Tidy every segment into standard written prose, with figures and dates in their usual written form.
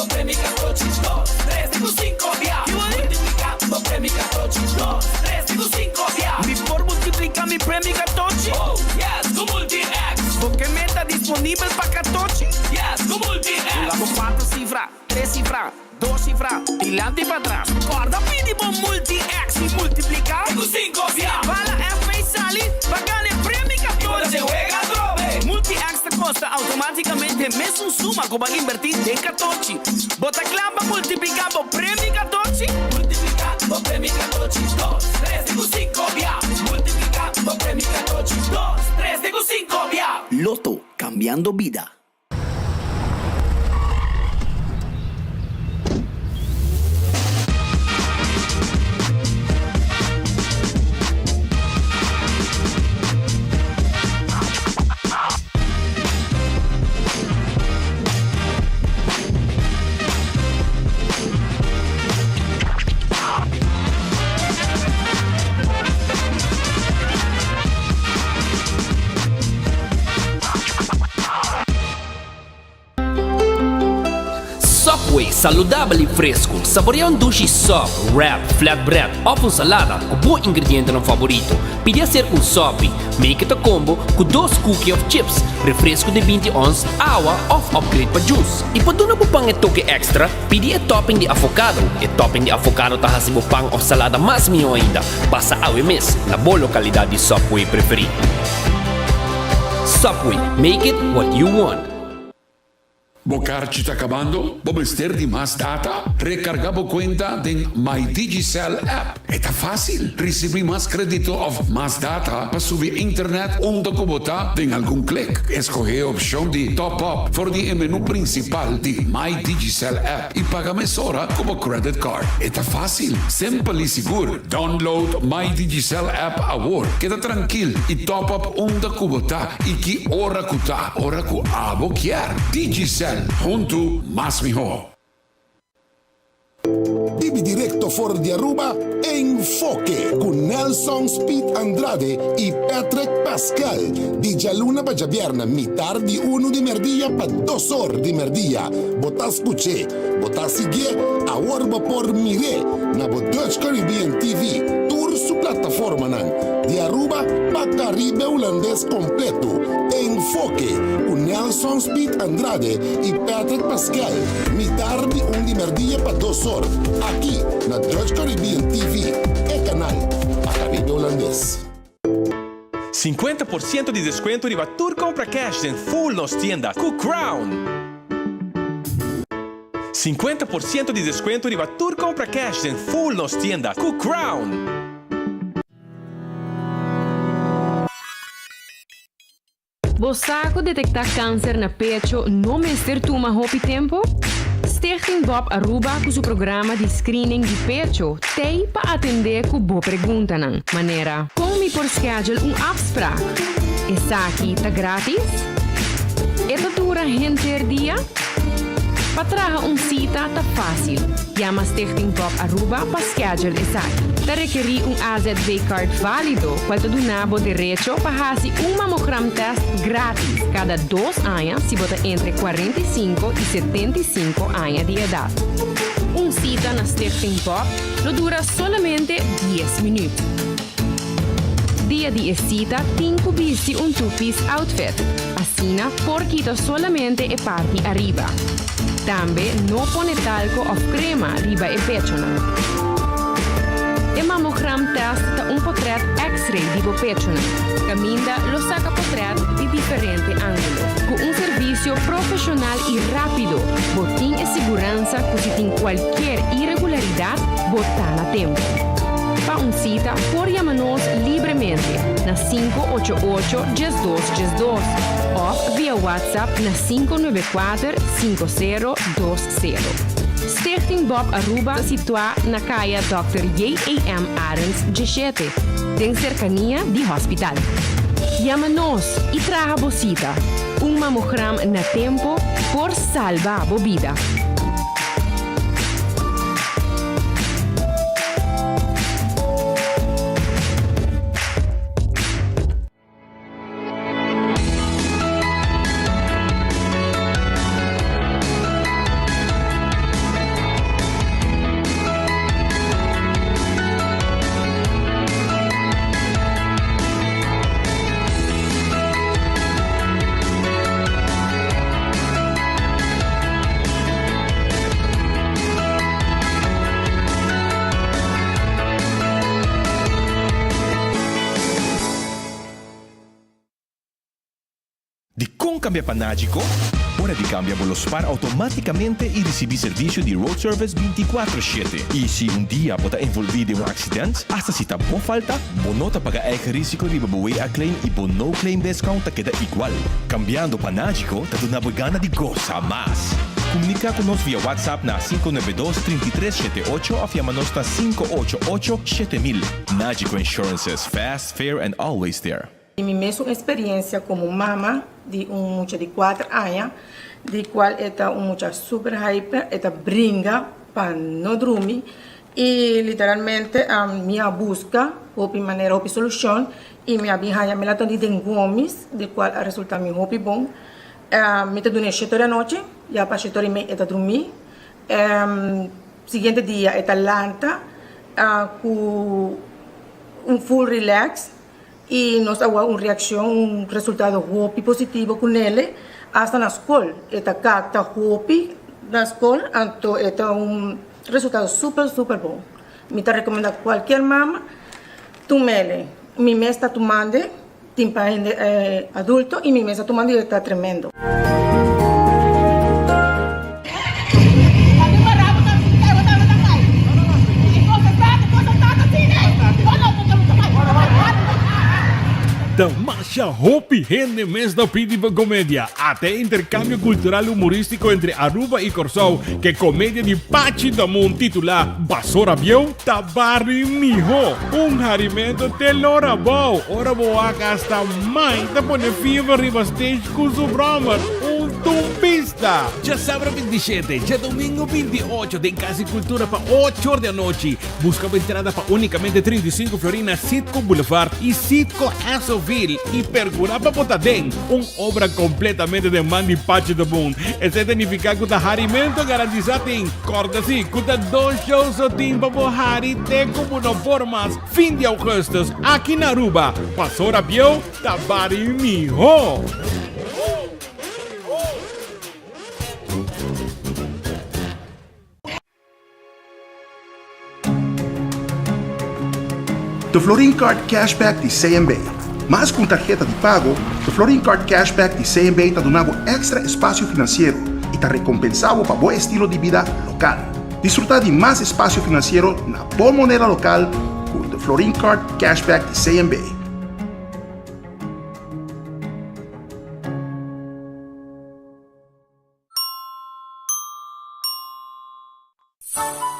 bo premio katochi, dos, tres te ku sinko bia. Multipliká bo premio katochi, dos, tres te ku sinko bia. Mi por multipliká mi premio katochi? Oh, yes, ku Multi-X. Bo ke meta disponibel pa katochi? Yes, ku Multi-X. Bula bo kuater sifra, tres sifra, dos sifra, dilanti i patras. Kòrda pidi bo Multi-X i multipliká. Te ku sinko bia. Bala FB sali pa gana e premio I bo ta katochi. den wega atrobe. Multi-X ta kosta outomátikamente mesun suma ku bo a inbertí den katochi. Bo ta kla pa multipliká bo premio katochi? Multipliká bo premio katochi, dos, tres te ku sinko bia. Multipliká bo premio katochi, dos, tres te ku sinko bia. Lotto, cambiando bida. Subway, saludabel y fresco. Saborea un dushi sub, wrap, flatbread of un salada cu bo ingredientenan favorito. Pidi hacer un sopi. Make it a combo cu dos cookie of chips, refresco di 20 ons, awa of upgrade pa juice. Y pa duna bo pan e toke extra, pidi e topping di avocado. E topping di avocado ta haci bo pan of salada mas miho ainda. Pasa awe mes na bo localidad di Subway preferi. Subway, make it what you want. Bo karchi ta kabando? Bo mester di mas data? Rekargá bo kuenta den My Digicel app. E ta fásil! Risibí mas krédito òf mas data pa subi internet unda ku bo ta den algun klik. Eskohé e opshon di Top Up for di e menú prinsipal di My Digicel app i paga mesora ku bo credit card. E ta fásil, simpel i sigur. Download My Digicel app awor. Keda trankil i top up unda ku bo ta i ki ora ku ta. Ora ku abo kier. Digicel, huntu mas mihó. Bibi directo for di Aruba, Enfoke cu Nelson Speed Andrade y Patrick Pascal. Di djaluna pa djabierna mitar di unu di merdia pa dos or di merdia. Bo ta scuch'é, bo ta siguié, awor bo por mir'é na bo Dutch Caribbean TV, tur su plataformanan. Di Aruba pa Caribe Hulandes completo, Enfoke cu Nelson Speed Andrade y Patrick Pascal, mitar di un di merdia pa dos or, aki na Dutch Caribbean TV, e canal pa Caribe Hulandes. 50% di descuento riba tur compra cash den full nos tienda cu Crown! 50% di descuento riba tur compra cash den full nos tienda cu Crown! Bo sa cu detecta cancer na pecho no mester tuma hopi tempo? Stichting Bob Aruba cu su programa di screening di pecho t'ey pa atende cu bo preguntanan, manera, Con mi por schedule un afspraak? Esaki ta gratis? E ta dura henter dia? Pa traha un sita ta fácil. Yama Stichting Bob Aruba pa schedule esaki. Ta rekerí un AZV card válido cual ta duna bo derecho pa hasi un mamogram test gratis cada dos aña si bo ta entre 45 y 75 aña di edad. Un sita na Stichting Bob lo dura solamente dies minuut. Dia di e sita tin cu bisti un two-piece outfit, asina por kita solamente e parti ariba. Tambe no pone talco of crema riba e pechonan. E mammogram test ta un potret x-ray di bo pechonan, caminda lo saca potret di diferente angulo. Cu un servicio profesional y rapido, bo tin e siguransa cu si tin cualkier irregularidad, bo ta na tempo. Pa un cita por yama nos libremente na 588 12 12 of via WhatsApp na 594 5020. Stichting Bob Aruba ta situa na Caya Dòkter J.A.M. Arends 17, den cercania di hospital. Yama nos y traha bo cita. Un mamogram na tempo por salba bo bida. Dikon kambia pa Nagico? Ora di kambia bo lo spar outomátikamente i risibí servisio di road service 24/7. I si un dia bo ta envolví den un aksident, asta si ta bo falta, bo no ta paga eigen risiko riba bo WA claim i bo no claim discount ta keda igual. Kambiando pa Nagico ta duna bo e gana di gosa mas. Komuniká ku nos via WhatsApp na 592 33 78 òf yama nos na 588 7000. Nagico Insurances, fast, fair and always there. Di mi mesun experiencia como mama di un mucha di 4 aña, di cual e ta un mucha super hyper, e ta bringa pa no drumi y literalmente mi a busca hopi manera, hopi solucion y mi a bin haya melatonin den gomis, di cual a resulta mi hopi bon. Mi ta duna e shete ora anochi, ya pa shete ora y mei e ta drumi. Siguiente dia e ta lanta cu un full relax. Y nos a wak un reaccion, un resultado hopi positivo cu nele, hasta na scol. E ta capta hopi na scol, anto e ta un resultado super, super bon. Mi ta recomenda cualkier mama tumele. Mi mes ta tumande, tin pa hende adulto y mi mes ta tumando y e ta tremendo. Ta masha hopi hende mes ta pidi pa comedia. Ata e intercambio cultural humoristico entre Aruba y Corsou ke comedia di Pachi Damun titula Basora Bieu ta bari miho. Un harimento te lora bou ora bo wak hasta mai ta pone fever riba stage Ku su bròmer, un tumbista! Djasabra 27, djadomingo 28 den Kas di Kultura pa ocho or di anochi. Buska bo entrada pa únikamente 35 florin na Citgo Boulevard i Citgo Essoville i perkurá pa bo ta den un obra kompletamente den man di Pachi de Boon. Esei ta nifiká ku ta harimentu garantisá tin. Kòrda si ku ta dos show so tin pa bo hari te ku bo no por mas fin di augustus aki na Aruba. Pasora bieu! Ta bari miho! De Florin Card Cashback di CMB. Mas ku un tarheta di pago, de Florin Card Cashback di CMB ta duna bo èkstra espasio finansiero i ta rekompensá bo pa bo estilo di bida lokal. Disfrutá di mas espasio finansiero na bo moneda lokal ku de Florin Card Cashback di CMB.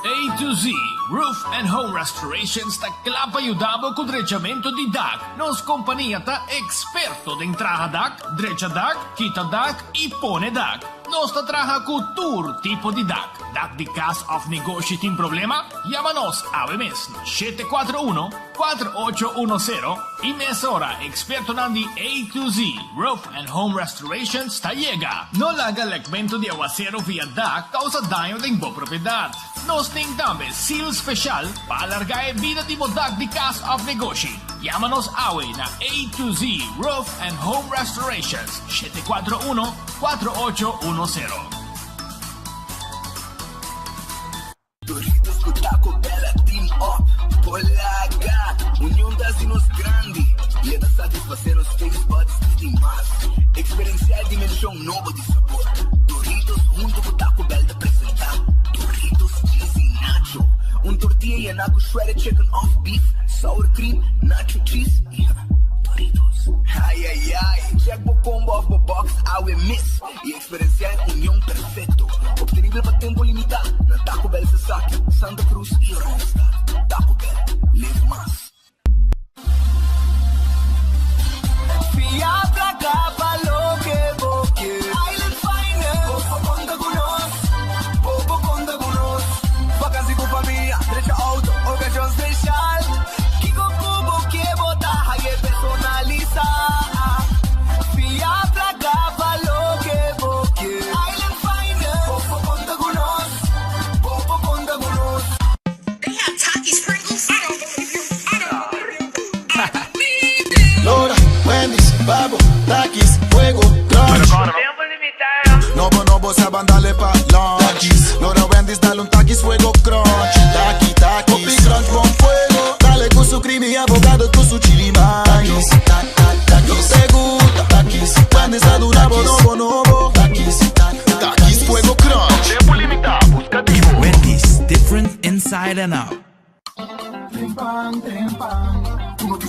A to Z Roof and Home Restorations ta kla pa yuda bo ku drechamentu di dak. Nos kompania ta eksperto den traha dak, drecha dak, kita dak i pone dak. Nos ta traha ku tur tipo di dak. Dak di kas òf negoshi tin problema? Yama nos awe mes na 741 4810 i mesora ekspertonan di A to Z Roof and Home Restorations ta yega. No laga lekmentu di awaseru via dak kousa daño den bo propiedat. Nos tin tambe seal speshal pa alargá e bida di bo dak di kas òf negoshi. Yama nos awe na A to Z Roof and Home Restorations, 741 4810. Doritos ku Taco Bell a team up por laga Union ta hasi nos grandi y e ta satisface nos taste buds di mas. Experiencia e dimension nobo di sabor. Doritos hunto ku Taco Bell ta presenta Doritos Cheesy Nacho, un tortilla yena ku shredded chicken of beef, sour cream, nacho cheese y Doritos. Ay ay ay, check bo combo of bo box awe mis y Experiencia e union perfecto, obtenibel pa tempo limita na Taco Bell Sasaki, Santa Cruz y Oranjestad. Taco Bell, live mas. Fia placa pa loke bo kier. Island Finance. Bo por conta cu nos. Bo por conta cu nos. Vakantie cu famia, drecha auto, ocasion special. Kico cu bo kier bo ta haye personalisa. Fia placa pa loke bo kier. Island Finance. Bo por conta cu nos. Bo por conta cu nos. Lora, Wendy's, Babo, Takis, Fuego, Crunch. No bo no bo saban dale pa lunch. Lora Wendy's dale un Takis Fuego Crunch. Taki, takis. Hopi crunch bon fuego. Dale cu su creamy avocado cu su chili mais. Takis, ta, ta, takis. Te gusta, takis. Wendy's a duna bo.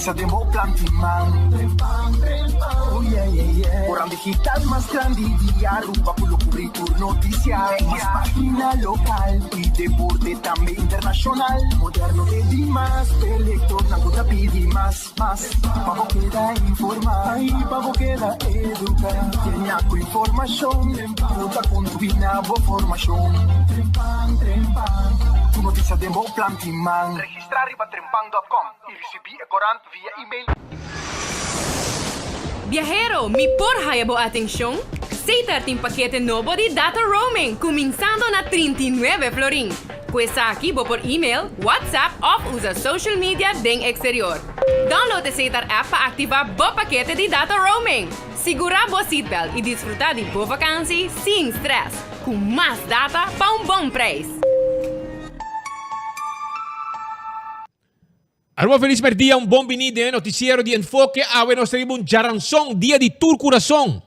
Noticia den bo planti man. Oh yeah yeah yeah. Corant digital mas grandi di Aruba cu lo cubri tur noticia. Mas pagina local y deporte tambe internacional. Moderno te di mas, p'e lectornan cu ta pidi mas, mas. Pa bo keda informa y pa bo keda educa. Llena cu informacion cu ta contribui na bo formacion. Trempan, trempan, tur noticia den bo planti man. Registra riba trempan dot com y ricibi e corant via email. Biahero, mi por haya bo atencion? Setar tin pakete nobo di data roaming cuminsando na 39 florin. Cu esaki bo por email, WhatsApp of usa social media den exterior. Download e Setar app pa activa bo pakete di data roaming. Sigura bo seatbelt y disfruta di bo vakantie sin stress, cu mas data pa un bon prijs. Aruba Feliz Merdia, un bon bini den e noticiero di Enfoke. Awe nos ta riba un djaranson, dia di tur curason.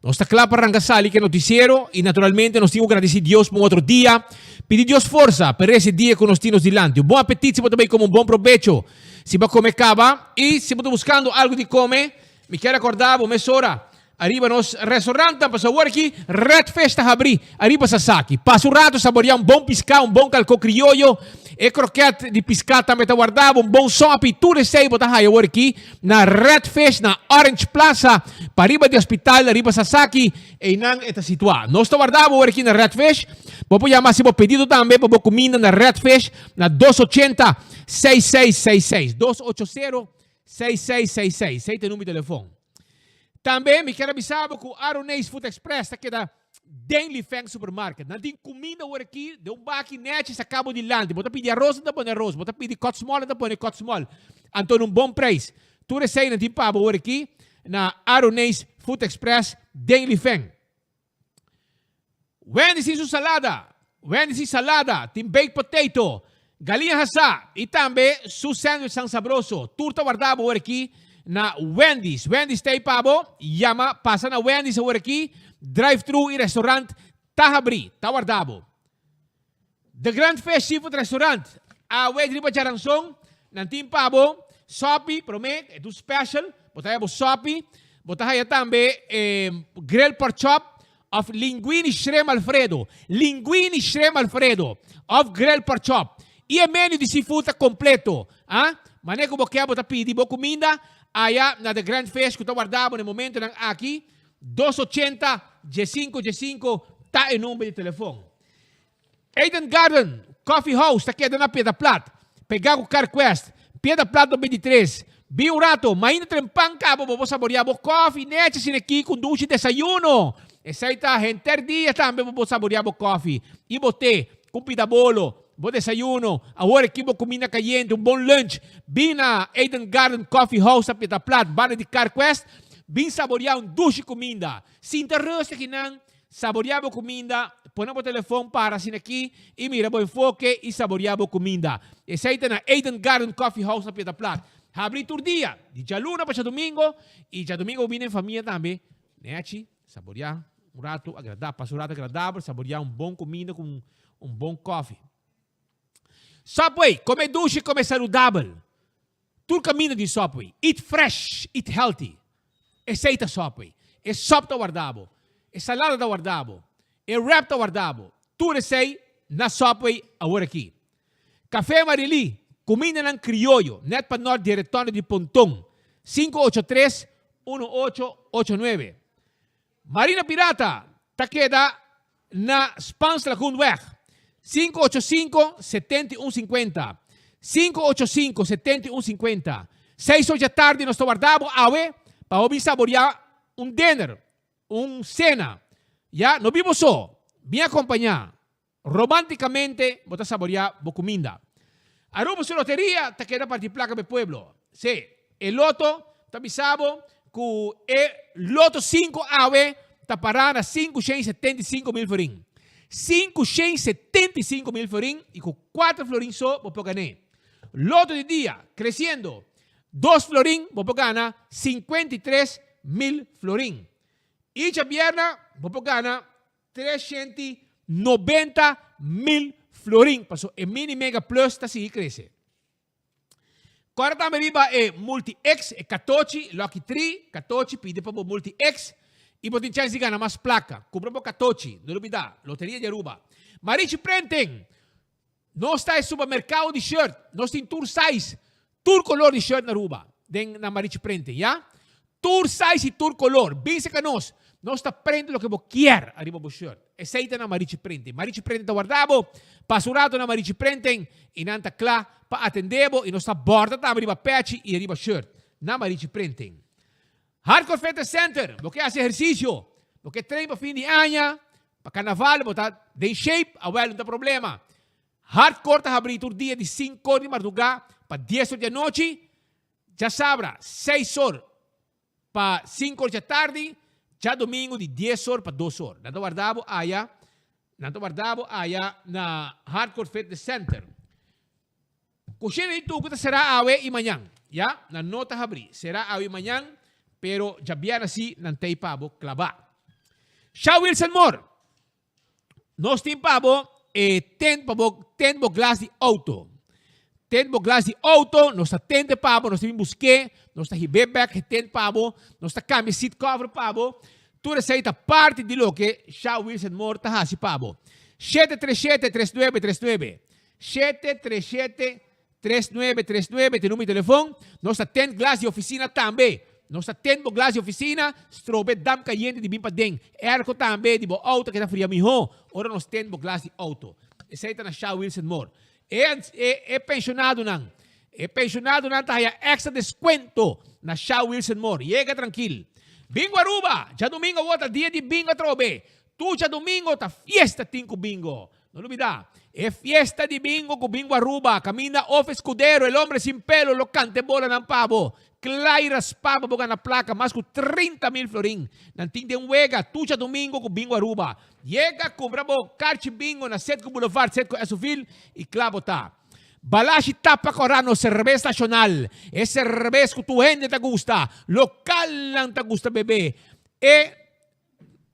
Nos ta cla pa ranca sali cu e noticiero y naturalmente nos tin cu gradici Dios pa un otro dia. Pidi Dios forsa pa resi dia cu nos tin nos dilanti. Un bon apetit si bo ta bay come un bon probecho si bo a come caba y si bo ta buscando algo di come, mi kier acorda bo mesora Ariba nos restaurantnan pasobra awor aki Red Fish ta habrí ariba Sasaki. Pasa un rato saboreá un bon piská, un bon kalkó krioyo, e kroket di piská tambe ta wardá bo, un bon sòpi, tur esei bo ta haya awor aki na Red Fish na Orange Plaza, pariba di hospital ariba Sasaki, einan e ta situá. Nos ta wardá bo awor aki na Red Fish. Bo por yama hasi bo pedido tambe pa bo kuminda na Red Fish na 280 6666, 280 6666, esei ta e number di telefon. Tambe mi kier a bisa bo ku Aroneis Food Express ta keda den Li Feng Supermarket. Nan tin kuminda awor aki den un baki nechi saka bo dilanti. Bo ta pidi aros nan ta pone aros, bo ta pidi kòt small nan ta pone kòt small. Anto na un bon preis. Tur esei nan tin pa bo awor aki na Aroneis Food Express den Li Feng. Wendy's tin su salada. Wendy's tin salada, tin baked potato, galiña hasá y tambe su sandwichnan sabroso. Tur ta warda bo awor aki na Wendy's. Wendy's ta ei pa bo. Yama, pasa na Wendy's awor aki. Drive-thru y restaurant ta habrí, ta warda bo. The Grand Fish Seafood Restaurant, awe riba djaranson, nan tin pa bo sopi, prome, e ta un special, bo ta haya bo sopi, bo ta haya tambe grill pork chop of linguini shrimp alfredo, linguini shrimp alfredo of grill pork chop. Y e menu di seafood ta completo, ah, mane cu bo ke bo ta pidi bo cuminda aya na The Grand Fish cu ta warda bo na e momentonan aki, 280 15 15 ta e number di telefon. Eden Garden Coffee House ta keda na Piedra Plat, pegá ku Carquest, Piedra Plat 2003. Bin un rato, mainta trempan kaba bo por saboreá bo kòfi nechi asina aki ku un dushi desayuno. Esei ta henter dia tambe bo por saboreá bo kòfi i bo te ku pida bolo, bo desayuno, awor aki bo kuminda kayente, un bon lunch. Bin na Eden Garden Coffee House na Piedra Plat, banda di Carquest, bin saboreá un dushi kuminda. Sinta rust akinan Saboreá bo kuminda, pone bo telefon para asina aki i mira bo enfoke i saboreá bo kuminda. Esei ta na Eden Garden Coffee House na Piedra Plat. Habrí tur dia, di djaluna pa djadumingo i djadumingo bo bini en famia tambe. Nechi, saboreá un ratu agradabel, pasa un ratu agradabel, saboreá un bon kuminda ku un bon kofi. Subway, kome dushi, kome saludabel. Tur kaminda di Subway. Eat fresh, eat healthy. Esei ta Subway. E sop ta warda bo. E salada ta warda bo. E wrap ta warda bo. Tur esei na Subway awor aki. Café Marilí, kumindanan krioyo, nèt pa nòrt di e retonde di Ponton, 583 1889. Marina Pirata ta keda na Spaans Lagoenweg, 585 71 50, 585 71 50. Seis or djatardi nos ta warda bo awe pa bo bin saborea un dinner, un cena. Ya, no bin bo so, bin acompaña. Romanticamente bo ta saborea bo cuminda. Aruba su loteria ta keda parti placa pa e pueblo. Sí, e loto ta bisa bo cu e loto cinco awe ta para na 575 mil florin. 575 mil florin y cu cuatro florin so bo por gan'é. Loto di dia, creciendo, dos florin bo por gana 53 mil florin. Y djabièrna bo por gana 390 mil florin, paso e mini mega plus ta sigui crece. Kòrda tambe riba e Multi X, e katochi, Lucky Tree, katochi, pidi pa bo Multi X i bo tin chèns di gana mas plaka. Kumpra bo katochi, no lubidá, Loteria di Aruba. Marichi Printing, Nos ta e supermerkado di shirt, nos tin tur size, tur kolor di shirt na Aruba, den na Marichi Printing, ya. Tur size i tur kolor, bin serka nos, nos ta print loke bo kier ariba bo shirt. Esei ta na Marichi Printing. Marichi Printing ta warda bo, pasa un rato na Marichi Printing i nan ta kla pa atende bo i nos ta borda tambe riba pechi i riba shirt na Marichi Printing. Hardcore Fitness Center, bo ke hasi ehersisio, bo ke train pa fin di aña, pa karnaval, bo ta den shape, awel no ta problema. Hardcore ta habri tur dia di sinku or di mardugá pa dies or di anochi, djasabra seis or pa sinku or djatardi, djadomingu di dies or pa dos or. Nan ta warda bo aya, nan ta warda bo aya na Hardcore Fitness Center. Kushina di tuku ta será awe i mañan. Ya, nan no ta habrí. Será awe i mañan, pero djabièrnè sí nan t'ei pa bo klabá. Sha Wilson Moore, Nos tin pa bo e tent pa bo tent bo glas di outo. Tent bo glas di outo, nos ta tente pa bo, nos ta bin busk'é, nos ta hib'é bèk e tent pa bo, nos ta kambia seat cover pa bo. Tur esei ta parti di loke Sha Wilson Moore ta hasi pa bo. 737 3939. 737 3939 ta e numero di telefon. Nos ta tent glas di oficina tambe. Nos ta tent bo glas di oficina, strobe dam cayente di bin paden. Airco tambe di bo auto keda fria miho ora nos tent bo glas di auto. Esey ta na Sha Wilson Moore. E e e pensionadonan, e pensionadonan ta haya extra descuento na Sha Wilson Moore. Yega trankil. Bingo Aruba! Djadomingo awor ta dia di bingo atrobe. Tur djadomingo ta fiesta tin cu bingo. No lubida, e fiesta di bingo cu Bingo Aruba, caminda of Escudero, el hombre sin pelo, lo canta e bolanan pa bo. Cla y raspa pa bo gana placa, mas cu 30 mil florin. Nan tin den wega, tur djadomingo cu Bingo Aruba. Yega, cumpra bo carchi bingo na Setco Boulevard, Setco Esovil y cla bo ta. Balashi tapa cora nos cerbes nacional, e cerbes cu tur hende ta gusta, localnan ta gusta bebe. E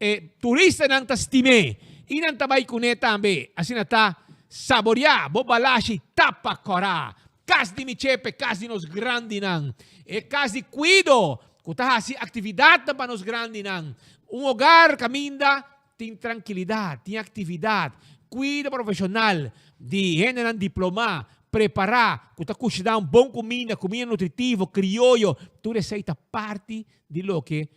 E turistanan ta stim'é i nan ta bai kuné tambe. Asina ta saboriá bo balashi tapa kòrá. Kas di mi Chepe, kas di nos grandinan. E kas di kuido ku ta hasi aktividatnan pa nos grandinan. Un hogar kaminda tin trankilidat, tin aktividat, kuido profeshonal di hendenan diplomá, prepará, ku ta kushiná un bon kuminda, kuminda nutritivo, krioyo. Tur esei ta parti di loke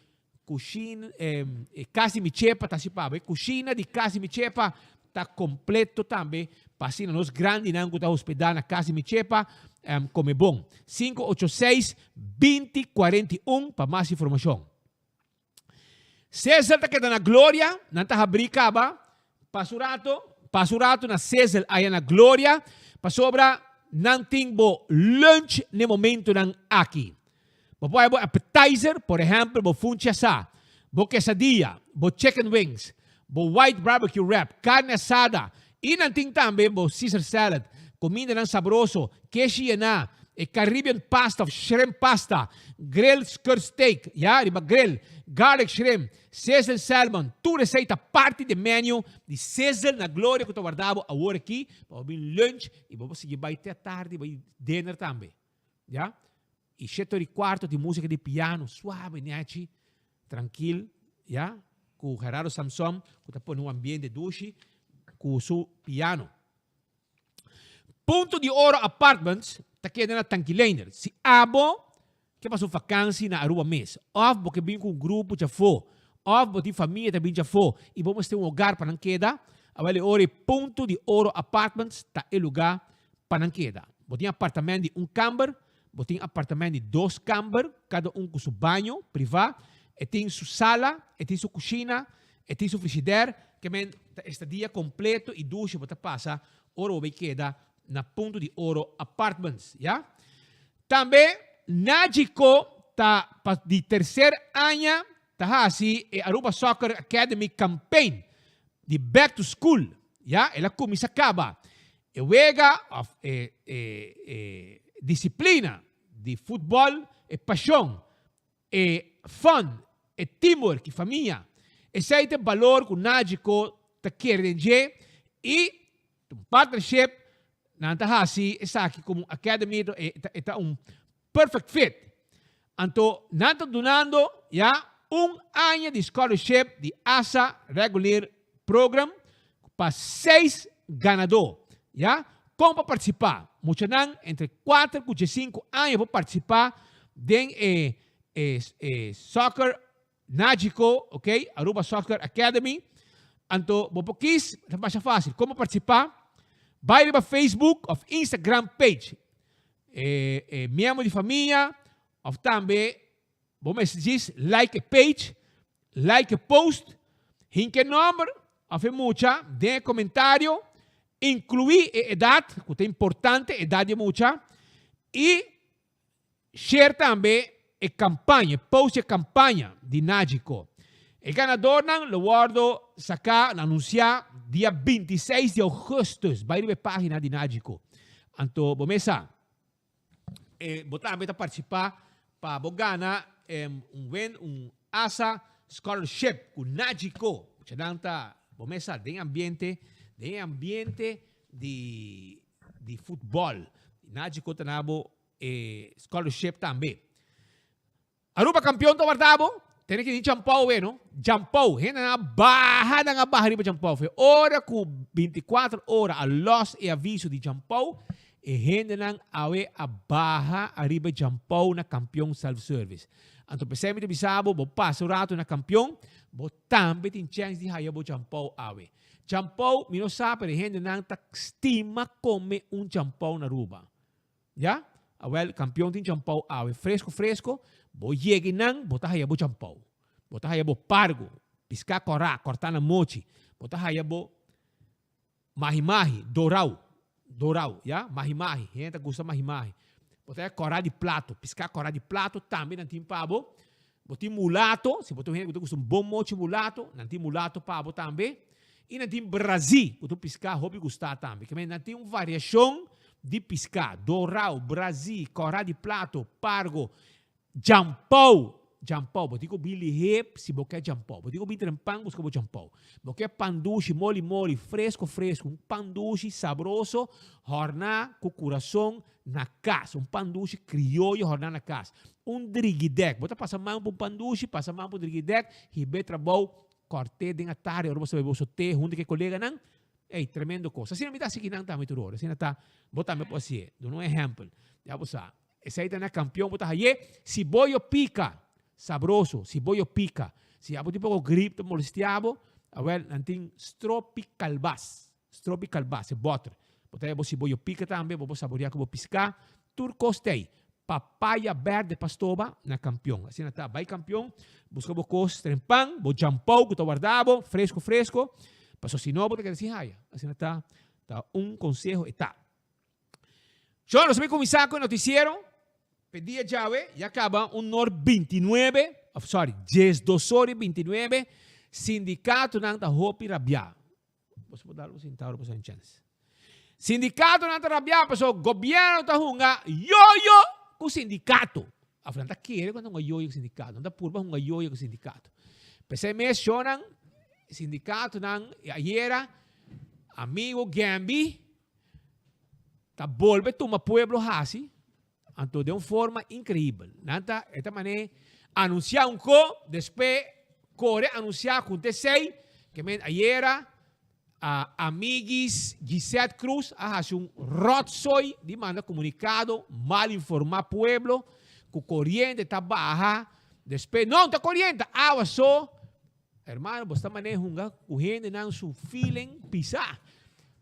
Cushina, e cas di mi chepa ta haci pa bo. E cushina di cas di mi chepa ta completo tambe pa asina nos grandinan cu ta hospeda na cas di mi chepa come bon. 586 20 41 pa mas informacion. Cesel ta keda na Gloria, nan ta habri caba pa su rato, pa su rato na Cesel aya na Gloria, pasobra nan tin bo lunch n'e momentonan aki. Bo por haña bo appetizer, por ehèmpel bo funchi asá, bo quesadilla, bo chicken wings, bo white barbecue wrap, carne asada y nan tin tambe bo Caesar salad, comindanan sabroso, keshi yená, e Caribbean pasta of shrimp pasta, grilled skirt steak, ya, riba grill, garlic shrimp, sizzled salmon, tur esei ta parti di e menu di Sizzle na Gloria cu ta warda bo awor aki pa bo bin lunch y bo por sigui bay te atardi bay dinner tambe. Ya. I sheto di cuarto tin musica di piano suave nechi, trankil, ya, cu Gerardo Samsom cu ta pone un ambiente dushi cu su piano. Punto di Oro Apartments ta keda na Tankileiner. Si abo ke pasa un vakansi na Aruba mes, of bo ke bin cu un grupo djafo, of bo tin famia ta bin djafo y bo mester un hogar pa nan keda, awel e ora e Punto di Oro Apartments ta e lugar pa nan keda. Bo tin apartament di un kamber, bo tin apartament di dos kamber, kada un ku su baño privá, e tin su sala, e tin su kushina, e tin su frishider, ke men ta estadia kompleto i dushi bo ta pasa ora bo bai keda na Punto di Oro Apartments, ya. Tambe Nagico ta pa di terser aña ta hasi e Aruba Soccer Academy Campaign di Back to School, ya, el a kuminsá kaba. E wega of e e disciplina di futbol, e pasion, e fun, e teamwork y famia. Esey ta e balor cu Nagico ta kere den dje y ta un partnership, nan ta haci esaki como un academy, e ta un. Perfect Fit. Anto nan ta dunando ya un aña di scholarship di ASA Regulier Program pa seis ganadó. Ya. Kon pa partisipá? Muchanan entre kuater ku diesinku aña por partisipá den e e soccer Nagico, ok, Aruba Soccer Academy. Anto bo por kies, ta masha fácil. Kon bo partisipá? Bai riba Facebook of Instagram page. E, e miembro di famia of tambe bo mester djis like e page, like e post, hinka e nomber of e mucha den e komentario, inkluí e edat, ku ta importante, edat di e mucha, i Share tambe e campaña, e post di e campaña di Nagico. E ganadornan lo wordo saca, anuncia, dia 26 di augustus. Bay riba e pagina di Nagico. Anto bo mes sa, e bo tambe ta participa pa bo gana un win un ASA scholarship cu Nagico. Muchanan ta, bo mes sa, den ambiente, den e ambiente di di futbol. Naji ku ta na bo e scholarship tambe. Aruba campeon ta warda bo. Tene ki di Jampou we no. Jampou. Hende nan a baha nan a baha riba Jampou. Fe ora ku 24 ora a los e aviso di Jampou, e hendenan awe a baha ariba Jampou na Campeon Self Service. Anto p'esei mi ta bisa bo, bo pasa un rato na Campeon, bo tambe tin chèns di haya bo Jampou awe. Champou, mi no sa pero e hendenan ta stima come un champou na Aruba. Ya? Awel, campeon tin champou awe fresco fresco, bo yega einan bo ta haya bo champou. Bo ta haya bo pargo, pisca cora, corta na mochi. Bo ta haya bo mahi mahi, dorau, dorau, ya? Mahi mahi, hende ta gusta mahi mahi. Bo ta haya cora di plato, pisca cora di plato tambe nan tin pa bo. Bo tin mulato, si bo ta un hende ku ta gusta un bon mochi mulato, nan tin mulato pa bo tambe. I nan tin brazí, ku ta un piská hopi gustá tambe. Ke men nan tin un variashon di piská, dorau, brazí, kòrá di plato, pargo, djampou. Djampou, bo tin ku bin lihé si bo ke djampou. Bo tin ku bin trempan buska bo djampou. Bo ke pan dushi, moli moli, fresku fresku, un pan dushi sabroso, hòrná ku kurason na kas, un pan dushi krioyo hòrná na kas. Un drigidèk, bo ta pasa man pa un pan dushi, pasa man pa un drigidèk, hib'é trabou, kòrt'é den atardi ora bo sa bebe boso te huntu ku e koleganan. Ey, tremendo kos. Asina mi ta hasi kinan tambe tur ora. Asina ta, bo tambe por hasié. Duna un ehèmpel. Ya bo sa, esei ta na kampion bo ta hay'é. Si boyo pika, sabroso, si boyo pika. Si abo tin poko grip ta molestiá bo, awèl nan tin stropi kalbas. Stropi kalbas, e bòter. Bo ta haya bo siboyo pika tambe, bo por saboreá ku bo piská. Tur kos ta ei. Papaya bèrdè pa stoba na Kampion. Asina ta, bai Kampion, buska bo kos trempan, bo djampou ku ta warda bo, fresko fresko, pasobra si no bo ta keda sin haya. Asina ta, ta un konseho e ta. Shon, nos a bin kuminsá ku e notisiero. P'e dia djawe ya kaba un nor bintinuebe, òf sòri, diesdos or i bintinuebe, sindikatonan ta hopi rabiá. Boso por dal un sintado pa un chance. Sindikatonan ta rabiá pasobra gobièrnu ta hunga yoyo ku sindikato. Af nan ta kere ku nan ta hunga yoyo ku sindikato. Nan ta purba hunga yoyo ku sindikato. P'esei mes shownan, sindikatonan ayera, amigo Gembi ta bolbe tuma pueblo hasi. Anto den un forma increibel. Nan ta, e ta mane anuncia un co, despues core anuncia cu ta esey, ke men ayera a amiguis Gisette Cruz a haci un rotzooi di manda comunicado mal informa pueblo cu coriente ta baha, despues no ta coriente, ta awa so. Hermano, bo sta mane hunga cu hendenan su feeling pisa.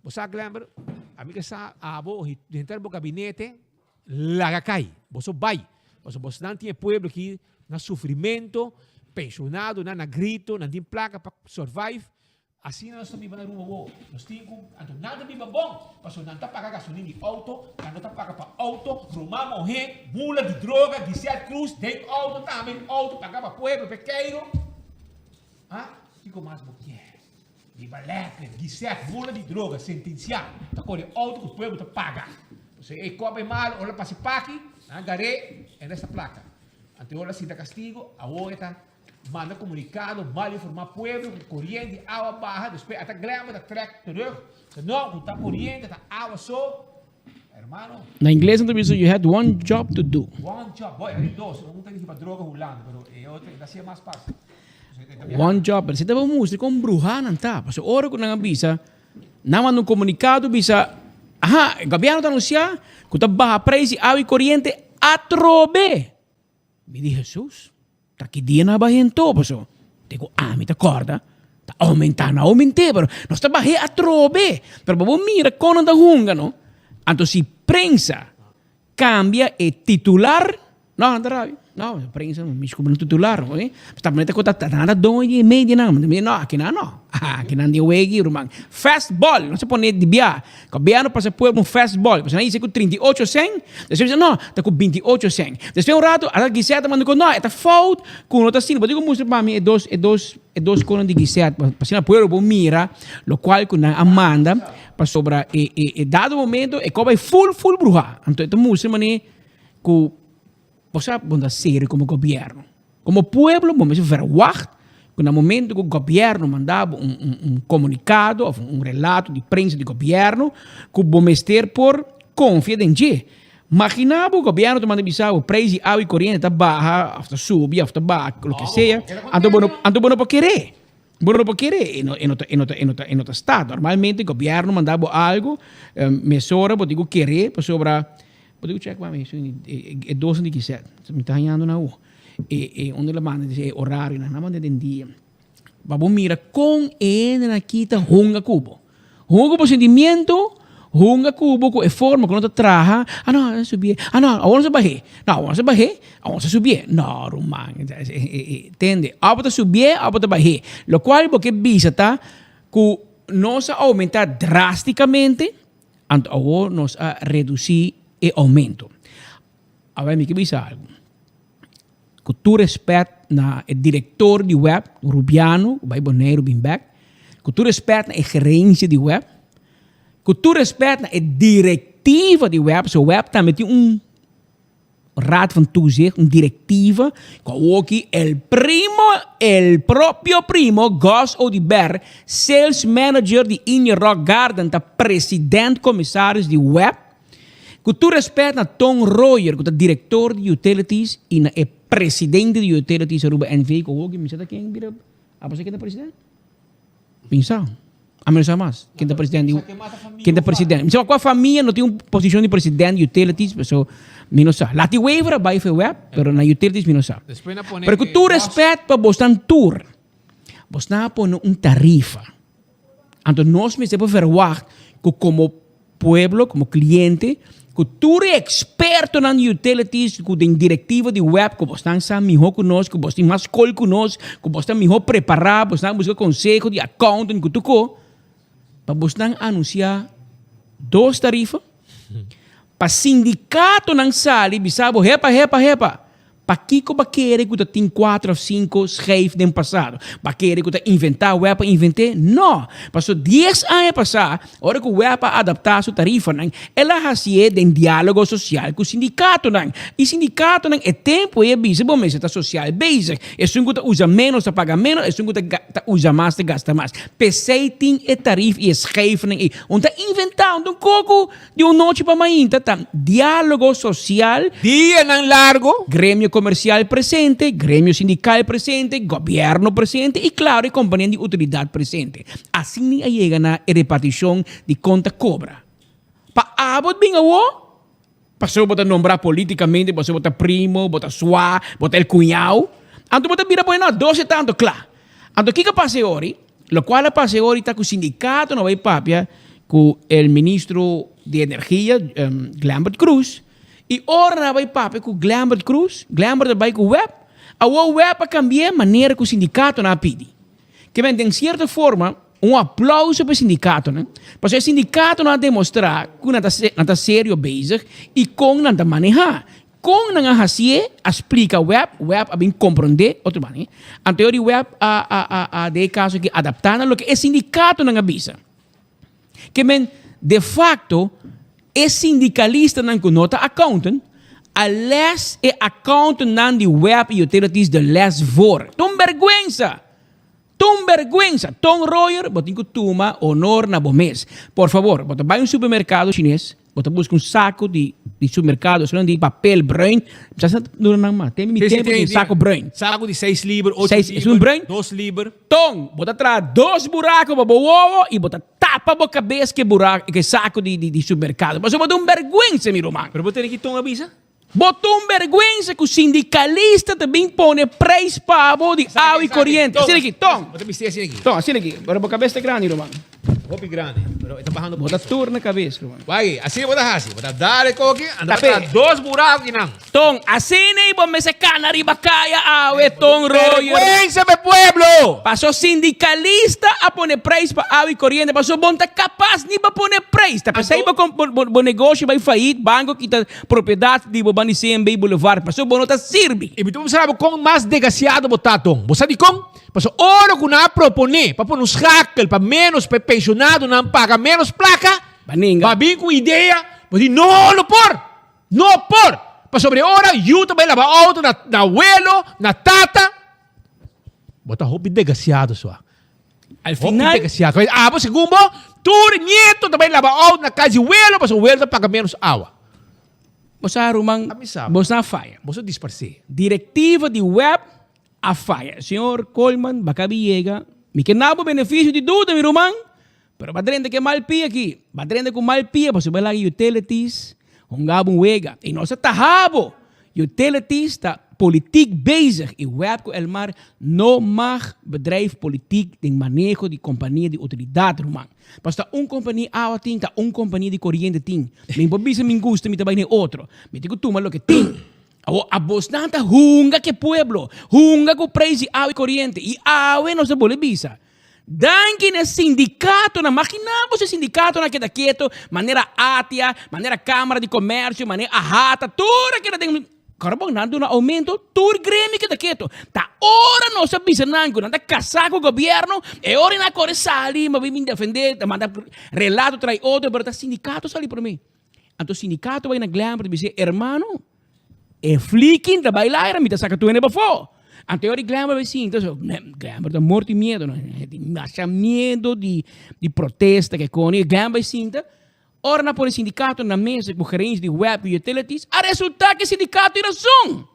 Bo sa Glenber, ami ke sa abo henter bo gabinete laga cay. Bo so bay. Pasobra bosnan tin e pueblo aki na sufrimento, pensionadonan na grito, nan tin placa pa survive. Asina nos ta biba na Aruba awo. Nos tin cu, anto nan ta biba bon, pasobra nan ta paga gasolin di auto, nan no ta paga pa auto, Roma mohe, mula di droga, Giselle Cruz den auto tambe, auto paga pa pueblo, p'e keiro. Ha? Kico mas bo kier? Biba lekker, Giselle, mula di droga, sentencia, ta core auto cu pueblo ta paga. Pasobra e cop e malo, ora pasa e paki, nan a gar'é, e resta placa. Anto ora sinta castigo, awo e ta. Manda comunicado mal informa pueblo cu coriente di awa baha despues ata Glenbert ta trek terug ta no cu ta coriente ta awa so. Na ingles nan ta bisa you had one job to do. One job, boy, hay dos. Un ta dirigi pa droga Hulanda, pero e otro e ta hacia mas pas. One job, pero si ta mustra kon bruha nan ta. Pasobra ora ku nan a bisa, nan manda un komunikado bisa, aha, e gobièrnu ta anunsiá ku ta baha preis di awa i koriente atrobe. Mi di Hesus, ta ki dia nan a bah'é anto? Pasobra te ku ami ta kòrda, ta oumentá, no a oument'é, pero nos ta bah'é atrobe. Pero bo por mira kon nan ta hunga, no? Anto si prensa kambia e titular, no, nan ta rabia. No, prensa no mishi ku bo titular, oye. Ta manera ku ta nan ta doño di e medianan. No, akinan no. Akinan di e wegi, ruman. Fastball, nos a pone di bia. Gobièrnu pasa pueblo un fastball. Pasobra nan hise ku 38 sèn, despues bisa no, ta ku 28 sèn. Despues un ratu ata Gisèt ta manda ku no, e ta fout ku no ta asina. Bo tin ku mustra pa mi e dos e dos e dos konan di Gisèt pa asina pueblo por mira lokual ku nan a manda pasobra e e e dado momento e kòp bai ful ful bruhá. Anto e ta mustra manera ku Bo sa bo ta serio komo gobièrnu. Komo pueblo bo mester verwagt ku na momento ku gobièrnu manda bo un un un komunikado òf un relato di prensa di gobièrnu ku bo mester por konfia den dje. Magina bo gobièrnu ta manda bisa bo preis di awa i koriente ta baha òf ta subi òf ta baha loke sea anto bo no anto bo no por kere. Bo no por kere e no e no ta e no ta e no ta e no ta sta. Normalmente gobièrnu manda bo algu mesora bo tin ku kere pasobra Bo tin ku check pa mi e dos di kiset. Mi ta hañando na awo. E e unda la manda e orarionan. Nan manda den dia. Pa bo mira kon e hendenan aki ta hunga ku bo. Hunga ku bo sentimiento, hunga ku bo ku e forma ku nan ta traha. Ah no, a subié. Ah no, awor nos a bah'é. No, awor nos a bah'é, awor nos a subié. No, ruman. Tende, òf bo ta subié òf bo ta bah'é. Lokual bo ke bisa ta ku nos a oumentá drástikamente. Anto awor nos a redusí e oumento. Awor mi ke bisa algu. Ku tur respèt na e direktor di web, Rubiano, ku bai Boneiru bin bèk, ku tur respèt na e gerensia di web, ku tur respèt na e direktiva di web, pasobra web tambe tin un Raad van Toezicht, un directiva, cu awoki el primo, el propio primo, Gus Oduber, sales manager di Indian Rock Garden, ta president commissaris di web. Cu tur respet na Ton Royer, cu ta director di Utilities, y na e presidente di Utilities Aruba NV, cu awoki mi sa ta ken bira, abo sa ken ta president? Mi sa. Ami no sa mas. Ken ta president di Ken ta president? Mi sa kua famia no tin un posicion di president di utilities, so mi no sa. Lati Wever a bai for web, pero na utilities mi no sa. Pero ku tur respet pa bosnan tur, bosnan a pone un tarifa. Anto nos mester por verwagt ku komo pueblo, komo kliente, ku tur e ekspertonan di utilities ku den direktiva di web ku bosnan sa mihó ku nos, ku bos tin mas skol ku nos, ku bos ta mihó prepará, bosnan a buska konseho di accountant ku tur ko, pa bosnan anunsiá dos tarifa, pa sindikatonan sali bisa bo hepa, hepa, hepa. Pakiko bo a kere ku ta tin kuater òf sinku schijf den pasado? Bo a kere ku ta inventá web a invent'é? No! Pasobra dies aña pasá, ora ku web a adaptá su tarifanan, el a hasié den diálogo sosial ku sindikatonan. I sindikatonan e tempu ei a bisa bo mester ta sosial bezig. Esun ku ta usa ménos ta paga ménos, esun ku ta ta usa mas ta gasta mas. P'esei tin e tarif i e schijfnan ei. Un ta inventá, un ta un koko. Di un nochi pa mainta ta diálogo sosial. Dianan largo. Gremio komersial presente, gremio sindikal presente, gobièrnu presente i klaro e kompania di utilidat presente. Asina a yega na e repartishon di kon ta kobra. Pa abo bin awó, pasobra bo ta nombrá polítikamente, pasobra bo ta primo, bo ta sua, bo ta el kuñao, anto bo ta bira pone no, dos e tanto, kla. Anto kiko a pasa e ori? Locual a pasa e ori ta cu sindicato no bay papia cu el ministro di energia, Glenbert Croes, y ora nan a bay papia cu Glenbert Croes, Glenbert a bay cu web, awor web a cambia e manera cu sindicatonan a pidi. Ke men den cierto forma un aplauso pa e sindicatonan, pasobra e sindicatonan a demostra cu nan ta nan ta serio bezig y con nan ta maneha. Kon nan a hasié, a splika web, web a bin komprondé, otro banda, eh. Anto e ora di web a a a a den e kaso aki adaptá na loke e sindikatonan a bisa. Ke men, de fakto, e sindikalistanan ku no ta accountant, a les e accountantnan di web i utilities de les voor. Ta un bèrgwensa! Ta un bèrgwensa! Ton Royer, bo tin ku tuma honor na bo mes. Por fabor, bo ta bai un supermerkado chines. Bo ta buska un saco di di supermercado, esun di papel bruin. Sa sa dura nan mas. Tem mi tempo di saco bruin. Saco di seis liber, ocho Seis, liber, esun bruin. dos liber. Ton, bo ta traha dos buraco pa bo wowo y bo ta tapa bo cabes cu e buraco, cu e saco di di supermercado. Pasobra bo ta un berguensa, mi ruman. Pero bo tene ki ton a bisa? Bo ta un berguensa cu sindicalista ta bin pone prijs pa bo di awa y coriente. Asina aki, ton. Bo ta bisti asina aki. Ton, asina aki. Pero bo cabes ta grandi, ruman. Hopi grandi, pero e ta bahando Bo ta tur na cabes, ruman. Wak, asina bo ta haci. Bo ta dal e koki, anda bo ta dos buraco kinan. Ton, asina y bo mester cana riba caya awe, ton Royer. Berguensa pa e pueblo! Paso sindicalista a pone prijs pa awa y coriente, paso bo no ta capas ni pa pone prijs. Ta pesey bo bo negoshi bay failliet, banco kita Propiedad di bo ban di CMB Boulevard pasobra bo no ta sirbi. I mi ta mustra bo kon mas degasiado bo ta, Don. Bo sa dikon? Pasobra ora ku nan a proponé pa pone un schakel pa ménos pa e penshonadonan paga ménos plaka, Ba bo a bin ku un idea, bo di, No, no por! No por! Pasobra e ora yu ta bai laba outo na na awelo, na tata. Bo ta hopi degasiado sua. Al final. Hopi degasiado. Abo segun bo, tur nieto ta bai laba auto na cas di welo pasobra welo ta paga menos awa. Bo sa ruman, bo sa faya. Bo sa disparse. Directiva di web a faya. Señor Koolman, baka bi yega. Mi ke na bo beneficio di duda mi ruman, pero ba drenta ke mal pia aki. Ba drenta ku mal pia pasobra bo laga utilities hunga bo un wega. I nos a taha bo. Utilities ta politiek bezig y web cu Elmar no mag bedrijf politiek den maneho di compania di utilidad ruman. Pasobra ta un compania awa tin, ta un compania di coriente tin. Mi por bisa mi gusta mi ta bay na e otro. Mi tin cu tuma loke tin. Awor abosnan ta hunga cu e pueblo, hunga cu prijs di awa y coriente y awe nos ta bolbe bisa. Danki na e sindikatonan. Magina bo si e sindikatonan a keda keto, manera ATIA, manera Kamara di Komersio, manera AHATA, tur a keda den. Kòrda bon, nan duna oumento, tur gremio keda keto. Ta ora nos a bisa nan ku nan ta kasá ku gobièrnu, e ora nan a kore sali, ma bin defendé, ta manda relato trai otro, pero ta sindikato sali promé. Anto sindikato bai na Glenbrook ta bisa, hermano, E flikin ta bai laira, mi ta saka tur hende pafó. Anto e ora di Glenbrook bai sinta, so, Glenbrook ta morto di miedo, no? Tin masha miedo di, di protesta ke koni. Glenbrook bai sinta, ora nan pone sindikato na mesa ku gerencia di web ku utilities, a resulta ku e sindikato tin rason.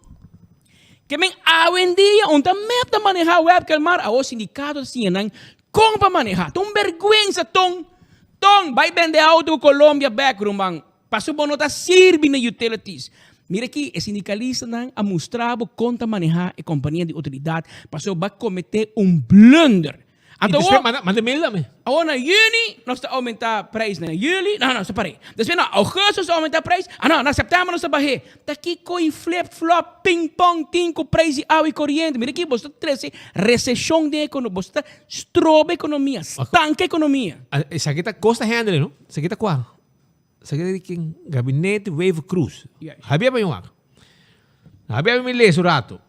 Ke men awendia un ta mep ta maneha web ku Elmar, awor sindikato ta siña nan kon pa maneha. Ta un bergwensa ton, ton, bai bende auto ku Colombia bek ruman. Pasobra bo no ta sirbi na utilities. Mira aki, e sindikalistanan a mustra bo kon ta manehá e kompania di utilidat pasobra bo a kometé un blunder. Anto awor, manda mail tambe. Awor na yüni nos ta oumentá preis na yüli, no, no, separ'é. Despues na ougùstus nos ta oumentá preis, ah no, na sèptèmber nos ta bah'é. Ta kiko i flip flop, ping pong tin ku preis di awa i koriente? Mira aki, boso ta trese reseshon den ekonomia, boso ta stroba ekonomia, stanka ekonomia. Esaki ta kos ta handle, no? Esaki ta kua? Secretario di ken? Gabinete Wever Croes. Habia pa mi wak. Habia pa mi lees un rato.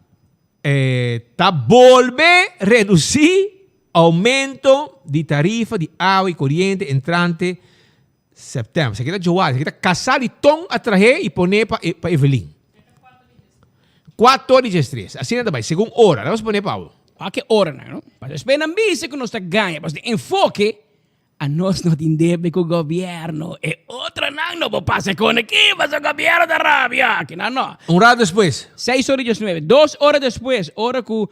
Eh, ta bolbe reduci aumento di tarifa di awa y coriente entrante september. Esaki ta Joal, esaki ta casa di Ton a trahe y pone pa, pa Evelyn. Cuatro di diestres. Asina ta bay, segun ora. Laga nos pone pa awo. Wak e oranan, no? Pasobra despues nan bisa cu nos ta gaña, pasobra di enfoke A nos no tin debe cu gobierno, e otronan no por pasa con aki pasobra gobierno ta rabia. Akinan no. Un rato despues. Seis ora y diesnuebe. Dos ora despues, ora cu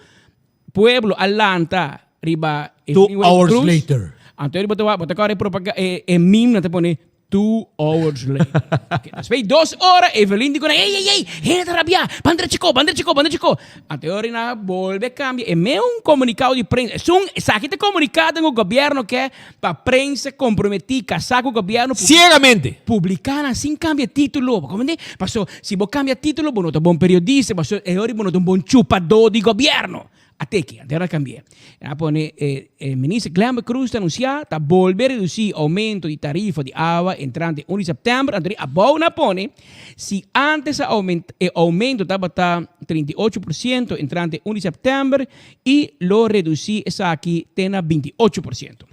pueblo a lanta riba e Two Freeway hours Cruz, later. Anto bo ta wak, bo ta kore propaga, e, e meme nan ta pone Two hours later. Okay, despues di dos ora, Evelyn di ku nan, Ey, ey, ey, hende ta rabiá, ban drecha ko, ban drecha ko, ban drecha ko. Anto e ora nan a bolbe kambia e meun komunikado di prensa. Esun, esaki ta komunikado ku gobièrnu ke pa prensa komprometí, kasá ku gobièrnu. Siegamente. Publiká nan sin kambia título. Bo komprendé? Paso, si bo kambia título, bo no ta bon periodista, paso e ora bo no ta un bon chupadó di gobièrnu. A teki, anto era cambi'é. A pone e e minister Glenbert Croes ta anuncia ta bolbe reduci aumento di tarifa di awa entrante un di september, anto di abou nan a pone si antes a aumenta e aumento tabata 38% entrante un di september y lo reduci esaki te na 28%.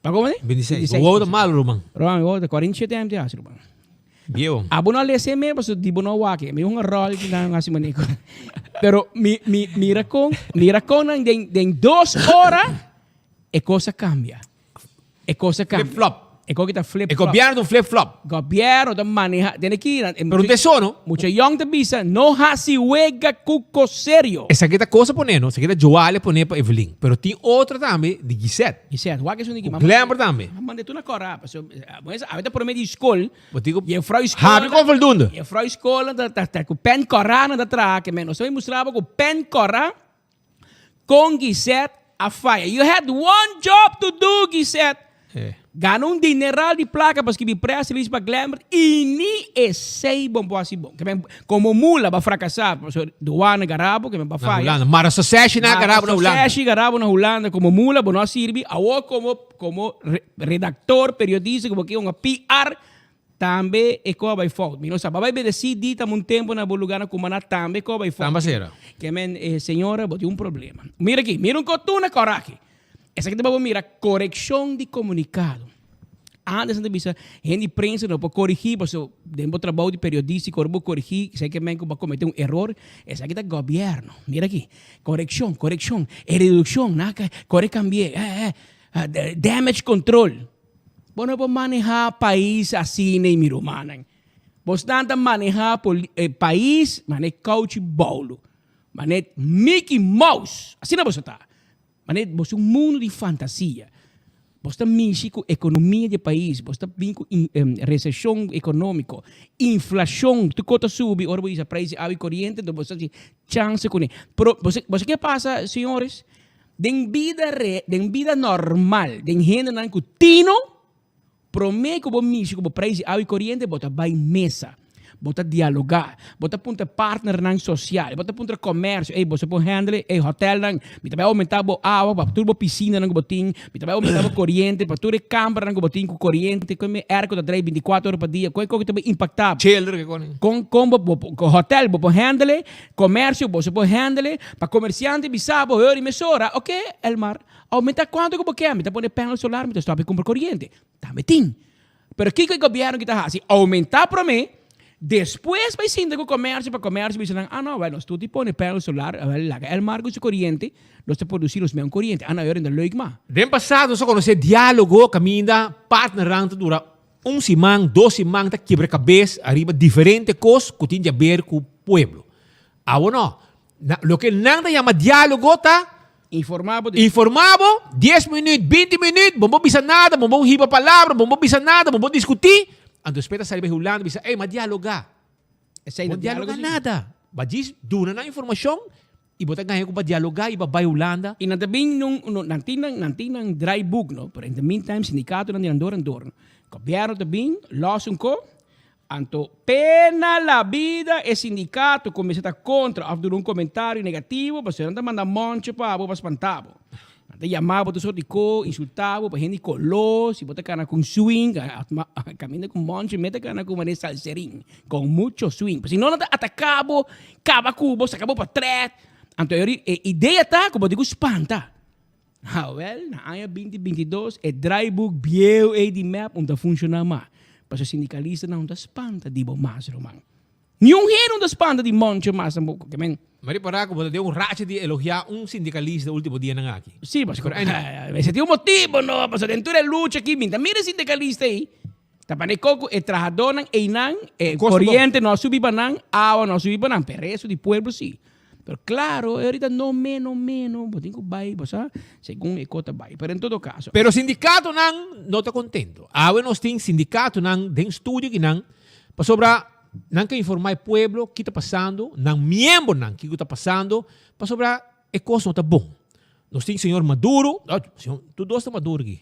Pa como di? 26. Bo wou ta malo ruman. Ruman, mi wou ta 47 aña mi ta hasi ruman. Bieu. Abo no a lese me pasobra di bo no a wak. Mi un rol ki nan hasi maneko. Pero mi mi mira con mira con nan den den dos ora e cosa cambia. E cosa cambia. Flip flop. E koki ta flip E gobierno ta un flip flop. Gobierno ta maneha den aki. Pero un tesoro. Mucha yong ta bisa no hasi wega ku kos serio. Esaki ta cosa pone no, esaki ta Joale pone pa Evelyn. Pero tin otro tambe di Gisette. Gisette, wak esun di ki. Ku Glenber tambe. M'a manda tur na kora. Pasobra awe ta prome di skol. Bo tin ku Juffrouw skol. Habri kon voldoende. Juffrouw skol ta ta ku pen kora nan ta traha. Ke men nos ta mustra bo ku pen kora. Con Gisette a faya. You had one job to do, Gisette. Gana un dineral di placa pa skibi press release pa Glenbert y ni esey bon por haci bon. Como mula ba fracasa, pasobra douane garabo ke men ba Na faya. Hulanda. Mara soseshi na garabo na Hulanda. Mara soseshi garabo na Hulanda como mula bo no a sirbi. Awor como como redactor, periodista, como ke un PR, Tambe e koa bai fout. Mi no sa. Ba bai bendeci di tam un tempo na bo lugar na kumana tambe e koa bai fout. Tamba sera. Ke men e señora bo tin un problema. Mira aki, mira un kotuna kora aki. Esaki ta pa bo mira korekshon di komunikado. Antes nan ta bisa hende di prensa no por korigi paso den bo trabou di periodistiko ora bo korigi esaki ke men ku bo a komete un eror. Esaki ta gobièrnu. Mira aki, korekshon, korekshon, e redukshon, nan a kore kambie, eh eh, damage control. Bo no por manehá pais asina ei mi rumannan. Bosnan ta manehá pais manera kouchi boulo, manera Mickey Mouse, asina boso ta. Manera boso un mundu di fantasia. Boso ta mishi ku ekonomia di e pais, boso ta bin ku reseshon ekonómiko, inflashon, tur kos ta subi ora bo bisa preis di awa i koriente, enton boso ta hasi chanse kuné. Pero boso boso ke pasa señores? Den bida re, den bida normal, den hendenan ku tino, promé ku bo mishi ku bo preis di awa i koriente, bo ta bai mesa, bo ta dialogá, bo ta puntra partnernan sosial, bo ta puntra komersio, ey boso por handle e hotelnan, mi ta bai oumentá bo awa pa tur bo pisinanan ku bo tin, mi ta bai oumentá bo koriente pa tur e kambernan ku bo tin ku koriente, kon mi airco ta drai bintikuater ora pa dia, kon e kos ta bai impaktá bo. Children ke koni. Kon kon bo bo hotel bo por handle, Comercio boso por handle, pa comerciante bisa bo hori mesora, ok Elmar, aumenta cuanto cu bo kier, mi ta pone panel solar, mi ta stop di cumpra coriente. Tambe tin. Pero kico e gobierno ki ta haci? Aumenta prome, despues bay sinta cu comercio pa comercio bisa nan, ah no, wel nos tur di pone panel solar, wel laga Elmar cu su coriente, nos ta produci nos meun coriente, ah no, e ora no ta leuk mas. Den pasado nos a conoce dialogo caminda partnernan ta dura Un siman, dos siman ta kibra kabes ariba diferente kos ku tin di aber ku pueblo. Awo no. Na, loke nan ta yama diálogo ta Informá bo di. informá bo, dies minüt, binti minüt, bo no por bisa nada, bo no por hiba palabra, bo no por bisa nada, bo no por diskutí. Anto despues ta sali bai Hulanda bisa, ey, m'a dialogá. Esei Bo ta no dialogá diálogo sí. nada. Bo djis duna nan informashon I bo ta gaña ku bo a dialogá i bo a bai Hulanda? I nan ta bin nun, nun, nan tin nan, nan tin nan draaiboek no, pero in the meantime sindikatonan di nan dor en dor. Gobièrnu ta bin, lòs un ko, anto pena la bida e sindikato kuminsá ta kontra òf duna un komentario negativo, pasobra nan ta manda mònche pa bo pa spantá bo. Nan ta yama bo tur sort di ko, insultá bo pa hende koló, si bo ta kana ku un swing, kaminda ku mònche mi ta kana ku manera salserin, con mucho swing. Pasobra si no nan ta ataká bo, kaba ku bo, saka bo pa trèt. Anto e e idea ta ku bo tin ku spanta. Awèl, na aña binti 22 e draaiboek bieu ei di mep un ta funshoná mas. Pasobra sindikalistanan un ta spanta di bo mas, ruman. Niun hende no ta spanta di Moncho mas tampoco, ke men. Mi ripara ku bo ta den un racha di elogiá un sindikalista ultimo dianan aki. Sí, pasobra mester tin un motibo no, pasobra den tur e lucha aki mi ta mira e sindikalista ei, ta pone koko e trahadónan einan, e koriente no a subi pa nan, awa no a subi pa nan, pero resto di pueblo sí. Pero claro, e ahorita no meno meno, bo tin ku bai, bo sa, segun e kos ta bai. Pero en todo caso. Pero sindikatonan no ta kontento. Awe nos tin sindikatonan den studio kinan pasobra nan ke informa e pueblo ki ta pasando, nan miembronan kiko ta pasando, pasobra e kos no ta bon. Nos tin señor Maduro, tur dos ta Maduro aki.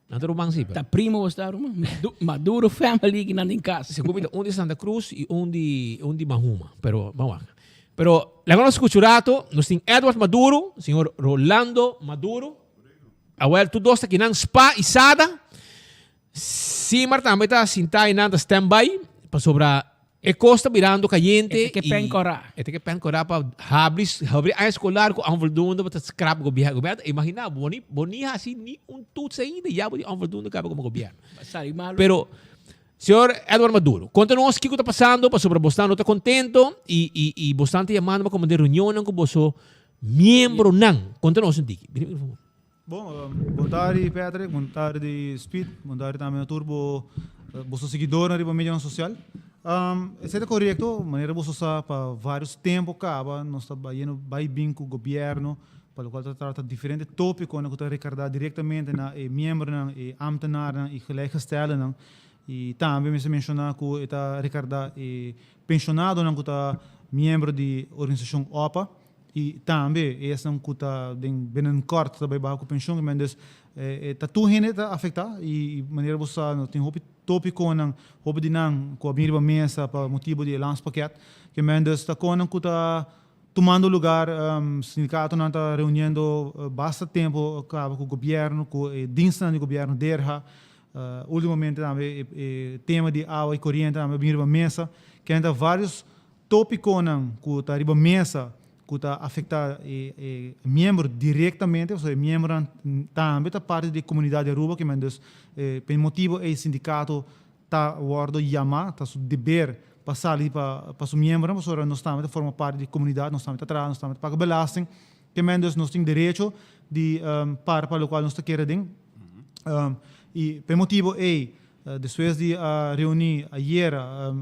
Nan ta ruman si. Ta primo bo sta ruman. Maduro family ki nan den kas. Segun mi ta un di Santa Cruz y un di un di Mahuma. Pero ban wak. Pero laga nos scucha un rato. Nos tin Edward Maduro, señor Rolando Maduro. Awel tur dos ta kinan Spa y Sada. Simar tambe ta sinta y nan ta stand by pasobra E kos ta birando kayente E ta ke pen kora. E ta ke pen kora pa habri habri aña eskolar ku onvoldoende bo ta skrap gobièrnu. Gobièrnu ta imaginá bo ni bo ni hasi ni un toets ainda ya bo di onvoldoende kaba komo gobièrnu. Ba sali malu. Pero señor Edward Maduro, konta nos kiko ta pasando pasobra bosnan no ta kontento i i i bosnan ta yamando pa komo den reunionnan ku boso miembronan. Konta nos un tiki. Bini microfoon. Bon, bon tardi Patrick, bon tardi Speed, bon tardi tambe na tur bo boso siguidornan riba medionan sosial. Esei ta korekto, manera boso sa pa varios tempo kaba nos ta bayendo bai bin ku gobièrnu pa lokual ta trata diferente topikonan ku ta rekarda direktamente na e miembronan, e ambtenarnan i gelijkgesteldenan. I tambe mester menshoná ku e ta rekarda e penshonadonan ku ta miembro di organisashon opa. I tambe esnan ku ta den binnenkort ta bai baha ku penshon, men dus e ta tur hende ta afektá i manera bo sa no tin hopi topikonan, hopi di nan ku a bin riba mesa pa motibu di e landspakket, ke men dus ta konan ku ta tumando lugar, sindikatonan ta reuniendo basta tempu kaba ku gobièrnu, ku e dienstnan di gobièrnu derha, ultimamente tambe e tema di awa i koriente tambe a bin riba mesa, kende ta varios Tópikonan ku ta riba mesa ku ta afektá e miembro direktamente, pasobra e miembronan tambe ta parti di e komunidat di Aruba, kimen dus pa e motibu ei sindikato ta wòrdu yamá, ta su deber pa sali pa su miembronan, pasobra nos tambe ta forma parti di e komunidat, nos tambe ta traha, nos tambe ta paga belasting, kimen dus nos tin derecho di para pa lokual nos ta kere den. I pa e motibu ei Despues di a reuní ayera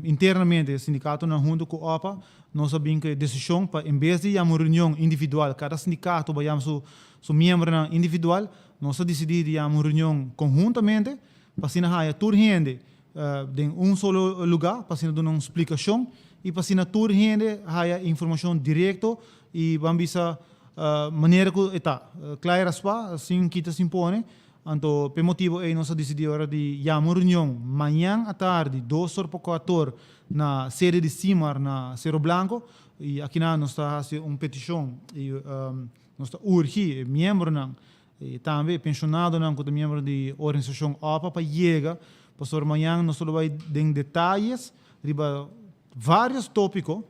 internamente e sindikatonan huntu ku opa, nos a bin ku e desishon pa en bes di yama un reunion individual, kada sindikato bai yama su miembronan individual, nos a disidí di yama un reunion konhuntamente pa asina haya tur hende den un solo lugá pa asina duna un splikashon i pa asina tur hende haya informashon direkto i ban bisa manera ku e ta, kla i raspá sin kita sin pone. Anto p'e motibu ei nos a disidí ora di yama un reunion mañan atardi dos or pa kuator na sede di Simar na Cerro Blanco i akinan nos ta hasi un petishon i nos ta urgi e miembronan i tambe e penshonadonan ku ta miembro di organisashon opa pa yega pasobra mañan nos lo bai den detayes riba varios topiko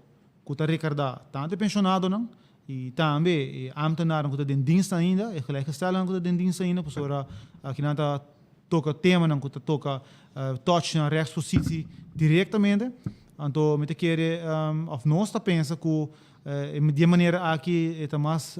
ku ta rekardá tantu e penshonadonan i tambe e ámtenarnan ku ta den dienst ainda, e gelijkgesteldenan ku ta den dienst ainda, pasobra akinan ta toka temanan ku ta toka touch nan rechtspositie direktamente. Anto mi ta kere òf nos ta pensa ku di e manera aki e ta mas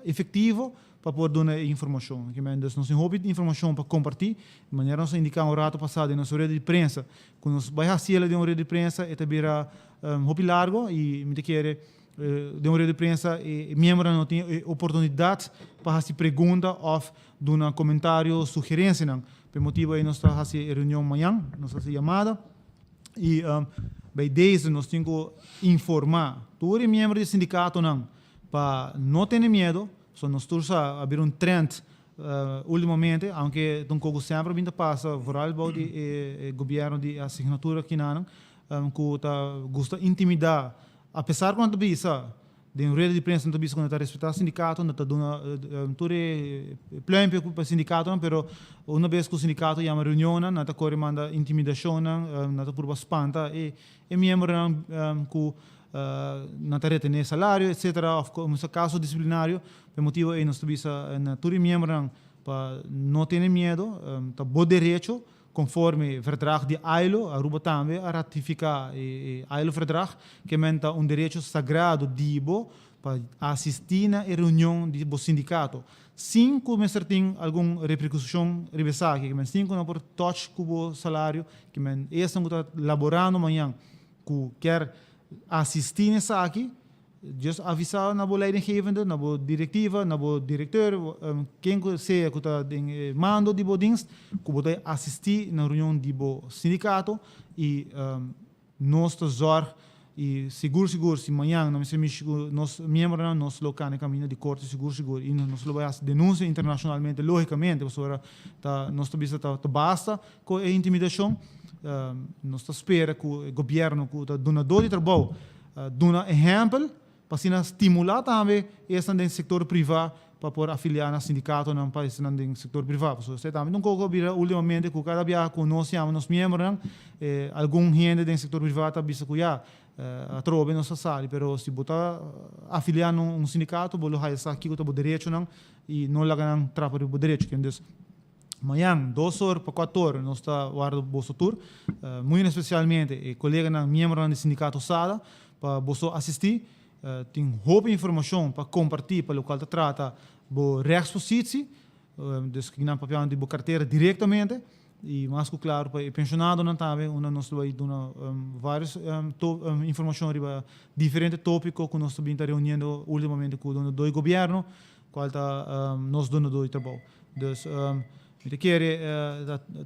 efektivo pa por duna e informashon. Dus nos tin hopi informashon pa kompartí. Manera nos a indiká un rato pasá den nos rueda di prensa, ku nos bai hasi el den un rueda di prensa e ta bira hopi largo i mi ta kere den un rueda di prensa e miembronan no tin e oportunidat pa hasi pregunta òf duna komentario, sugerensianan. Pa e motibu ei nos ta hasi e reunion mañan, nos ta hasi yamada i bij deze nos tin ku informá tur e miembro di sindikatonan pa no tene miedo, pasobra nos tur sa a bira un trend Ultimamente, aunke ta un koko semper a bin ta pasa, vooral bou di e gobierno di e asignatura kinanan, ku ta gusta intimidá, apesar ku nan ta bisa, den rueda di prensa nan ta bisa ku nan ta respetá sindikato, nan ta duna tur e pluimpje pa sindikatonan, pero una bes ku sindikato yama reunionnan, nan ta kore manda intimidashonnan, nan ta purba spanta e miembronan ku nan ta retené salario, etcetera, òf ku kaso disiplinario. P'e motibu ei nos ta bisa na tur e miembronan pa no tene miedo, ta bo derecho konforme Verdrag di ILO, Aruba tambe a ratifiká e ILO Verdrag, ke men ta un derecho sagrado di bo pa asistí na e reunion di bo sindikato, sin ku mester tin algun reperkushon riba esaki, ke men sin ku nan por touch ku bo salario, ke men esnan ku ta laborando mañan ku kier asistí na esaki, Just avisa na bo leidinggevende, na bo directiva, na bo directeur, ken ku sea ku ta den e mando di bo dienst, ku bo ta asisti na reunion di bo sindicato i nos ta zorg i sigur sigur si mañan no mester mishi ku nos miembronan nos lo kana e kaminda di korte sigur sigur i nos lo bai hasi denuncia internacionalmente logicamente pasobra ta nos ta bisa ta basta ku e intimidashon. Nos ta spera ku e gobierno ku ta dunador di trabou Duna ehèmpel pa asina stimulá tambe esnan den sektor privá pa por afiliá na sindikatonan pa esnan den sektor privá. Pasobra esei tambe ta un koko a bira últimamente ku kada biaha ku nos yama nos miembronan, algun hende den sektor privá ta bisa ku ya, atrobe nos ta sali. Pero si bo ta afiliá na un sindikato bo lo haya sa kiko ta bo derechonan i no laga nan trapa riba bo derecho. Entonces. Mañan, dos or pa kuator, nos ta warda boso tur, muy en especialmente e koleganan, miembronan di sindikato SADA, pa boso asistí. Tin hopi informashon pa kompartí pa lokual ta trata bo rechtspositie, dus kinan papiando di bo kartera direktamente i mas ku klaro pa e penshonadonan tambe unda nos lo bai duna vários informashon riba diferente tópiko ku nos ta bin ta reuniendo últimamente ku dunadó di gobièrnu kual ta nos dunadó di trabou. Dus mi ta kere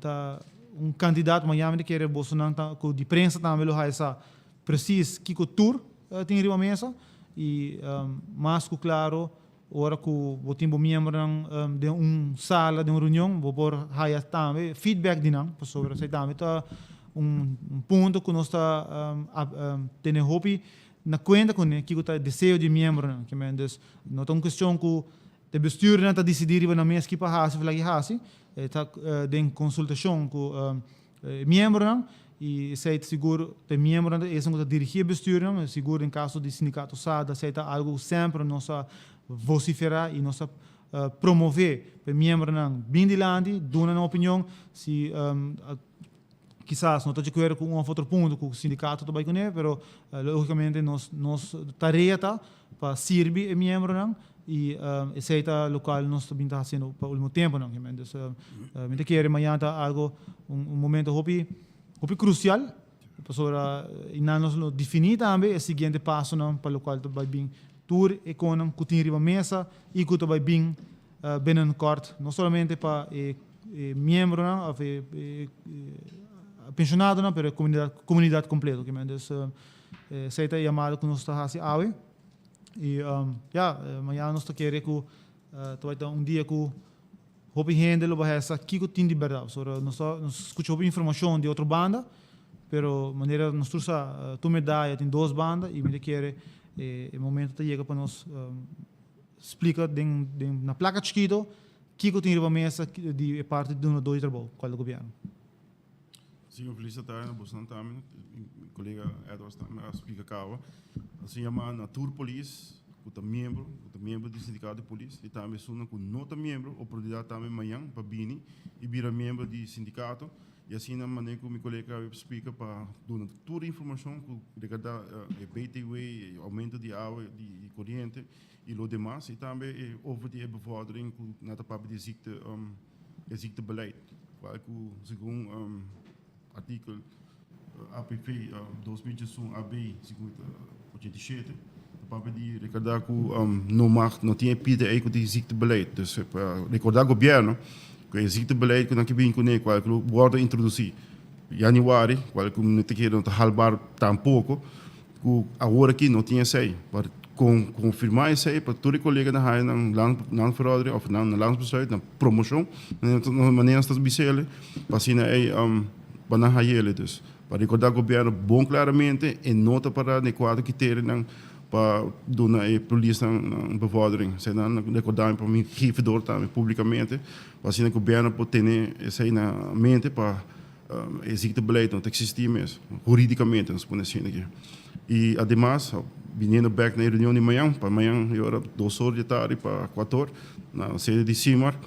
ta un kantidat mañana mi ta kere bosonan ta ku di prensa tambe lo haya sa precies kiko tur tin riba mesa y mas cu claro ora cu bo tin bo miembronan den un sala den un reunion bo por haya tambe feedback di nan pasobra esey tambe ta un punto cu nos ta tene hopi na cuenta cune kiko ta e deseo di e miembronan kimen dus no ta un cuestion cu e bestuurnan ta dicidi riba nan mes ki pa haci of laki haci e ta den consultacion cu E miembronan, y esey ta sigur ta e miembronan ta esun cu ta dirigi e bestuurnan, sigur den caso di sindicato SADA esey ta algo cu semper nos a vocifera y nos a promove pa e miembronan bin dilanti, duna nan opinion, si kisas no ta di acuerdo cu un of otro punto cu sindicato ta bay cune, pero logicamente nos nos tarea ta pa sirbi e miembronan y esey ta locual nos ta bin ta haciendo pa ultimo temponan. Dus mi ta kere mañana ta algo un momento hopi hopi crucial pasobra nan nos lo defini tambe e siguiente pasonan pa locual ta bay bin tur e conan cu tin riba mesa y cu ta bay bin binnenkort no solamente pa e miembronan of e pensionadonan pero e comunidad completo. Dus Esei ta e yamada ku nos ta hasi awe. I ya, mañana nos ta kere ku ta bai ta un dia ku hopi hende lo bai hesa kiko tin di bèrdat. Pasobra nos ta nos skucha hopi informashon di otro banda, pero manera nos tur sa tur medaya tin dos banda i mi ta kere e momento ta yega pa nos splika den den na plaka chikito kiko tin riba mesa di e parti di dunadó di trabou, kual ta gobièrnu. Sí, un felis tarde na bosnan tambe. Mi colega Edwards tambe a splica caba. Nos a yama na tur polis cu ta miembro, cu ta miembro di sindicato di polis y tambe esunnan cu no ta miembro, oportunidad tambe mañan pa bini y bira miembro di sindicato y asina manera cu mi colega a splica pa duna tur informacion cu regarda e BTW, e aumento di awa di coriente y lo demas y tambe e over di e bevordering cu nan ta papia di ziekte. E ziektebeleid, cual cu segun artikel APV 2001 AB 87, ta papia di recorda cu no mag, no tin e PDA cu di ziektebeleid. Dus pa recorda gobierno cu e ziektebeleid cu nan ke bin cune, cual cu lo wordo introduci januari, cual cu no ta kere no ta halbaar tampoco, Ku awor aki no tin esei. Pa konfirmá esei pa tur e koleganan haya nan landverordening òf nan landsbesluit, nan promoshon, manera nos ta bisa el'e, pa asina ei pa nan haya el'e. Dus pa rekordá gobièrnu bon klaramente e no ta para na e kuadro kriterianan pa duna e polisnan nan bevordering. Esei nan rekordá mi pa mi geven door tambe públikamente pa asina gobièrnu por tene esei na mente pa E ziektebeleid no ta existi mes, huridicamente nos pone asina aki. Y ademas, biniendo bek na e reunion di mañan, pa mañan e ora dos or di tardi pa cuatro or, na sede di Simar,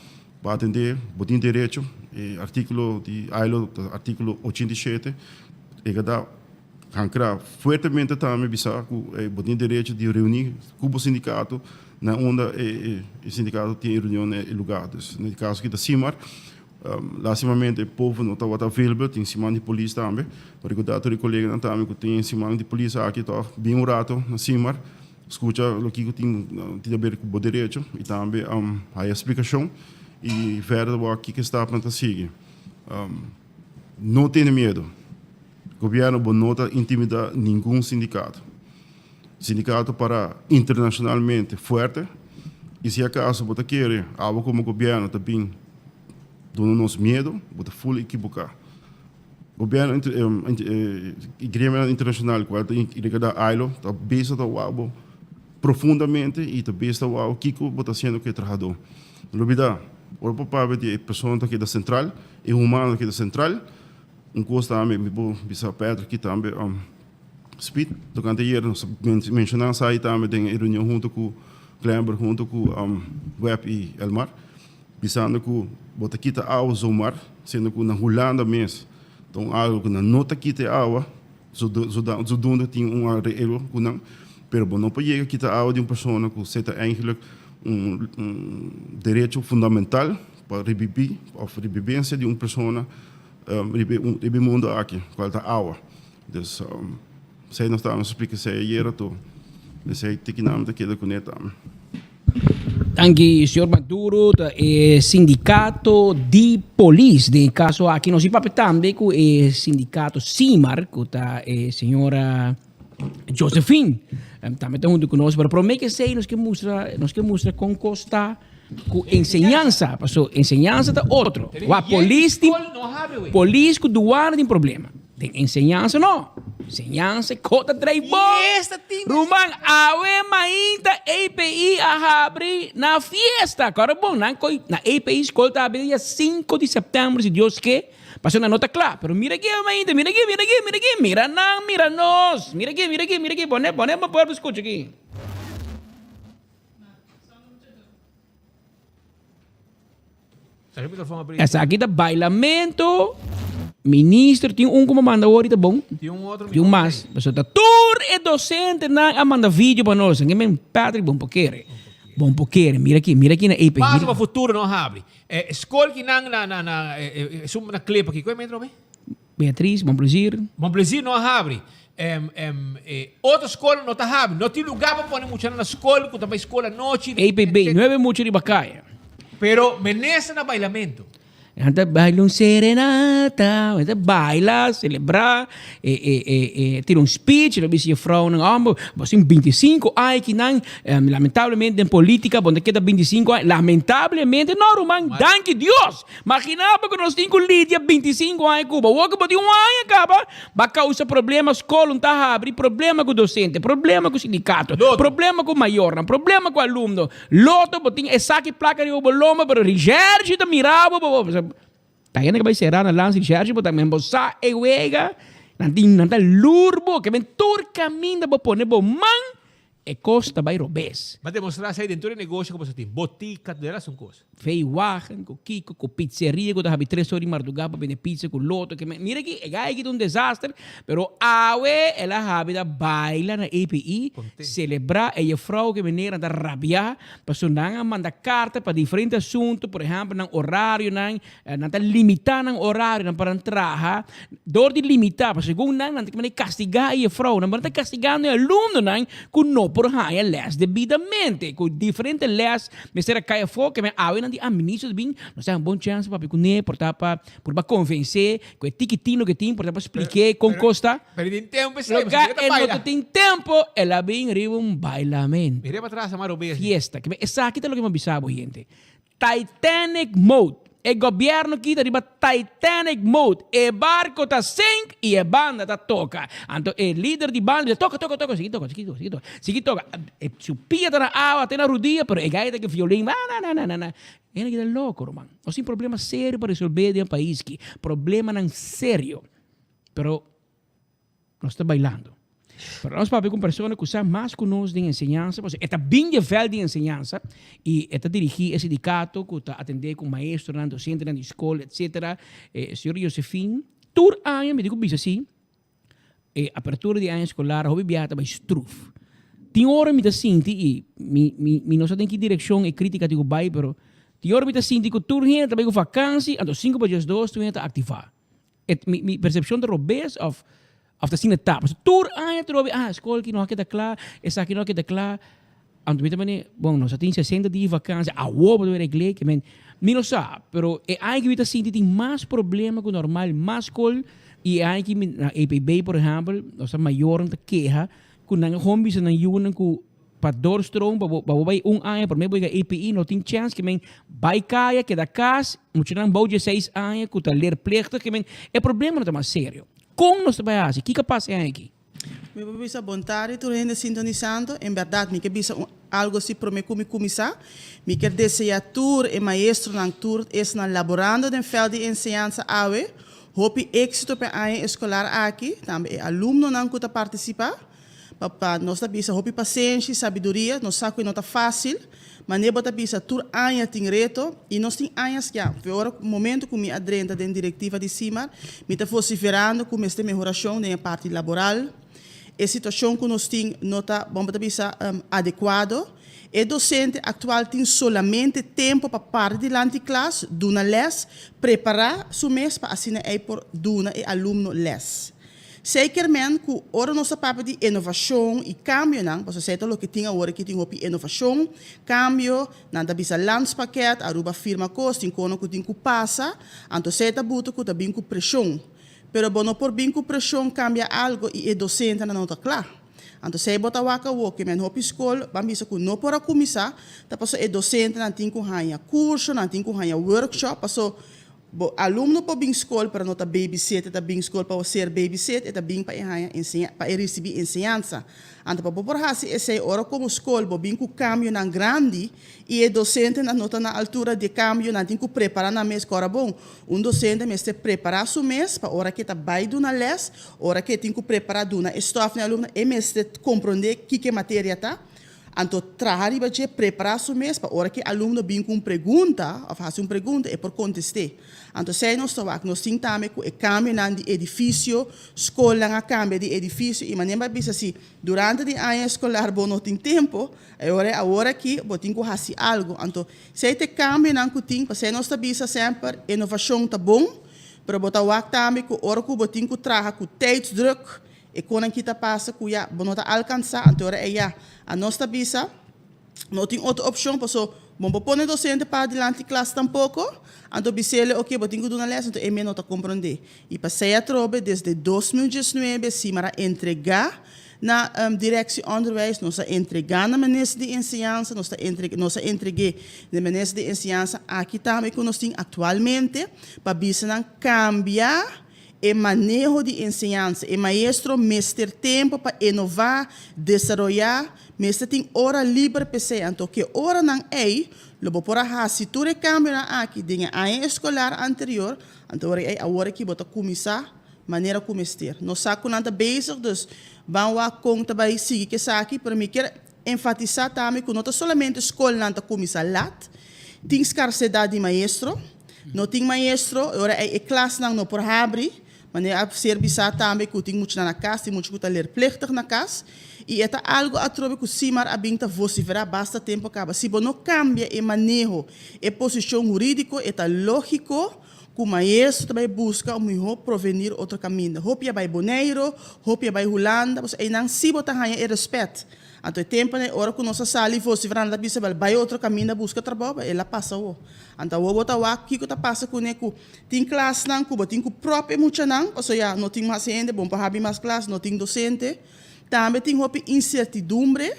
pa atende, bo tin derecho, e articulo di ILO ta articulo 87, e ta da hankra fuertemente tambe bisa cu bo tin derecho di reuni cu bo sindicato na unda e sindicato tin e reunion na e lugar. Dus, na e caso aki ta Simar. Lastimamente e povo no tabata available, tin siman di polis tambe. Pa recorda tur e coleganan tambe cu tin siman di polis aki toch bin un rato na Simar, scucha loke cu tin tin haber cu bo derecho y tambe haya splicacion y verder wak kiko stapnan ta sigui. No tene miedo, gobierno bo no ta intimida ningun sindicato. Sindicato para internacionalmente fuerte y si acaso bo ta kere abo como gobierno ta bin duna nos miedo, bo ta full ekiboká. Gobierno y gremionan internacional cual ta regarda ILO ta bisa ta wak bo profundamente y ta bisa ta wak kico bo ta haciendo cu e trahador. No lubida, ora bo papia di e persona ta keda central, e humano ta keda central, un cos tambe mi por bisa Patrick aki tambe. Speed, tocante ayer nos a menciona esaki tambe den e reunion hunto cu Glenberg hunto cu Webb y Elmar, bisando cu bo ta kita awa zomaar, siendo cu na Hulanda mes ta un algo cu nan no ta kita e awa, zodoende tin un areglo cu nan. Pero bo no por yega kita awa di un persona ku esei ta eigenlijk un un derecho fundamental pa ribibí òf ribibensia di un persona riba e mundu aki, kual ta awa. Dus esei nos tabata splika esei ayera tur. Esei tiki nan ta keda kuné tambe. Danki señor Maduro ta e sindicato di polis den e caso aki nos papia tambe cu e sindicato Simar cu ta e señora Josephine tambe ta hunto cu nos pero prome que esey nos ke mustra nos ke mustra con cos ta cu enseñansa paso enseñansa ta otro wak polis tin polis cu douane tin problema. Den enseñansa no. Enseñansa e kota drei bon. Ruman, awe mainta EPI a habri na fiesta. Kòrda bon, nan koi na EPI skol ta habri dia sinku di sèptèmber si Dios ke. Pasobra nan no ta kla. Pero mira aki awe mainta, mira aki, mira aki, mira aki. Mira nan, mira nos. Mira aki, mira aki, mira aki. Pone, pone pa pueblo skucha aki. Esaki ta bailamento. Minister tin un ku manda awor ta bon. Tin un otro. Tin un mas. Pasobra ta tur e docentenan a manda video pa nos. Anke men Patrick bon por kere. Bon por kere. Mira aki, mira aki na AP. Paso pa futuro no habri. Skol ki nan na na na esun na clip aki. Koe metro be? Beatriz, bon plezier. Bon plezier no a habri. Otro skol no ta habri. No tin lugar pa pone muchanan na skol ku ta bai skol anochi. APB, nuebe mucha riba kaya. Pero menester na bailamento. Nan ta baila un serenata, nan ta baila, celebra, e, e, e, e tira un speech, lo bisa juffrouwnan, oh, bo tin 25 aña kinan, lamentablemente den politica bo no ta keda 25 aña, lamentablemente no ruman, danki Dios! Magina bo ku nos tin ku lidia 25 aña ku bo. Awor ku bo tin un aña kaba, ba kousa problema, skol un ta habri, problema ku dosente, problema ku sindikato, problema ku mayornan, problema ku alumno. Loto bo tin e saki plaka riba bo lomba, pero Richerchi ta mira bo, bo ta hende ku bai sera na lans Richerchi bo ta men bo sa e wega, nan tin nan ta lur bo, ke men tur kaminda bo pone bo man, E kos ta bai robes. Bo a demostrá esei den tur e negosio ku bo sa tin, botika, tur e lasun kos. Veiwagen ku kiko, ku pizzeria ku ta habi tres ora di mardugá pa bende pizza ku loto. Ke men, mira aki, e gai aki ta un desaster, pero awe el a habi ta baila na API, selebrá e jefrou ku e meneernan ta rabiá, pasobra nan a manda karta pa diferente asuntu, por ehèmpel nan orarionan, Nan ta limitá nan orarionan pa nan traha. Dor di limitá, pasobra segun nan, nan ta kiba kastigá e jefrounan, pero nan ta kastigando e alumnonan ku no por haña lès debidamente, ku diferente lès mester a kai afó. Ke men awe nan di, ah, minister ta bin, nos ta haña un bon chèns pa papia kuné, por ta pa purba konvensé ku e tikitino ke tin, por ta pa splik'é kon kos ta. Pero tin tempu esei, pasobra e ta baila. Loke e no tin tempu, el a bin riba un bailamento. Mira pa tras, a robes. Fiesta. Ke men esaki ta loke mi a bisa bo, hende. Titanic mode. E gobierno kita riba Titanic mode. E barco ta sink y e banda ta toca. Anto e lider di banda bisa toca, toca, toca, sigui toca, sigui toca, sigui toca, sigui toca. E su pia ta na awa te na rudia pero e gai ta ke violin na na na na na. Hende kita loco ruman. Nos tin problema serio pa resolve den pais ki. Problemanan serio. Pero. Nos ta bailando. Pero nos papia ku un persona ku sa mas ku nos den enseñansa, pasobra e ta bin di e vèlt di enseñansa i e ta dirigí e sindikato ku ta atendé ku maestronan, dosentenan di skol, etsetera. E señor Josephine, tur aña mi tin ku bisa si, e apertura di aña eskolar hopi biaha ta bai struf. Tin ora mi ta sinti i mi mi mi no sa den ki direkshon e kritika tin ku bai, pero tin ora mi ta sinti ku tur hende ta bai ku vakansi, anto sinku pa diesdos tur hende ta aktivá. E mi mi percepcion ta robes of of ta asina ta? Pasobra tur aña ta robi, ah skol aki no a keda kla, esaki no a keda kla. Anto mi ta mane, bon nos a tin sesenta dia di vakansia, awor bo ta wera regl'é? Ke men, mi no sa, pero e aña ki mi ta sinti tin mas problema ku normal, mas skol, i e aña ki mi na EPB por ehèmpel, nos ta mayornan ta keha ku nan a hon bisa nan yunan ku Pa doorstroom pa bo pa bo bai un aña prome bo yega EPI no tin chèns ke men bai kaya keda kas muchanan bou dieseis aña ku ta leerplichtig ke men e problema no ta mas serio kon nos ta bai hasi kiko a pasa e aña aki? Mi por bisa bon tardi tur hende sintonisando. En bèrdat mi ke bisa un algo si prome ku mi kuminsá. Mi kier deseá tur e maestronan, tur esnan laborando den vèlt di enseñansa awe hopi éksito pa e aña eskolar aki, tambe e alumnonan ku ta partisipá. Papa, nos ta bisa hopi pasenshi, sabiduria, nos sa ku e no ta fásil, manera bo ta bisa tur aña tin reto i nos tin añas ya. Fe ora momento ku mi a drenta den direktiva di Simar, mi ta vosiferando ku mester mehorashon den e parti laboral. E situacion cu nos tin no ta, bon bo ta bisa, adecuado. E docente actual tin solamente tempo pa para dilanti klas, duna les, prepara su mes pa asina ey por duna e alumno les. Zeker men cu ora nos ta papia di inovacion y cambionan, pasobra esey ta loke tin awor aki, tin hopi inovacion, cambio, nan ta bisa landspakket, Aruba firma cos, tin cono cu tin cu pasa, anto esey ta buta cu ta bin cu presion. Pero bo no por bin cu presion cambia algo y e docentenan no ta cla. Anto esey bo ta wak awor ke men hopi scol ban bisa cu no por a cuminsa, ta pasobra e docentenan tin cu haya curso, nan tin cu haya workshop, paso Bo alumno por bin skol pero no ta babysit, e ta bin skol pa ser babysit, e ta bin pa e haña enseña, pa e risibí enseñansa. Anto pa bo por hasi esei ora komo skol bo bin ku kambionan grandi i e dosentenan no ta na altura di e kambio, nan tin ku prepará nan mes. Kòrda bon, un dosente mester prepará su mes pa ora ke ta bai duna lès, ora ke e tin ku prepará duna e stòf na e alumno, e mester komprondé kiko e materia ta. Anto traha riba dje, prepará su mes pa ora ku e alumno bin ku un pregunta òf hasi un pregunta e por kontest'é. Anto esei nos ta wak. Nos tin tambe ku e kambionan di edifisio, skolnan a kambia di edifisio i manera bo a bisa si durante di aña eskolar bo no tin tempu, e ora ei awor aki bo tin ku hasi algu. Anto esei ta e kambionan ku tin, pasei nos ta bisa semper inovashon ta bon, pero bo ta wak tambe ku ora ku bo tin ku traha ku tijdsdruk, E konan ki ta pasa ku ya bo no ta alkansá, anto ora ei ya anos ta bisa no tin otro opshon paso bo no por pone dosente para dilanti klas tampoko, anto bis'ele oke bo tin ku duna lès, anto e mes no ta komprondé. I pasei atrobe desde 2019 Simar a entregá na Directie Onderwijs, nos a entregá na Minister di Enseñansa, nos ta entrega nos a entreg'é na Minister di Enseñansa aki tambe ku nos tin aktualmente pa bisa nan kambia E maneho di enseñansa, e maestro mester tempo pa enová, desaroyá, mester tin ora liber p'esei. Anto ke oranan ei lo bo por a hasi tur e kambionan aki den e aña eskolar anterior, anto ora ei awor aki bo ta kuminsá manera ku mester. Nos sa ku nan ta bezig, dus ban wak kon ta bai sigui ku esaki, pero mi kier enfatisá tambe ku no ta solamente skolnan ta kuminsá lat, tin skarsedat di maestro. No tin maestro, e ora ei e klasnan no por habri, manera a ser bisá tambe ku tin muchanan na kas, tin mucha ku ta leerplichtig na kas, i e ta algu atrobe ku Simar a bin ta vosiferá basta tempu kaba. Si bo no kambia e maneho, e posishon hurídiko, e ta lógiko ku maestro ta bai buska un mihó provenir otro kaminda. Hopi a bai Boneiru, hopi a bai Hulanda, pasobra einan sí bo ta haña e rèspèt. Anto e tempunan ei ora ku nos a sali vosiferá nan ta bisa bel bai otro kaminda buska trabou, el a pasa awor. Anto awor bo ta wak kiko ta pasa kuné ku tin klasnan ku bo tin ku pròp e muchanan pasobra ya no tin mas hende, bo no por habi mas klas, no tin dosente. Tambe tin hopi insertidumbre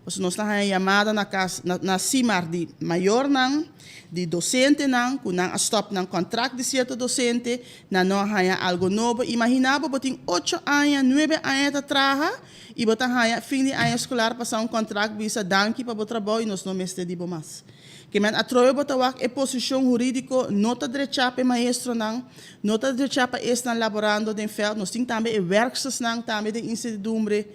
pasobra nos ta haña yamada na kas na na Simar di mayornan, di dosentenan ku nan a stòp nan kòntrakt di sierto dosente, nan no a haña algo nobo. Imaginá bo bo tin ocho aña, nuebe aña ta traha i bo ta haña fin di aña eskolar pasa un kòntrakt bisa danki pa bo trabou i nos no mester di bo mas. Ke men atrobe bo ta wak e posishon hurídiko no ta drechá pa e maestronan, no ta drechá pa esnan laborando den vèlt. Nos tin tambe e wèrkstersnan tambe den insertidumbre.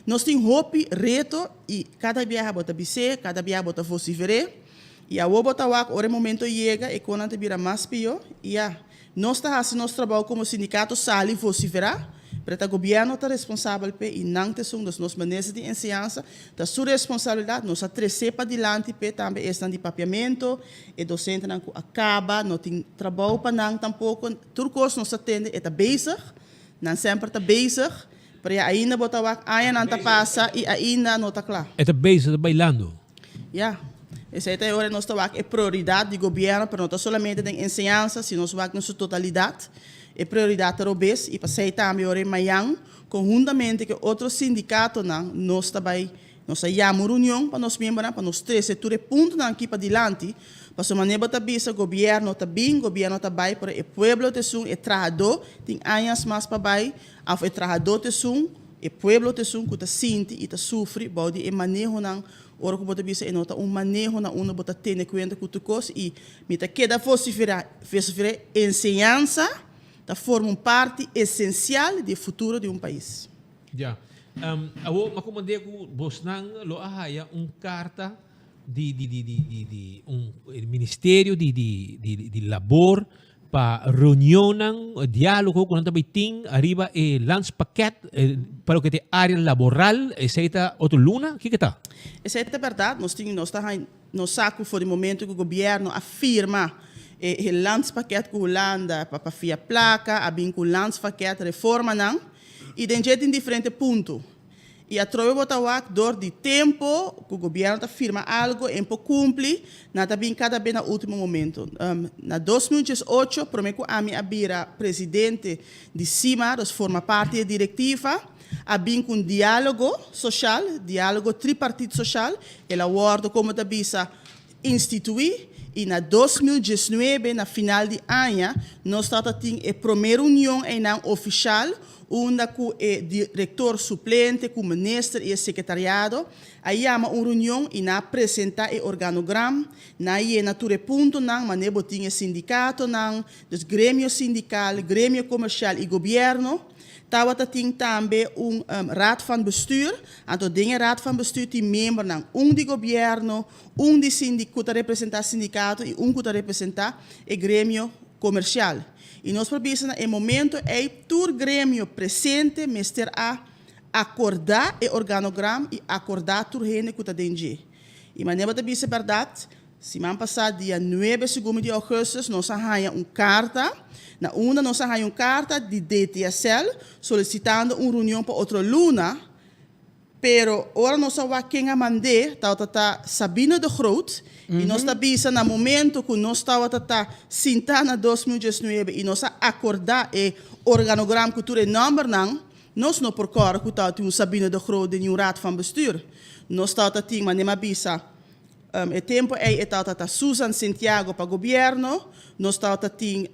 Nos tin hopi reto i kada biaha bo ta bis'é, kada biaha bo ta vosifer'é. I awor bo ta wak ora e momento yega e konan ta bira mas pió i ya. Nos ta hasi nos trabou komo sindikato sali vosiferá, pero ta gobièrnu ta responsabel p'e i nan ta esun. Dus nos minister di enseñansa ta su responsabilidat, nos a tres'é padilanti p'e tambe esnan di papiamentu, e dosentenan ku a kaba, no tin trabou pa nan tampoko. Tur kos nos ta tende e ta bezig, nan semper ta bezig, pero ya ainda bo ta wak añanan ta pasa i ainda no ta kla. E ta bezig, ta bailando. Ya. Esei ta e ora nos ta wak e prioridat di gobièrnu, pero no ta solamente den enseñansa, si nos wak den su totalidat, e prioridat ta robes i pasei tambe ora e mayan, konhuntamente ku e otro sindikatonan, nos ta bai, nos a yama un reunion pa nos miembronan pa nos trese tur e puntonan aki padilanti, pasobra manera bo ta bisa gobièrnu ta bin, gobièrnu ta bai, pero e pueblo ta esun, e trahadó tin añas mas pa bai, òf e trahadó ta esun, e pueblo ta esun ku ta sinti i ta sufri bou di e manehonan Ora ku bo ta bisa e no ta un maneho na unda bo ta tene kuenta ku tur kos i mi ta keda vosiferá, vosiferá enseñansa ta forma un parti esensial di e futuro di un pais. Ya. Awor mi a komand'é ku bosnan lo a haya un karta di di di di di di un ministerio di di di di labor. pa reunionnan, dialogo ku nan ta bai tin ariba e landspakket pa loke ta e area laboral, esei ta otro luna? Kiko ta? Esei ta bèrdat, nos tin nos ta haña nos sa ku for di momento ku gobièrnu a firma e landspakket ku Hulanda pa pa fia plaka a bin ku landspakket reformanan i den dje tin diferente punto. I atrobe bo ta wak dor di tempo ku gobièrnu ta firma algo en por kumpli, nan ta bin kada be na ultimo momento. Na 2018, prome ku ami a bira presidente di SIMAR, dus forma parti di e direktiva, a bin ku un dialogo soshal, dialogo tripartit soshal, el a wòrdu komo ta bisa instituí i na 2019 na final di aña nos tabata tin e prome reunion einan ofishal unda ku e direktor suplente ku minister i e sekretariado a yama un reunion i nan a presenta e organogram, nan a yena tur e puntonan manera bo tin e sindikatonan, dus gremio sindikal, gremio komersial i gobièrnu. Tabata tin tambe un Raad van Bestuur, anto den e Raad van Bestuur tin miembronan, un di gobièrnu, un di sindi ku ta representá sindikato i un ku ta representá e gremio komersial. I nos por bisa na e momento ei tur gremio presente mester a akordá e organogram i akordá tur hende ku ta den dje. I manera bo ta bisa bèrdat, Siman pasá dia nuebe segun di ougùstùs nos a haña un karta na unda nos a haña un karta di DTSL solisitando un reunion pa otro luna, pero ora nos a wak ken a mand'é tabata ta Sabine de Groot i nos ta bisa na momento ku nos tabata ta sintá na 2019 i nos a akordá e organogram ku tur e nòmbernan, nos no por kòrda ku tabatin un Sabine de Groot den niun raad van bestuur. Nos tabata tin, manera mi a bisa, E tempo ei e tabata ta Susan Sintiago pa gobierno, nos tabata tin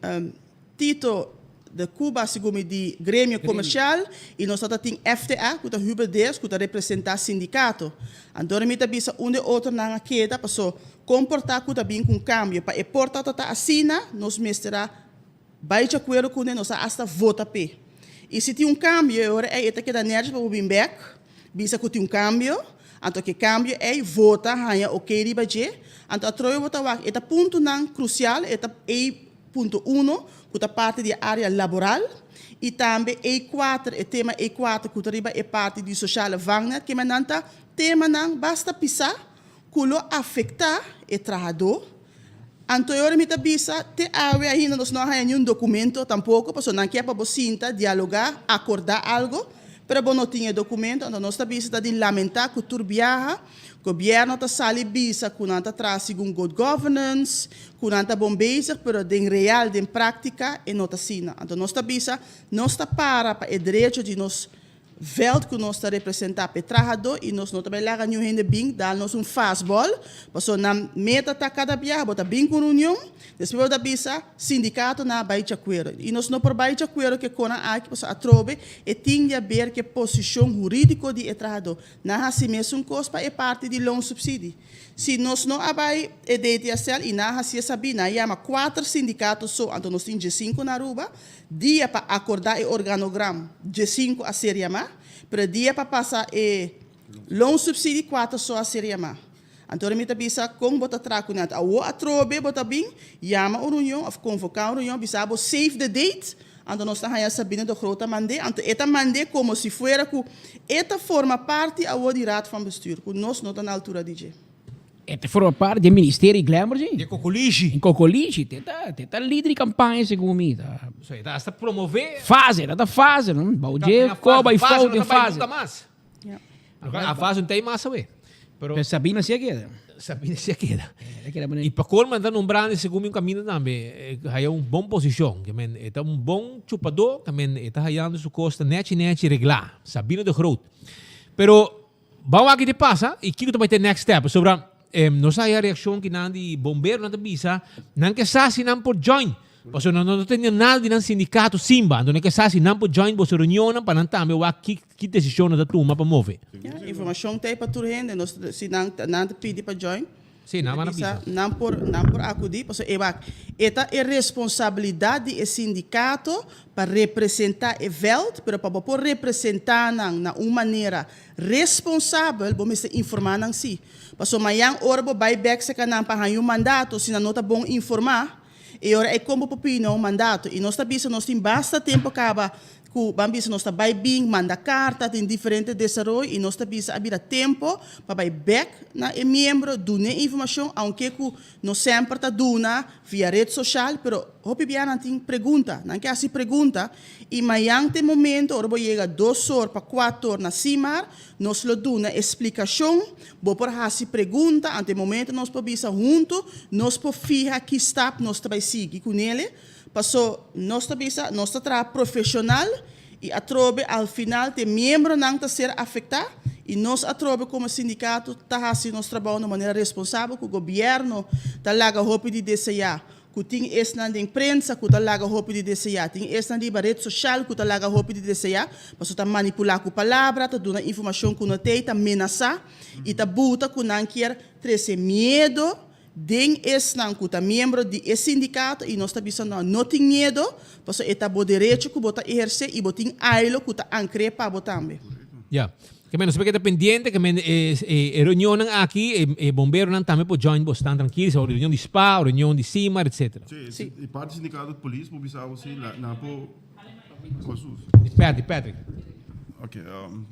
Tito de Cuba segun mi di gremio comercial y nos tabata tin FTA cu ta Hubert Deers cu ta representa sindicato. Anto mi ta bisa unda e otronan a keda paso con por ta cu ta bin cu un cambio pa e por tabata ta asina nos mester a bai di acuerdo cune nos a hasta vota p'e y si tin un cambio e ora ei e ta keda nergens pa bo bin bek. Bisa ku tin un kambio, anto ku e kambio ei vota haña oké riba dje, anto atrobe bo ta wak e ta puntonan krusial, e ta ei punto uno ku ta parti di e área laboral i tambe ei kuater, e tema ei kuater ku ta riba e parti di sociale vangnet, kema nan ta temanan basta pisá ku lo afektá e trahadó. Anto e ora mi ta bisa, te awe ainda nos no a haña niun dokumento tampoko, pasobra nan kier pa bo sinta, dialogá, akordá algo, pero bo no tin e dokumento. Anto nos ta bisa ta di lamentá ku tur biaha gobièrnu ta sali bisa ku nan ta traha segun good governance, ku nan ta bon bezig, pero den real, den práktika e no ta asina. Anto nos ta bisa, nos ta para pa e derecho di nos Veld ku nos ta representá p'e trahadó i nos no ta bai laga niun hende bin dal nos un fastball, pasobra nan meta ta kada biaha bo ta bin ku un reunion, despues bo ta bisa sindikato nan a bai djakuerdo. I nos no por bai djakuerdo ku e konan aki pasobra atrobe e tin di aber ku e posishon hurídiko di e trahadó. Nan hasi mesun kos pa e parti di loonsubsidie. Si nos no a bai e DTSL i nan a hasié sabí, nan a yama kuater sindikato so, anto nos tin diesinku na Aruba, Dia pa acordá e organogram 15 a ser yamá, pero dia pa pasa e loonsubsidie 4 so a ser yamá. Anto mi ta bisa con bo ta traha cu nan. Awo atrobe bo ta bin yama un reunion of convoca un reunion bisa bo save the date, anto nos ta haya Sabine de Groot ta mand'é, anto e ta mand'é como si fuera cu e ta forma parti awo di Raad van Bestuur, cu nos no ta na altura di dje. E ta forma parti di e ministerio di Glamour si. Di Cocolishi. Di Cocolishi. Te ta, te ta lider di campaña segun mi. Ta. So e ta hasta promove. Fase, ta ta fase, no? Bou dje coba y fout den fase. Fase no ta bai nunca mas. A fase no ta ey mas awe. Pero Sabina si a keda. Sabina si a keda. Y pa colmo nan ta nombrando segun mi un caminda tambe haya un bon posicion. Ke men e ta un bon chupador, ke men e ta hayando su cos ta nechi nechi regla. Sabina de Groot. Pero Ban wak kiko ta pasa i kiko ta bai ta e next step. Pasobra nos a haya reakshon ki nan di bomberonan ta bisa nan ke sa si nan por join. Pasobra nan no ta tende nada di nan sindikato Simba. Anto nan ke sa si nan por join boso reunionnan pa nan tambe wak ki ki desishon nan ta tuma pa move. Ya, informashon ta ei pa tur hende. Nos si nan nan ta pidi pa join. Sí, nan a bisa. Nan por, nan por akudí, pasobra e wak, e ta e responsabilidat di e sindikato pa representá e vèlt, pero pa bo por representá nan na un manera responsabel, bo mester informá nan sí. Pasobra mañan ora bo bai bèk serka nan pa haña un mandato, si nan no ta bon informá. E ora ei kon bo por pidi nan un mandato? I nos ta bisa nos tin basta tempo kaba ku ban bisa nos ta bai bin manda karta tin diferente desaroyo i nos ta bisa a bira tempo pa bai bek na e miembro dun'é informashon aunke ku nos semper ta duna via red soshal pero hopi bia nan tin pregunta nan ke hasi pregunta i mayan ta e momento ora bo yega dos or pa kuater or na Simar nos lo duna e splikashon bo por hasi pregunta anto e momento nos por bisa huntu nos por fiha ki stap nos ta bai sigui kunele. Paso nos ta bisa nos ta traha profesional y atrobe al final t'e miembronan ta ser afecta y nos atrobe como sindicato ta haci nos trabao na manera responsabel cu gobierno ta laga hopi di desea cu tin esnan den prensa cu ta laga hopi di desea tin esnan riba red social cu ta laga hopi di desea paso ta manipula cu palabra ta duna informacion cu no t'ey ta menasa y ta buta cu nan kier trece miedo Den esnan ku ta miembro di e sindikato i nos ta bisa no, no tin miedo, pasobra e ta bo derecho ku bo ta ehersé i bo tin ailo ku ta ankr'é pa bo tambe. Ya. Ke men nos por keda pendiente, ke men e e reunionnan aki, e e bomberonan tambe por join bo, stan trankil, sea reunion di spa, reunion di Simar, etcetera. Sí, e parti sindikato di polis por bisa bo si nan por. Di Patrick, Patrick. Ok,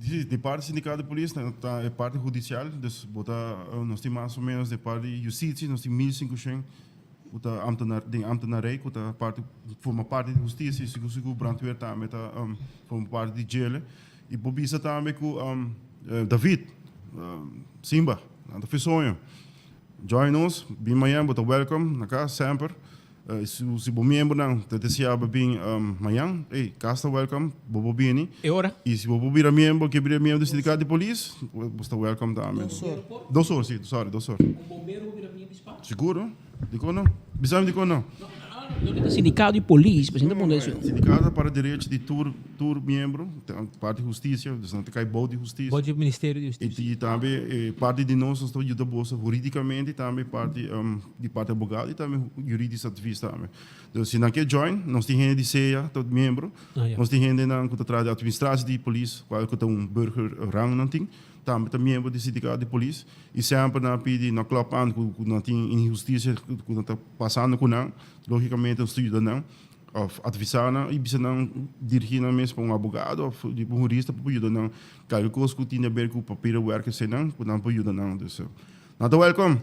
si, di parti sindicato di polis ta e parti hudicial, dus bo ta, nos tin mas o menos di parti justitie, nos tin 1500 ku ta ambtenaar, den ambtenarij ku ta parti, forma parti di husticia, sigur sigur brandweer tambe ta forma parti di djele. I por bisa tambe ku David, Simba, nan ta fesoño. Join nos, bin mañan, bo ta welcome na kas semper. Si bo miembronan ta desea pa bin mañan, ey, kas ta welcome, bo por bini. E ora? I si bo por bira miembro, ke bira miembro di sindikato di polis, bo sta welcome tambe. Dos or. Dos or, si, sorry, dos or. Un bombero por bira miembro di spa? Siguro, dikon no? Bisa mi dikon no? No, no, ta sindikato di polis, pasobra ta pone eso. Sindikato ta para derecho di tur, tur miembro, parti hustisia, dus nan ta kai bou di hustisia. Bou di ministerio di hustisia. I tambe e parti di nos, nos ta yuda boso huridikamente, tambe parti. Di parti abogado y tambe juridisch advies tambe. Dus si nan ke join, nos tin hende di SEA ta miembro, nos tin hendenan ku ta traha di administratie di polis, kual ku ta un burger rang nan tin, tambe ta miembro di sindicato di polis y semper nan a pidi no klop aan ku nan tin inhustisia ku nan ta pasando ku nan, logicamente nos ta yuda nan of advisa nan y bisa nan dirigi nan mes pa un abogado of un hurista pa por yuda nan kalke kos ku tin di aber ku papierwerk eseinan ku nan por yuda nan. Dus nan ta welcome.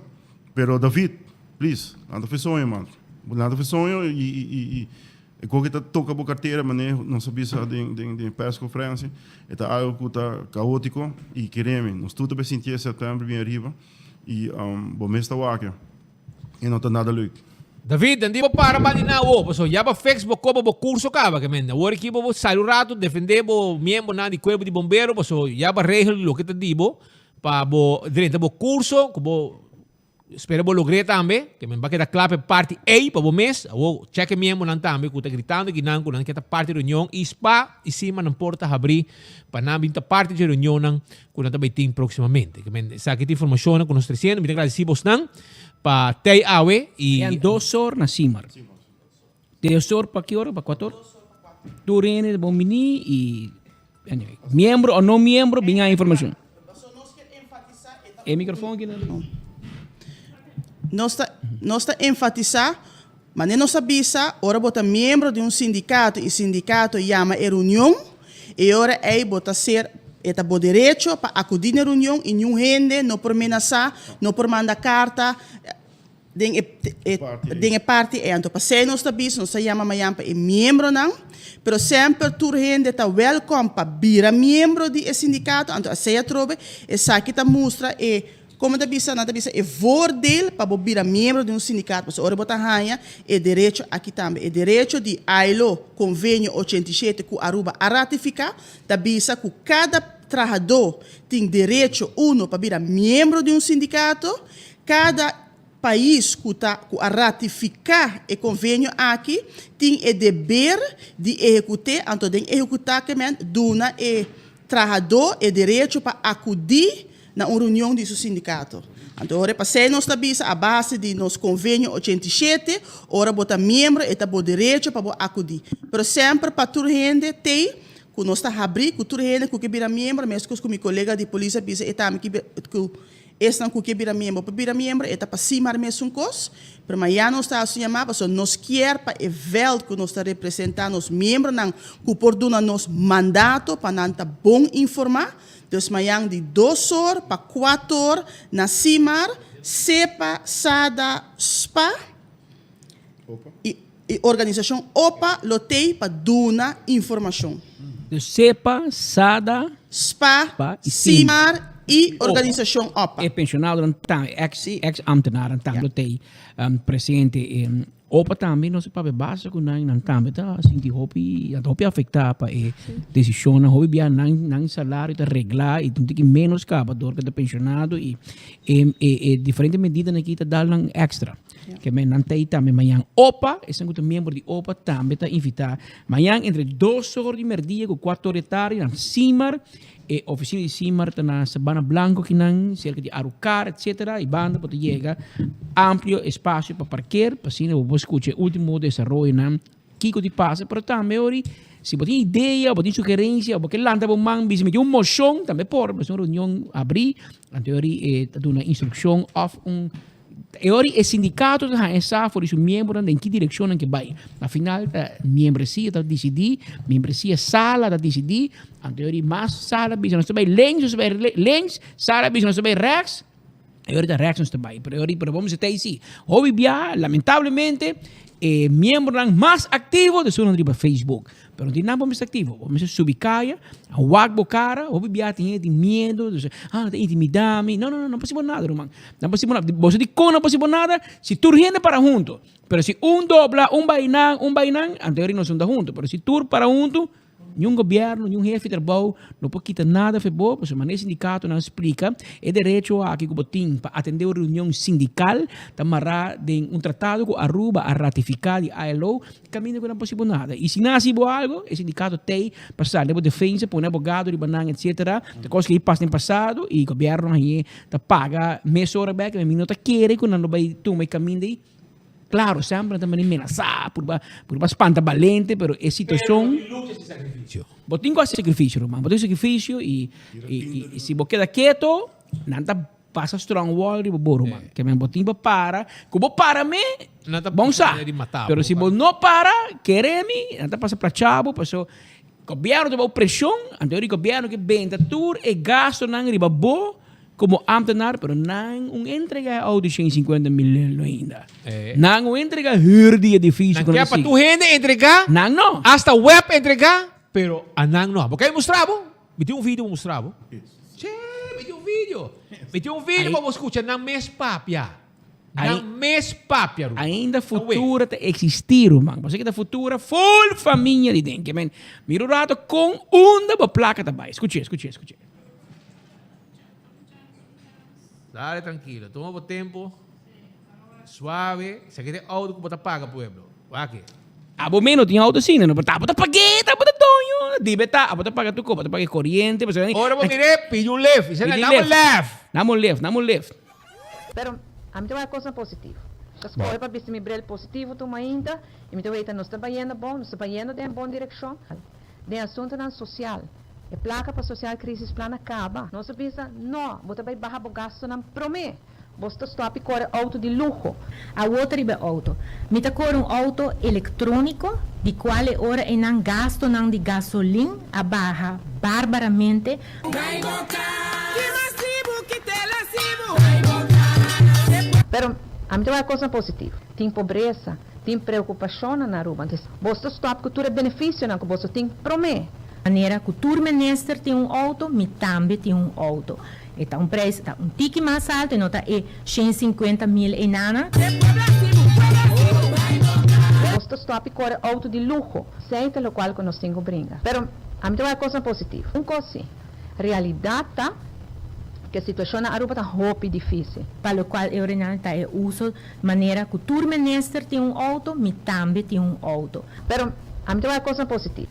Pero David, please, lanta fe soño, man. Lanta fe soño y, y, y, y e koke ta toca bo cartera, mane nos a bisa den, den, den persconferencia, e ta algo cu ta caotico y kereme, nos tur ta bay sinti e september bien ariba y um, bo mes ta wak e no ta nada leuk. David, dan di bo para bandi na awo, paso ya bo fix bo koba bo curso caba, ke men awor aki bo bo sali un rato defende bo miembronan di cuerpo di bombero, paso ya bo regel loke ta di bo, Pa bo drenta bo curso, cu bo spera bo logr'é tambe, ke men ba keda kla pa e parti ei pa bo mes. Awor check e miembronan tambe cu ta gritando kinan cu nan ke ta parti reunion y spa y sima nan por ta habri pa nan bin ta parti dje reunionnan cu nan ta bay tin proximamente. Ke men esaki ta informacionnan cu nos treciendo. Mi ta agradeci bosnan pa tey awe y. Eran dos or na Simar. Dos or pa ki ora? Pa cuatro or? Tur hende ta bon bini y anyway, miembro o no miembro bin haña informacion. E microfoon aki na. Nos ta nos ta enfatisa manera nos a bisa ora bo ta miembro di un sindicato y sindicato yama e reunion e ora ey bo ta ser e ta bo derecho pa acudi na e reunion y niun hende no por menasa no por manda carta Den e den e parti ei. Anto pasei nos ta bisa, nos ta yama mañan pa e miembronan, pero semper tur hende ta welkom pa bira miembro di e sindikato, anto asei atrobe esaki ta mustra e, komo ta bisa, nan ta bisa e voordeel pa bo bira miembro di un sindikato, pasobra ora bo ta haña e derecho aki tambe. E derecho di ILO Convenio 87 ku Aruba a ratifiká ta bisa ku kada trahadó tin derecho, uno, pa bira miembro di un sindikato, Kada pais ku ta ku a ratifiká e konvenio aki tin e deber di ehekut'é, anto den ehekutá ke men duna e trahadó e derecho pa akudí na un reunion di su sindikato. Anto ora e pasei nos ta bisa a base di nos konvenio 87, ora bo ta miembro e ta bo derecho pa bo akudí. Pero semper pa tur hende t'ei ku nos ta habrí ku tur hende ku ke bira miembro, meskos ku mi kolega di polis a bisa e tambe ku. Esnan ku ke bira miembro por bira miembro, e ta pa Simar mesun kos, pero mañana nos ta hasi un yamada pasobra nos kier pa e vèlt ku nos ta representá nos miembronan ku por duna nos mandato pa nan ta bon informá. Dus mañan di dos or pa kuator na Simar, Sepa, Sada, Spa i i organisashon opa lo tei pa duna informashon. Dus Sepa, Sada, Spa, Spa i Simar i organisashon opa. E pensionadonan tambe, ex ex ambtenaarnan tambe lo tei presente. Opa tambe nos a papia basta ku nan, nan tambe ta sinti hopi, nan ta hopi afektá pa e desishonnan. Hopi bia nan nan salario ta reglá i tin tiki ménos kaba dor ku ta penshonado i e e e diferente medidanan aki ta dal nan èkstra. Ke men nan ta ei tambe mañan. Opa, esnan ku ta miembro di opa tambe ta invitá mañan entre dos or di mèrdia ku kuater or di tardi na Simar. E ofisina di Simar ta na Sabana Blanco kinan, serka di Arucar etcetera. I banda bo ta yega amplio espasio pa parker pa asina bo por skucha e ultimo desaroyonan kiko di pasa. Pero tambe ori si bo tin idea, bo tin sugerencia, bo ke lanta bo man bisa mi tin un moshon tambe por. Pasobra un reunion abri anto ori e ta duna instrukshon òf un. E ora e sindikato ta haña sa for di su miembronan den ki direkshon nan ke bai. Na final ta miembresia ta disidí, miembresia sala ta disidí, anto e ora mas sala bisa nos ta bai links, nos ta bai links, sala bisa nos ta bai rechts, e ora ta rechts nos ta bai. Pero e ora pero bo mester ta ei si. Hopi bia lamentablemente e miembronan mas aktivo ta esunnan riba Facebook. Pero no tin nan bo mester aktivo. Bo mester subi kaya, a wak bo kara, hopi bia tin hende tin miedo, dus, ah, nan ta intimida mi. No, no, no, no por hasi bo nada, ruman. No por hasi bo nada. Bo sa dikon no por hasi bo nada? Si tur hende para hunto. Pero si un dobla, un bai nan, un bai nan, anto eri nos no ta hunto. Pero si tur para hunto, niun gobierno, niun hefe di trabou no por kita nada fe bo, pasobra manera e sindikatonan splika, e derecho aki ku bo tin pa atende un reunion sindikal ta mará den un tratado ku Aruba a ratifiká di ILO, Kaminda ku nan por hasi bo nada. I si nan hasi bo algu, e sindikato t'ei pa sali bo defensa, pone abogado riba nan, etsetera. Ta kos ku ei pasa den pasado i gobièrnu hañ'é ta paga mesora bèk. Mi no ta kere ku nan lo bai tuma e kaminda ei. Klaro, semper nan ta manda menasá, purba purba spanta balente, pero e situashon. Pero bo tin lucha sin sakrifisio. Bo tin ku hasi sakrifisio, ruman. Bo tin sakrifisio i i si bo keda keto, nan ta. Pasa strong wall riba bo ruman. Ke men bo tin pa para. Ku bo para me, bon sa. Pero si bo no para, kere mi, nan ta pasa placha bo, paso gobièrnu ta bou preshon, anto di gobièrnu ke benta tur e gastonan riba bo komo ámtenar, pero nan un entrega e outo 150 mil lelo ainda. Nan un entrega hür di edifisio Nan ke pa tur hende entrega. Nan no. Hasta web entrega, pero a nan no. Bo ke mustra bo? Mi tin un video pa mustra bo. Che, mi tin un video. Mi tin un video pa bo scucha nan mes papia. Nan mes papia, ruman. Ainda Futura ta existi, ruman. Pasobra ki ta Futura full famia di den. Ke men, mira un rato con unda bo placa ta bay. Scuche, scuche, scuche. Dale tranquilo, tuma bo tempo. Suave, esaki ta e auto ku bo ta paga pueblo. Wak e. Abo mes no tin auto asina no, pero ta abo ta pag'é, ta abo ta doño. Dibe ta, abo ta paga tur kos, bo ta paga e koriente, pasobra. Ora bo mir'é, pidi un lef. Bis'é nan, dame un lef. Dame un lef, dame un lef. Pero ami ta wak kosnan positivo. Ta skohe pa bisti mi bril positivo tur mainta i mi ta weta nos ta bayendo bon, nos ta bayendo den e bon direkshon. Den asuntunan sosial, e plaka pa Social Crisis Plan a kaba. Nos a bisa, no, bo ta bai baha bo gastunan promé. Bos ta stòp i kore outo di luho. Awor ta riba e outo. Mi ta kore un outo elektróniko, di kual e ora einan gastonan di gasolin a baha barbaramente. Pero ami ta wak kosnan positivo. Tin pobresa, tin preokupashonnan na Aruba. Antes, bos ta stòp ku tur e benefisionan ku boso tin promé. Manera ku tur minister tin un outo, mi tambe tin un outo. E ta un prijs ta un tiki mas alto e no ta e 150 mil einana. Nos ta stop i kore outo di luho. Esei ta lokual ku nos tin ku bringa. Pero ami ta wak kosnan positivo. Un kos si, realidat ta ku e situashon na Aruba ta hopi difisil. Pa lokual e orinal ta e uso manera ku tur minister tin un outo, mi tambe tin un outo. Pero ami ta wak kosnan positivo.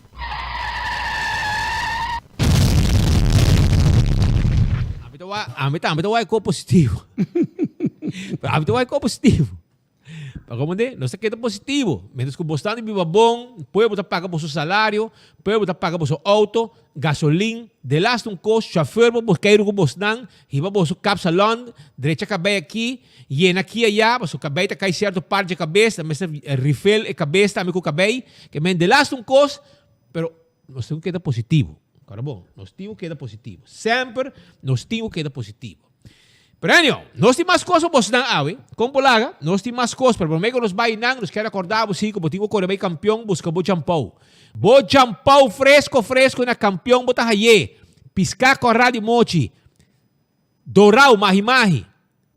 Ami ta wak, ami tambe ta wak e ko positivo. Pero ami ta wak e ko positivo. Pa komprendé? Nos ta keda positivo. Mientras ku bo stan di biba bon, pueblo ta paga boso salario, pueblo ta paga boso outo, gasolin, delaste un kos, chauffeur por bos keiru ku bosnan, hiba boso kapsalon, drecha kabei aki, yena aki aya, pasobra kabei ta kai sierto part dje kabes, ta mester refill e kabes tambe ku kabei. Ke men delaste un kos, pero nos tin ku keda positivo. Kòrda bon, nos tin ku keda positivo. Semper nos tin ku keda positivo. Pero anyhow, nos tin mas kos pa bosnan awe. Kon por laga? Nos tin mas kos, pero promé ku nos bai nan, nos kier rekordá bo si ku bo tin ku kore bai Kampion buska bo champou. Bo champou fresko fresko na Kampion bo ta hay'é. Piská kòrá di mochi, dorau, mahi mahi,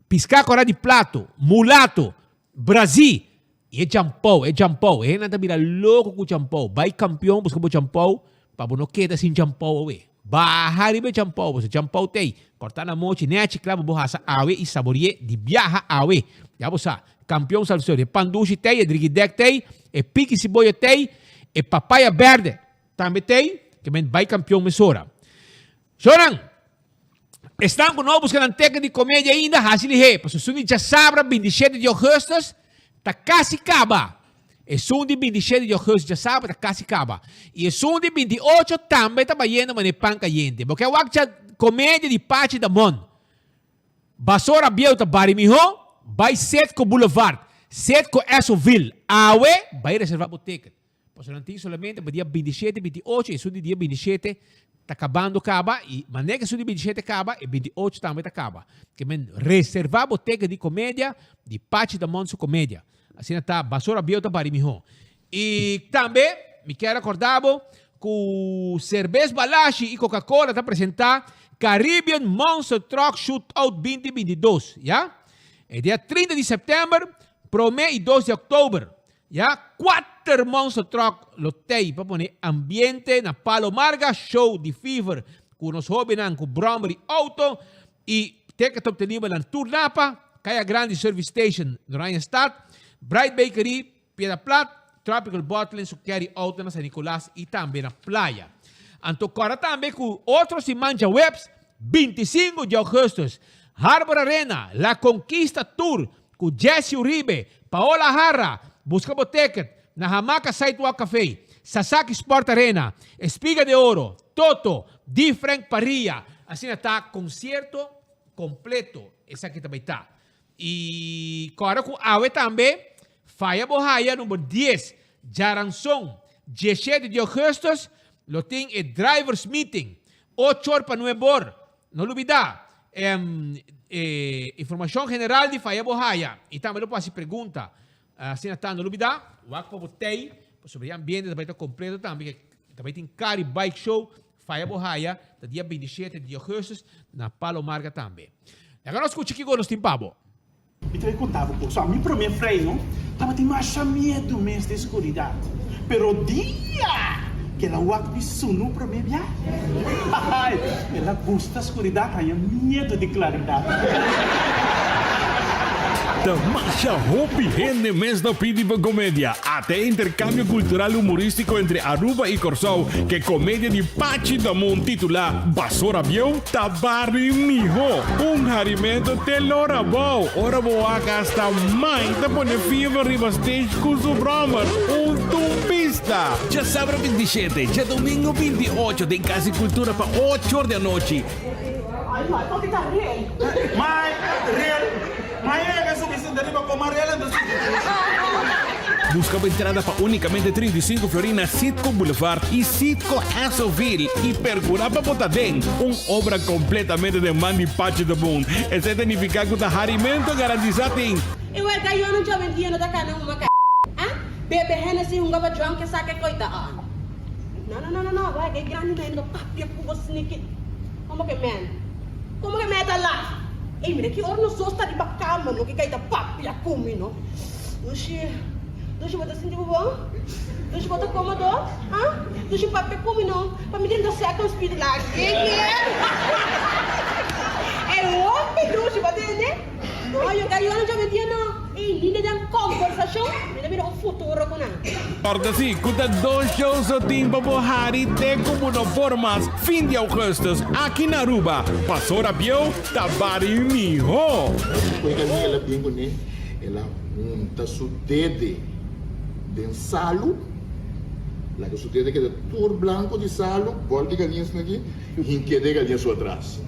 piská kòrá di plato, mulato, brazí, i e champou, e champou. E hendenan ta bira loko ku champou. Bai Kampion buska bo champou pa bo no keda sin champou awe. Baha riba e champou, pasobra champou t'ei. Kòrtá na mochi nèchi kla pa bo hasa awe i sabori'é di biaha awe. Ya bo sa, Kampion Salsero, e pan dushi t'ei, e drigidèk t'ei, e piki siboyo t'ei, e papaya bèrdè tambe t'ei, ke men bai Kampion mesora. Shownan, esnan ku no a buska nan teken di komedia ainda, hasi lihé, pasobra esun di djasabra 27 di ougùstùs ta kasi kaba. Esun di 27 di ougùstùs djasabra ta kasi kaba. I esun di 28 tambe ta bayendo manera pan kayente. Bo ke wak dja komedia di Pachi Damon. Basora bieu ta bari mihó, bai Setco Boulevard, Setco Essoville, awe bai reserva bo ticket. Pasobra nan tin solamente pa dia 27, 28 y esun di dia 27 ta kabando kaba y manera ku esun di 27 kaba e 28 tambe ta kaba. Ke men reserva bo ticket di komedia di Pachi Damon su komedia. Asina ta basora bieu ta bari mihó. Y tambe mi kier recorda bo cu Cerbes Balashi y Coca Cola ta presenta Caribbean Monster Truck Shootout 2022, ya. E dia 30 di september, prome y 2 di october. Ya kuater monster truck lo tei pa pone ambiente na Palo Marga, show di fever ku nos hobennan ku brommer i auto i ticket obtenibel na tur Napa, Kaya Grandi Service Station, Oranjestad, Bright Bakery, Piedra Plat, Tropical Bottling su carry auto na San Nicolas i tambe na Playa. Anto kòrda tambe ku otro siman djaweps, 25 di augustus, Harbor Arena, La Conquista Tour Ku Jessy Uribe, Paola Harra, Buska bo ticket na Hamaca Sidewalk Café, Sasaki Sport Arena, Espiga de Oro, Toto, D. Frank Parrilla. Asina ta concierto completo esaki ta bay ta. Y corda cu awe tambe Faya Bo Haya number dies, djaranson diesshete di augustus lo tin e drivers meeting ocho or pa nuebe or. No lubida, e informacion general di Faya Bo Haya y tambe lo por haci pregunta. Asina ta, no lubida, wak pa bo tey, pasobra e ambiente ta bay ta completo tambe, ke ta bay tin Cari Bike Show, Faya Bo Haya, ta dia 27 di augustus na Palo Marga tambe. Laga nos scucha kico nos tin pa bo. Mi ta bay conta bo cos. Mi prome frei no tabatin masha miedu mes den scuridad. Pero dia cu el a wak mi sunu prome bia, ay, el a gusta scuridad, haña miedu di claridad. Ta masha hopi hende mes ta pidi pa comedia. Ata e intercambio cultural humoristico entre Aruba y Corsou ke comedia di Pachi Damun titula Basora Bieu Ta bari miho. Un harimento te lora bou. Ora bo wak hasta mai ta pone fever riba stage ku su brommer. Un tumbista. Djasabra 27, djadomingo 28 den Cas di Cultura pa ocho or di anochi. Ay, mai, papi ta real. Mai, real. Mai e subi sinta riba coma real anto sinti dushi. Busca bo entrada pa unicamente 35 florin na Citgo Boulevard y Citgo Essoville y percura pa bo ta den un obra completamente den man di Pachi de Boon. Esey ta nifica cu ta harimento garantisa tin. E wega yo no djawendia no ta cana huma c ah bebe Hennessy hunga pa drunk e sa ke koy ta on no no no no no wega e grandi man no papia cu bo sneaky como ke man como ke man ta laf ey mira ki ora nos dos ta riba cama no ke kay ta papia cu mi no. Dushi, Dushi bo ta sinti bo bon? Dushi bo ta komodo? Ha? Dushi papia ku mi no, pa mi drenta second speed la kier. E hopi dushi bo tende? No, yo ka yora djobe dia no. Ey linda den kombersashon, mi ta mira un futuro ku nan. Corda si cu ta dos show so tin pa bo hari te cu bo no por mas fin di augustus aki na Aruba. Pasora bieu ta bari miho. Koe ka mi el a bin kuné. El a hunta su dede den salu, laga su dede keda tur blanku di salu, bòl di galiña esaki aki, hink'é den e galiña su atras.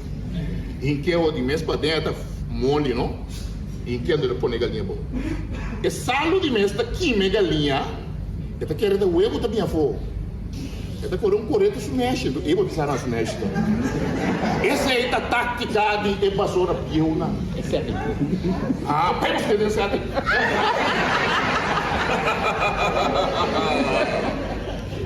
Hink'é awor di mes paden a ta moli no, hink'é anto el a pone e galiña abou. E salu di mes ta kima e galiña, e ta kere ta webu ta bin afó. E ta kore un koreto su neshi, anto e bo ta sa na su neshi ta. Esei ta taktika di e basora bieunan. E setting. Ah, bai busca den setting.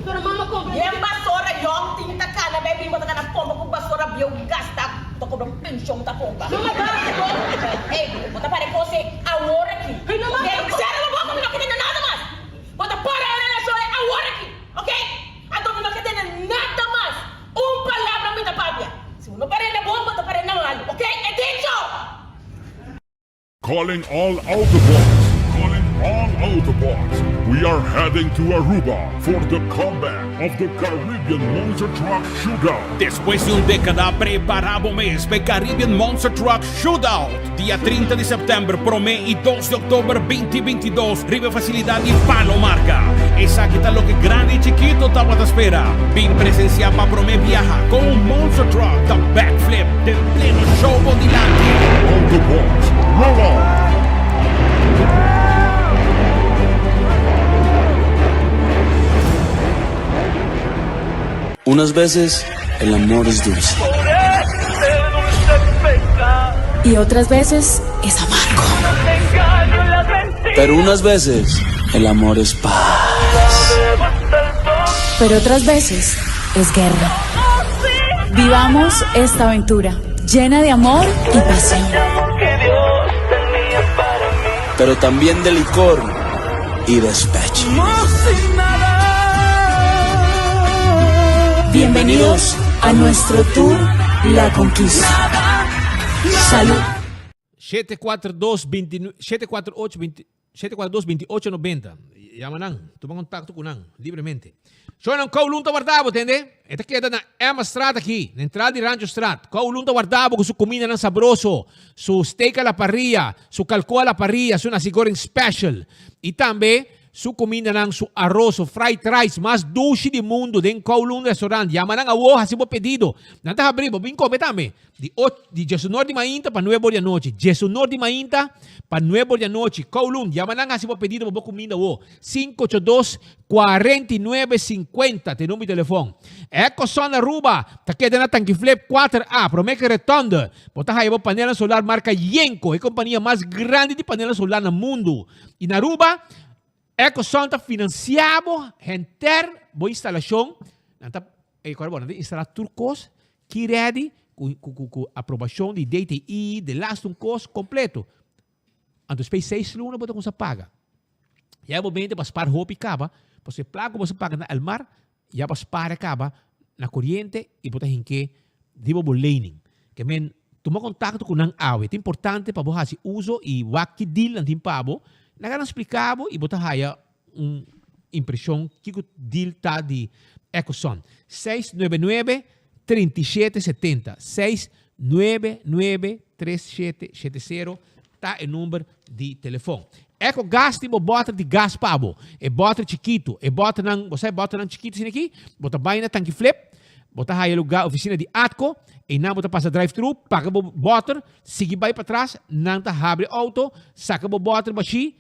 Pero mama compra. Yen basora yong tin ta cana bay bin bo ta cana pompa cu basora bieu gasta bo ta cobra pension ta pompa. Mama basta bo. Ey bo ta para e cos ey awor aki. Hey mama. Cera bo boca mi no ke tende nada mas. Bo ta para e relacion ey awor aki. Ok? Anto mi no ke tende nada mas. Un palabra mi ta papia. Si bo no parende bon, bo ta parende malu. Ok? E dicho! Calling all Autobots, calling all Autobots, we are heading to Aruba for the comeback of the Caribbean Monster Truck Shootout. Despues di un dékada, prepará bo mes pa e Caribbean Monster Truck Shootout, dia 30 di sèptèmber promé i dos di òktober binti 22 riba e fasilidat di Palo Marca. Esaki ta loke grandi i chikito tabata spera. Bin presensiá pa promé biaha kon un monster truck ta backflip den pleno show bo dilanti. Autobots, roll on! Unas veces el amor es dulce. Y otras veces es amargo. Pero unas veces el amor es paz. Pero otras veces es guerra. Vivamos esta aventura llena de amor y pasión. Pero también de licor y despecho. Bienvenidos a nuestro tour La Conquista. Salud. 742 29 748 20 742 28 90. Yama nan, tuma contacto cu nan libremente. Shonan Kowloon ta warda bo, tende? E ta keda na Emma Straat aki, na entrada di Rancho Straat. Kowloon ta warda bo cu su cumindanan sabroso, su steak a la parrilla, su calco a la parrilla, su nasi goreng special. Y tambe su cumindanan, su arroz, su fried rice mas dushi di mundo den Kowloon Restaurant. Yama nan awo, haci bo pedido. Nan ta habri, bo bin come tambe. Di och, di diesunor di mainta pa nuebe or di anochi. Diesunor di mainta pa nuebe or di anochi. Kowloon, yama nan hasi bo pedido pa bo kuminda awo. 582 49 50 ta e number di telefon. Ecoson Aruba ta keda na Tankiflip 4 A, prome ke Rotonde. Bo ta haya bo panelnan solar marka Yenko, e kompania mas grandi di panelnan solar na mundu. I na Aruba, Ecoson ta finansia bo henter bo instalashon. Nan ta, e kòrda bo, nan ta instalá tur kos Ki ready ku ku ku aprobashon di DTI, de laatste un kos kompleto. Anto spes seis luna bo ta kumsa paga. Ya e momento pa spar hopi kaba, pasobra e plaka ku bo sa paga na Elmar ya bo a spar e kaba na koriente i bo ta hink'é riba bo lening. Ke men tuma kontakto ku nan awe. Ta importante pa bo hasi uso i wak ki deal nan tin pa bo. Laga nan splika bo i bo ta haya un impreshon kiko deal ta di Ecoson. 699 3770 699 3770 ta e number di telefon. Eco gas tin bo bòter di gas pa bo. E bòter chikitu, e bòternan, bo sa e bòternan chikitu asina aki? Bo ta bai na Tanki Flip, bo ta haya lugar ofisina di Atco, einan bo ta pasa drive thru, paga bo bòter, sigui bai patras, nan ta habri outo, saka bo bòter bashí,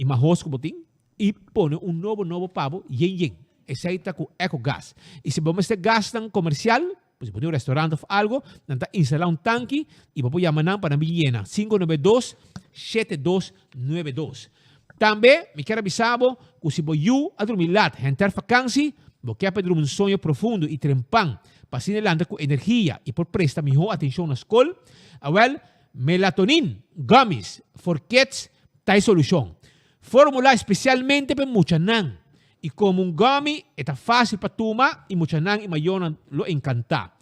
I mahos ku bo tin i pone un nobo nobo pa bo yen yen. Esei ta ku Ecogas. I si bo mester gasnan komersial, pues si bo tin un restaurant of algo, nan ta instalá un tanki i bo por yama nan pa nan bin yena, 592 7292. Tambe mi kier a bisa bo ku si bo yu a drumi lat henter fakansi, bo kier pa e drumi un soño profundo i trempan pa asina e lanta ku energia i por presta mihó atenshon na skol, awèl Melatonin gummies for kids ta e solushon. Formulá spesialmente pa e muchanan i komo un gummy e ta fásil pa tuma i muchanan i mayornan lo enkantá.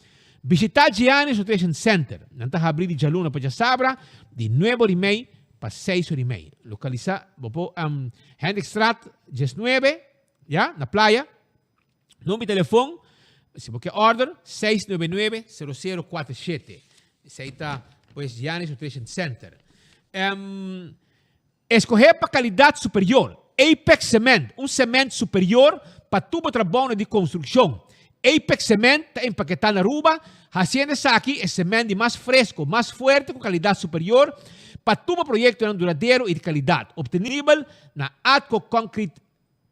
Bishitá Giannis Nutrition Center. Nan ta habrí di djaluna pa djasabra di nuebe ora i mei pa seis ora i mei. Lokalisá bo por Hendrikstraat 19, ya, na Playa. Number di telefon, si bo ke order, 699 0047. Esei ta pues Giannis Nutrition Center. Um, Escoge pa calidad superior. Apex Cement, un cement superior pa tur bo trabounan di construccion. Apex Cement ta empaketá na Aruba, haciendo esaki e cement di mas fresco, mas fuerte cu calidad superior pa tur bo proyectonan duradero y di calidad. Obtenibel na Atco Concrete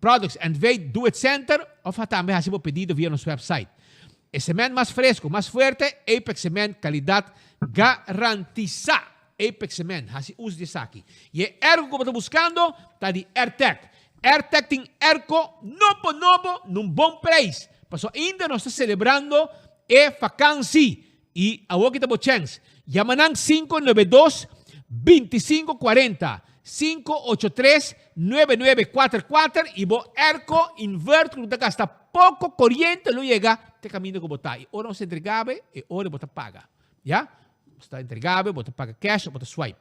Products NV. Do It Center of tambe haci bo pedido via nos website. E cement mas fresco, mas fuerte, Apex Cement, calidad garantisa. Apex Cement, haci uso di esaki. Y e airco cu bo ta buscando ta di Airtec. Airtec tin airco nobo nobo na un bon prijs. Pasobra ainda nos ta celebrando e vakantie y awor ki ta bo chens. Yama nan 592 2540, 583 9944 y bo airco inverter cu ta gasta poco coriente lo yega te caminda cu bo ta. Y ora nos entregabe e ora bo ta paga. Ya? Bo ta entregabe, bo ta paga cash of bo ta swipe.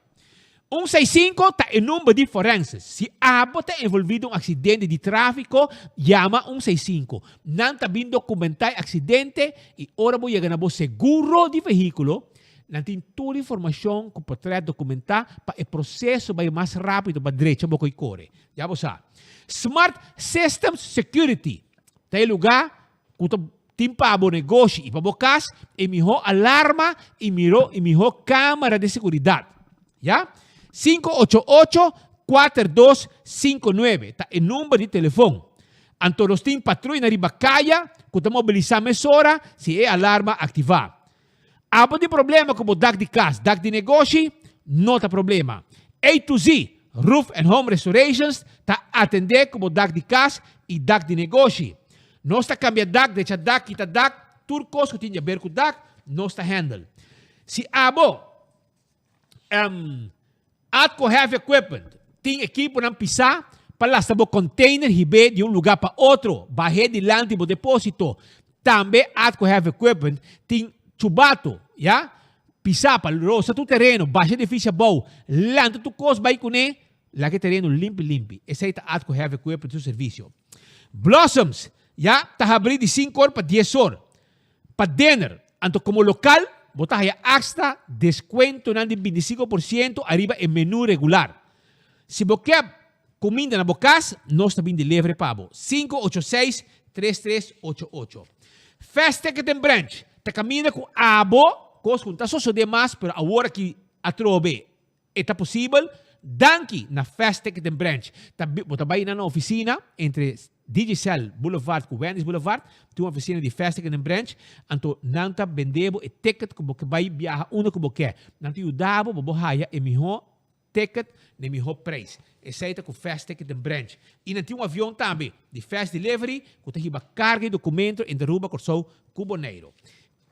Un seis sinku ta e number di forenses. Si abo ta envolvi den un accidente di trafico, yama un seis sinku. Nan ta bin documenta e accidente y ora bo yega na bo seguro di vehiculo, nan tin tur informacion cu potret documenta pa e proceso bay mas rapido pa drecha bo cu y core. Ya bo sa. Smart Systems Security ta e lugar Ku ta tin pa bo negoshi i pa bo kas e mihó alarma i miro i mihó kámara di seguridat. Ya? 588 4259 ta e number di telefon. Anto nos tin patruina riba kaya ku ta mobilisá mesora si e alarma aktivá. Abo tin problema ku bo dak di kas, dak di negoshi? No ta problema. A to Z Roof and Home Restorations ta atendé ku bo dak di kas i dak di negoshi. Nos ta kambia dak, drecha dak, kita dak, tur kos ku tin di aber ku dak, nos ta handle. Si abo Atco Heavy Equipment tin ekiponan pisá pa lasta bo container hib'é di un lugá pa otro, bah'é dilanti bo depósito. Tambe Atco Heavy Equipment tin chubato, ya, pisá pa rosa tur tereno, basha edifisio abou, lanta tur kos bai kuné, laga e tereno limpi limpi. Esei ta Atco Heavy Equipment su servisio. Blossoms, ya, ta habrí di sinku or pa dies or. Pa dinner, anto komo lokal bo ta haya asta deskuentonan di 25% ariba e menu regular. Si bo ke kuminda na bo kas, nos ta bin delivery pa bo. 586 3388. Fast Ticket and Branch ta kaminda ku abo, kos ku no ta sosodé mas pero awor aki atrobe E ta posibel danki na Fast Ticket and Branch. Ta bo ta bai na nan oficina entre Digicel Boulevard cu Wendy's Boulevard, tin un oficina di Fast Ticket and Branch, anto nan ta bende bo e ticket cu bo ke bai biaha unda cu bo ke. Nan ta yuda bo pa bo haya e miho ticket na e miho prijs. Esey ta cu Fast Ticket and Branch. Y nan tin un avion tambe di Fast Delivery cu ta hiba carga y documento entre Aruba, Corsou cu Boneiro.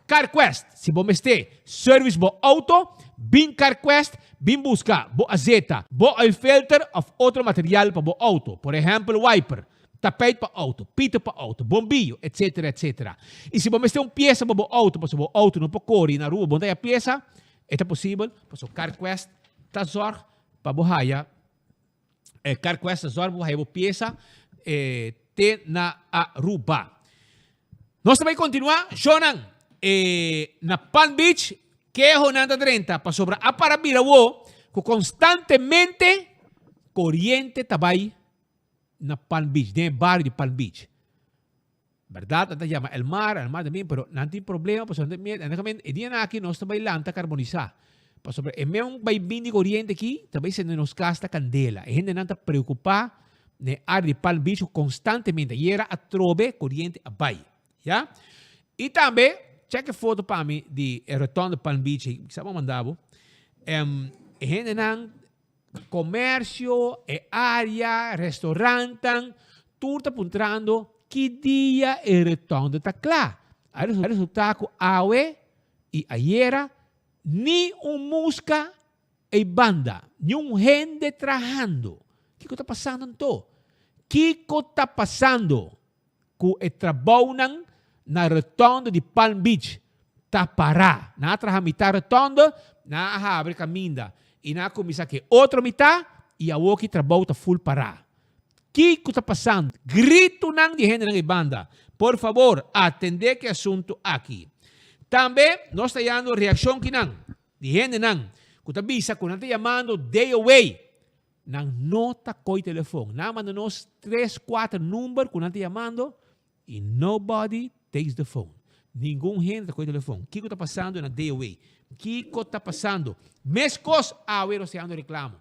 CarQuest, si bo mester service bo auto, bin CarQuest bin busca bo azeta, bo oil filter of otro material pa bo auto, por ehempel wiper, tapijt pa auto, pito pa auto, bombillo, etc. Etc. Y si bo mester un pieza pa bo auto pasobra bo auto no por core na Aruba bo no ta haya pieza, e ta posibel pasobra CarQuest ta zorg pa bo haya E CarQuest ta zorg pa bo haya bo pieza te na Aruba. Nos ta bay continua, shownan, e na Palm Beach, kehonan ta drenta pasobra a para bira wo cu constantemente coriente ta bay na Palm Beach, den e bario di Palm Beach. Berdad nan ta yama El Mar, El Mar también, pero nan tin problema pasobra nan ta mira, nan ta e dianan aki nos ta bay lanta carbonisa. Pasobra e meun bay bin di coriente aki ta bay sende nos cas ta candela. E hendenan ta preocupa na e area di Palm Beach cu constantemente ayera atrobe coriente a bay. Ya. Y tambe, check e foto pa mi di e rotonde Palm Beach, kisa bo a manda bo. E hendenan Comercio, e area, restaurantan, tur ta puntrando ki dia e rotonde ta cla. A resulta cu awe y ayera ni un musca ey banda, ni un hende trahando. Kico ta pasando anto? Kico ta pasando cu e trabounan na rotonde di Palm Beach ta para. Nan a traha mitá rotonde, nan a habri caminda y nan a cuminsa cu e otro mitá y awoki trabou ta full para. Kico ta pasando? Gritonan di hendenan ei banda. Por fabor, atende cu e asunto aki. Tambe nos ta yando reaccion kinan di hendenan cu ta bisa cu nan ta yamando DOA. Nan no ta coy telefon. Nan a manda nos tres, cuater number cu nan ta yamando y nobody takes the phone. Ningun hende ta coy telefon. Kico ta pasando na DOW? Kico ta pasando? Mescos awe nos ta yamando reclamo.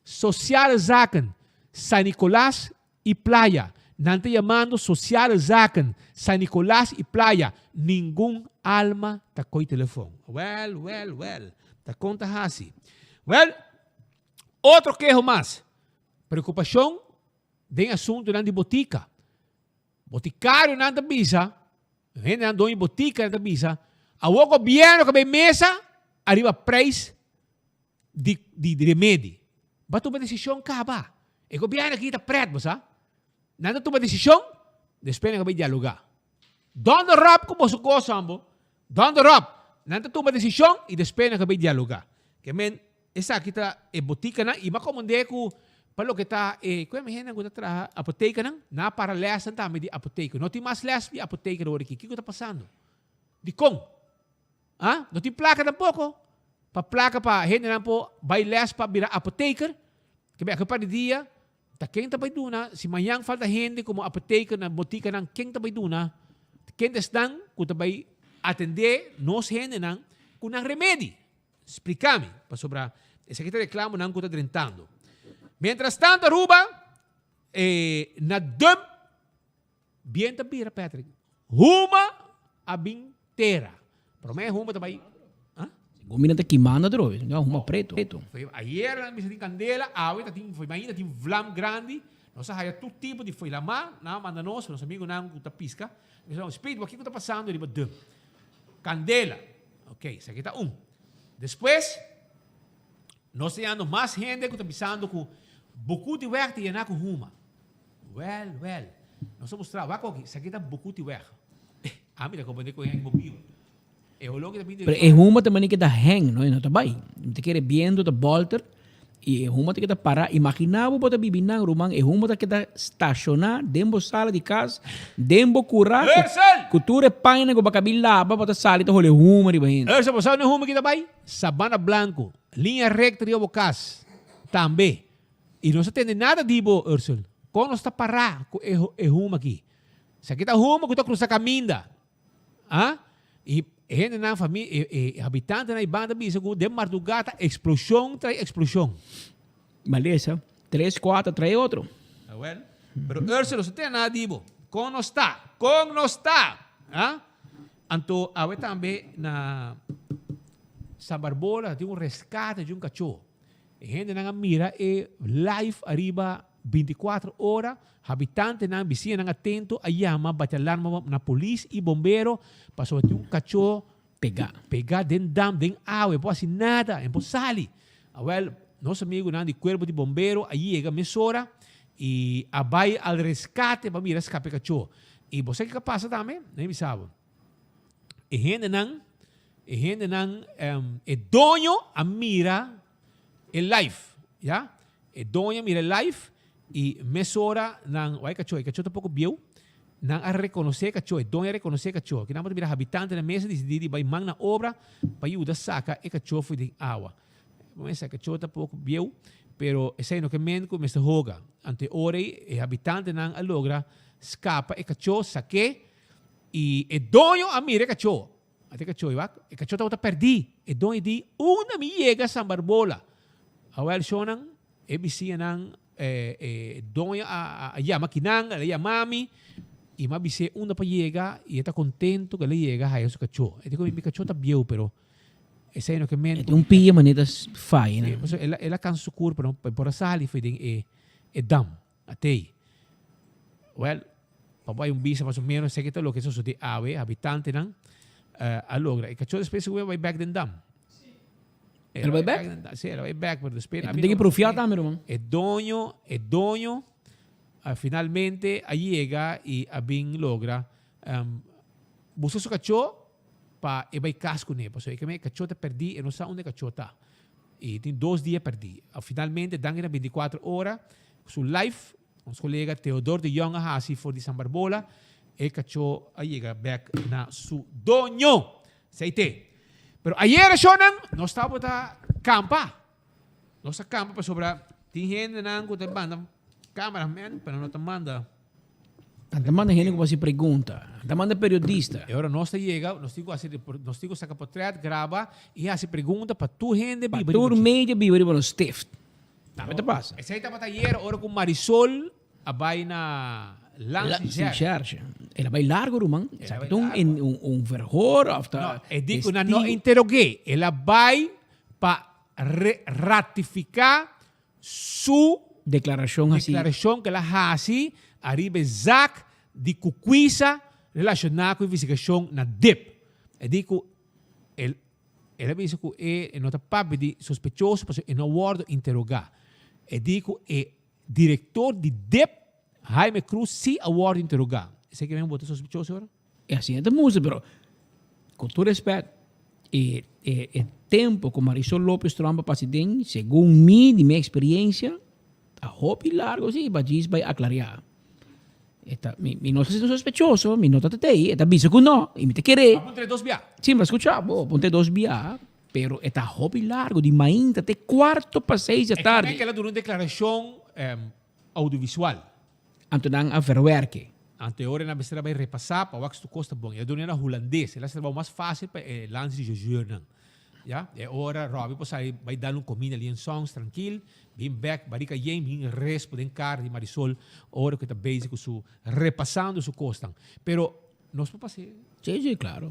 Sociale Zaken, San Nicolas y Playa. Nan ta yamando Sociale Zaken, San Nicolas y Playa. Ningun alma ta coy telefon. Well, well, well. Ta con ta haci? Well, otro keho mas. Preocupacion den asuntonan di botica. Boticarionan ta bisa, hendenan doño botica ta bisa, awor gobierno ka bay mesa ariba prijs di di remedi. Bo a tuma desishon kaba. E gobièrnu aki ta prèt, bo sa. Nan ta tuma desishon, despues nan a bai dialogá. Dònder ròp ku boso kos ambo. Dònder ròp. Nan ta tuma desishon i despues nan a bai dialogá. Ke men, esaki ta e botikanan i m'a komand'é ku pa loke ta e, ku e hendenan ku ta traha apotekanan, nan a para lèsnan tambe di apoteka. No tin mas lès di apoteka awor aki. Kiko ta pasando? Dikon? Ah, no tin placa tampoco. Pa placa pa hendenan por bay les pa bira apotheker. Ke bay par di dia, ta ken ta bay duna? Si mañan falta hende como apotheker na botikanan, ken ta bay duna? Ken ta esnan cu ta bay atende nos hendenan cu nan remedi? Splica mi, pasobra esaki ta reclamonan cu ta drentando. Mientras tanto Aruba, eh, na dump Bien ta bira Patrick. Huma a bin tera. Prome huma ta bai. Ah? Gomina ta kimando atrobe. No, huma preto. Foi ayer nan bisa tin candela, awe ta tin, foi mainta tin vlam grandi. Nos a haya tur tipo di foi lama, nan a manda nos, nos amigonan cu ta pisca. Nos a bisa, Speed, kico ta pasando riba dump? Candela. Ok, esaki ta un. Despues, nos ta yando mas hende cu ta bisando cu Bucuti weg ta yena cu huma. Wel, wel. Nos a mustra, wak oki, esaki ta Bucuti weg. Ami ta comprende cu e heng bo biba. E holó ki ta bini di. Pero e huma ta mane keda heng, no? E no ta bai. Mi ta kere biento ta bolter y e huma ta keda para. Imagina bo bo ta bibi nan, ruman, e huma ta keda staciona den bo sala di cas, den bo cura, Ursel! cu tur e pañanan cu bo a cabi laba, bo ta sali ta hole huma riba hende. Ursel, bo sa unda e huma ki ta bai? Sabana Blanco, linea recta riba bo cas. Tambe. I nos a tende nada di bo, Ursel. Kon nos ta pará ku e e huma akí? Esaki ta huma ku ta krusa kaminda. Ah? I e hendenan, fami, e e habitantenan ei banda bisa ku den mardugá ta eksploshon trai eksploshon. Malesa, tres kuater trai otro. Awel. Pero Ursel, nos a tende nada di bo. Kon nos ta? Kon nos ta? Ah? Anto awe tambe na San Barbola tin un reskate di un kachó. E hendenan a mira e live ariba binticuatro ora, habitantenan, bisiñanan atento a yama bati alarma na polis y bombero pasobra tin un cacho Pega. pega den dam, den awa, e por haci nada, e por sali. Awel, nos amigunan di cuerpo di bombero a yega mesora y a bay al rescate pa mira escape e cacho. Y bo sa kico a pasa tambe? Nan bisa bo. E hendenan, e hendenan, e doño a mira e live, ya. E doño a mira e live y mesora nan, wak e cachó, e cachó ta poko bieu, nan a reconoce e cachó, e doño a reconoce e cachó. Kinan bo ta mira habitantenan mes a dicidi di bay man na obra pa yuda saca e cachó for den awa. Bo mester sa e cachó ta poko bieu, pero esey no ke men cu mester hoga. Anto e ora ey e habitantenan a logra scapa e cachó, saké. I e doño a mira e kachó. Ata e kachó, i wak, e kachó tabata pèrdí. E doño di, Unda mi yega San Barbola? Awèl, shonnan, e bisiñanan, e e doño a a yama kinan, el a yama mi, i mi a bis'é unda pa yega, i e ta kontentu ku el a yega haya su kachó. E di ku mi, mi kachó ta bieu, pero esei no ke men. E tin un pia manera ta faya, no? Sí, pasobra el a el a kansa su kurpa, no, pa e por a sali for den e e dam. Atei. Wel, pa bo hay un bisa mas o menos esaki ta loke sosode awe, habitantenan a logra. E kachó despues a bai bek den dam. El a bai bek? Si, el a bai bek, pero despues. E tin ke profiá tambe, ruman. E doño, e doño finalmente a yega i a bin logra buska su kachó pa e bai kas kuné, pasobra e keme e kachó ta pèrdí, e no sa unda e kachó ta. I tin dos dia pèrdí. Finalmente danki na binticuatro ora su live, nos kolega Theodor de Jong a hasi for di San Barbola, e kachó a yega bèk na su doño. Esei te. Pero ayera shownan nos tabata kampa. Nos a kampa pasobra. Tin hendenan ku ta manda cameraman, pero no ta manda. Nan ta manda hende ku por hasi pregunta. Nan ta manda periodista. E ora nos ta yega, nos tin ku hasi, nos tin ku saka potret, graba i hasi pregunta pa tur hende Pa biba riba tur dje. media biba riba nos stift. Tambe ta pasa. Esei tabata ayer ora ku Marisol a bai na Landsrecherche. Landsrecherche. El a bai largo ruman. El a Esaki bai ta un largo. un un verhoor of ta No, e di ku nan no testigo. interog'é. El a bai pa re ratifiká su Deklarashon hasi. deklarashon ku el a hasi ariba e zak di kukwisa relashoná ku investigashon na dip. E di ku el el a bisa ku e no ta papia di sospechoso pasobra e no a wòrdu interogá. E di ku e direktor di dip, Jaime Cruz, si a wòrdu interogá. Esei ke men bo ta sospechoso ora? E asina ta mustra, pero ku tur respet, e e e tempo ku Marisol Lopez Tromp a pasa den, segun mi, di mi eksperiencia, ta hopi largo si pa djis bai aklariá. E ta, mi mi no ta siendo sospechoso, mi no ta tetei, e ta bisa ku no, i mi ta keré. A puntra e dos bia. Si, mi a skucha bo, a puntra e dos bia, pero e ta hopi largo, di mainta te kuarto pa seis di E tardi. kende ke el a duna un deklarashon audiovisual. Anto nan a verwerke. Anto e ora nan mester a bai repasá pa wak si tur kos ta bon. El a duna na hulandes. El a hasi trabou mas fásil pa e landsrechercheurnan. Ya, e ora Robbie por sali bai dal un kominda li en Songs trankil, bin bèk, barika yen, bin respo den kar di Marisol ora ku e ta bezig ku su repasando su kosnan. Pero nos por pas'é. Sí, sí, klaro.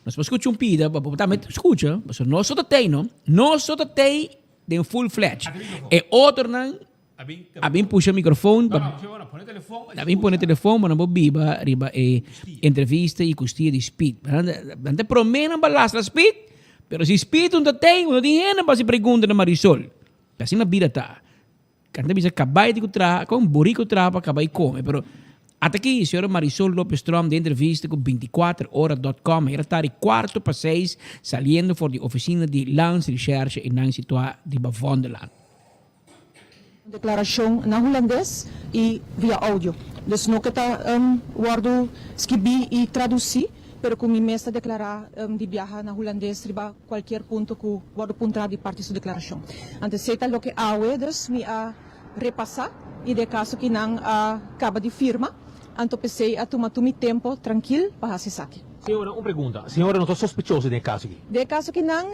Nos por skucha un pida, pa bo tambe skucha, pasobra nos so ta tei, no? Nos so ta tei den full fledge. E otronan A bin pusha microfoon pa A bin pone telefon pa nan por biba riba e entrevista y custia di Speed. Nan ta prome nan pa lastra Speed, pero si Speed no ta tey, no tin hende pa haci pregunta na Marisol. Asina bida ta. Nan ta bisa cabay di cu traha, con burico traha pa cabay come, pero ata aki señora Marisol Lopez Tromp den entrevista cu binticuater ora dot com ayer tardi cuarto pa seis saliendo for di oficina di Landsrecherche y nan situa riba Vondellaan. Deklarashon na hulandes i via oudio. Dus no ke ta wòrdu skibí i tradusí, pero ku mi mes ta deklará di biaha na hulandes riba kualkier punto ku wòrdu puntrá di parti su deklarashon. Anto esei ta loke awe dus mi a repasá i den kaso ki nan a kaba di firma. Anto p'esei a tuma tur mi tempo trankil pa hasi esaki. Señora, un pregunta. Señora no ta sospechoso den e kaso aki? Den e kaso akinan,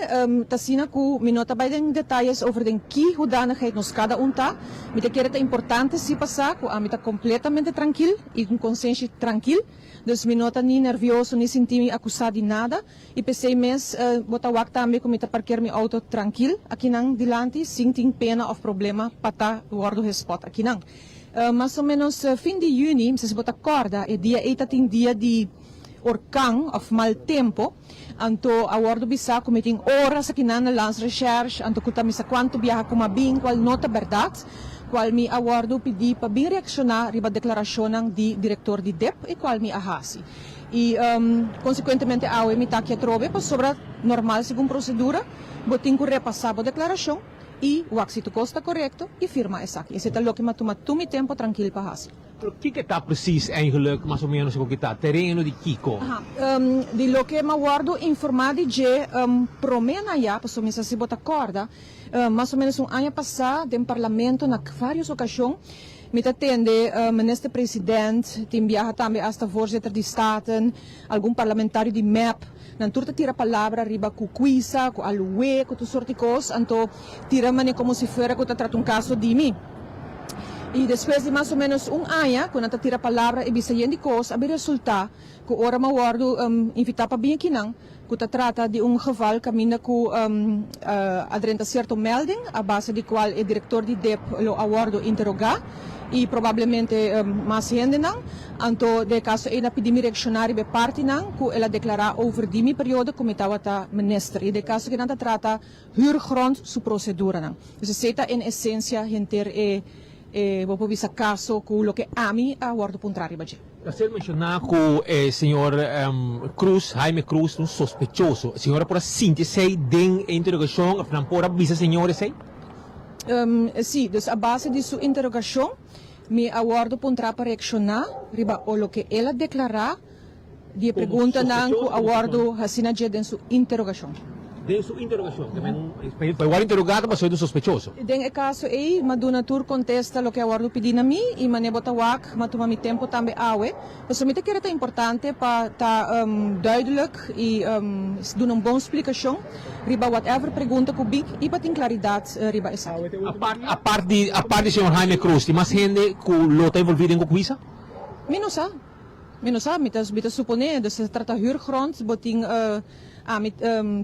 ta asina ku mi no ta bai den detayes over den ki hoedanigheid nos kada un ta. Mi ta kere ta importante si pa sa ku ami ta kompletamente trankil i ku konsenshi trankil. Dus mi no ta ni nervioso ni sinti mi akusá di nada. I p'esei mes bo ta wak tambe ku mi ta parker mi outo trankil akinan dilanti sin tin pena òf problema pa ta wòrdu gespòt akinan. Mas o menos fin di yüni, mi sa si bo ta kòrda, e dia ei ta tin dia di orkan òf mal tempo, anto a wòrdu bisá ku mi tin oras akinan na Landsrecherche, anto ku ta mi sa kuantu biaha ku mi a bin, kual no ta bèrdat, kual mi a wòrdu pidí pa bin reakshoná riba deklarashonnan di direktor di dip i kual mi a hasi. I konsekuentemente awe mi ta aki atrobe pasobra normal segun prosedura bo tin ku repasá bo deklarashon, I wak si tur kos ta korekto i firma esaki. Esei ta loke mi a tuma tur mi tempo trankil pa hasi. Pero kiko ta precies eigenlijk mas o menos ku ta tereno di kiko? Aha, di loke mi a wòrdu informá di dje promé na ya, pasobra mi sa si bo ta kòrda, mas o menos un aña pasá den parlamento na vários okashon mi ta tende minister president, tin biaha tambe hasta voorzitter di Staten, algun parlamentario di mep, Nan tur ta tira palabra riba ku kuisa, ku alué, ku tur sorti kos, anto tira manera komo si fuera ku ta trata un kaso di mi. I despues di mas o ménos un aña ku nan ta tira palabra i bisa yen di kos, a bin resultá ku ora mi a wòrdu invitá pa bin akinan, ku ta trata di un geval kaminda ku a drenta sierto melding a base di kual e direktor di dip lo a wòrdu interogá i probablemente mas hendenan. Anto den e kaso ei na pidi mi reakshoná riba e partinan ku el a deklará over di mi periodo ku mi tabata minister i den e kaso ku nan ta trata huurgrond su proseduranan. Dus esei ta en esensia henter e e bo por bisa kaso ku loke ami a wòrdu puntrá riba dje. Ta ser menshoná ku e señor Cruz, Jaime Cruz, ta un sospechoso. Señora por a sinti esei den e interogashon òf nan por a bisa señor esei? Sí, dus a base di su interogashon Mi a wòrdu puntrá pa reakshoná riba o loke el a deklará di e preguntanan ku a wòrdu hasí na dje den su interogashon. Den su interogashon, ke men pa e wòrdu interogá ta pasobra e ta un sospechoso. Den e kaso ei, m'a duna tur kontesta loke a wòrdu pidí na mi i manera bo ta wak, m'a tuma mi tempu tambe awe. Pasobra mi ta kere ta importante pa ta duidelijk i duna un bon splikashon riba whatever pregunta ku bin i pa tin klaridat riba esaki. Apart di apart di señor Jaime Cruz, tin mas hende ku lo ta envolví den Cocuisa? Mi no sa. Mi no sa, mi ta mi ta suponé, dus ta trata huurgrond, bo tin ami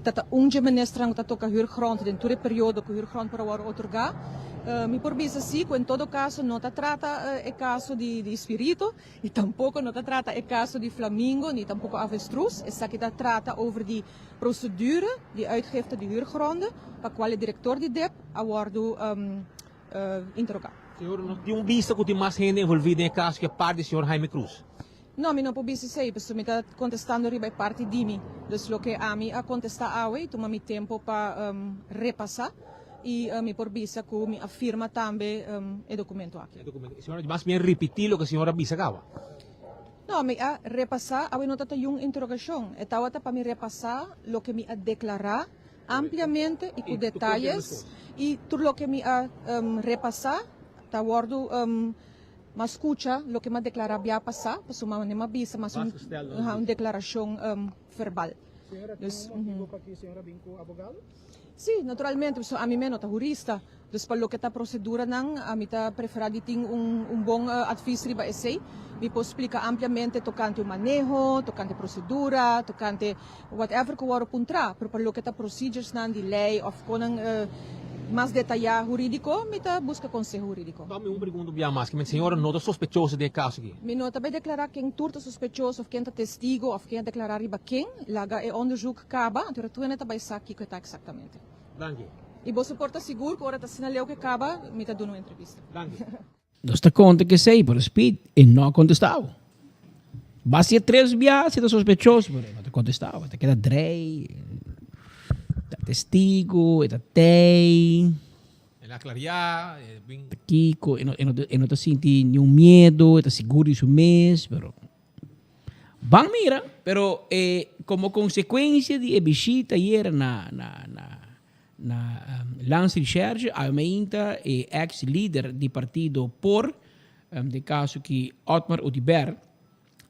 ta ta un dje ministernan ku ta toka huurgrond den tur e periodo ku huurgrond por a wòrdu otorgá. Mi por bisa sí ku en todo kaso no ta trata e kaso di di Spirito i tampoko no ta trata e kaso di Flamingo ni tampoko Avestruz, esaki ta trata over di procedure di uitgifte di huurgronden pa kual e direktor di dip a wòrdu interogá. Señor, no tin un bista ku tin mas hende envolví den e kaso ku e parti di señor Jaime Cruz? No, mi no por bisa esei, pasobra mi ta kontestando riba e parti di mi. Dus loke ami a kontestá awe i tuma mi tempu pa repasá i mi por bisa ku mi a firma tambe e dokumento aki. E dokumento. Señora, mas bien ripití loke señor a bisa kaba. No, mi a repasá, awe no ta ta yun interogashon. E tabata pa mi repasá loke mi a deklará Ampliamente y cu detayes y tur loke mi a repasa ta wordo mas scucha loke mi a declara bia pasa pasobra mi a bisa mas un declaracion verbal. Señora, tin un motibo pa ki señora bin cu abogado? Si, naturalmente pasobra ami mes no ta hurista. Dus pa loke ta proseduranan, ami ta preferá di tin un bon advis riba esei. Mi por splika ampliamente tokante un maneho, tokante prosedura, tokante whatever ku wòrdu puntrá. Pero pa loke ta proceduresnan di lei òf konan mas detayá hurídiko, mi ta buska konseho hurídiko. Tòg mi un pregunta un bia mas, kimen señora no ta sospechoso den e kaso aki? Mi no ta bai deklará ken tur ta sospechoso òf ken ta testigo òf ken a deklará riba ken. Laga e onderzoek kaba, anto tur hende ta bai sa kiko e ta eksaktamente. Danki. I boso por ta sigur ku ora ta asina leu ke kaba, mi ta duna un entrevista. Danki. Nos ta konta ke esei, pero Speed e no a kontestá bo. Basta e tres bia si ta sospechoso, pero e no ta kontestá bo. E ta keda drei, ta testigo, e ta tei. El a klariá, e bin. Ta kiko, e no, e no, e no ta sinti niun miedo, e ta sigur di su mes, pero. Ban mira, pero e como consecuencia di e bishita ayer na na na na Landsrecherche a meinta e ex lider di partido por, den caso ki Otmar Oduber,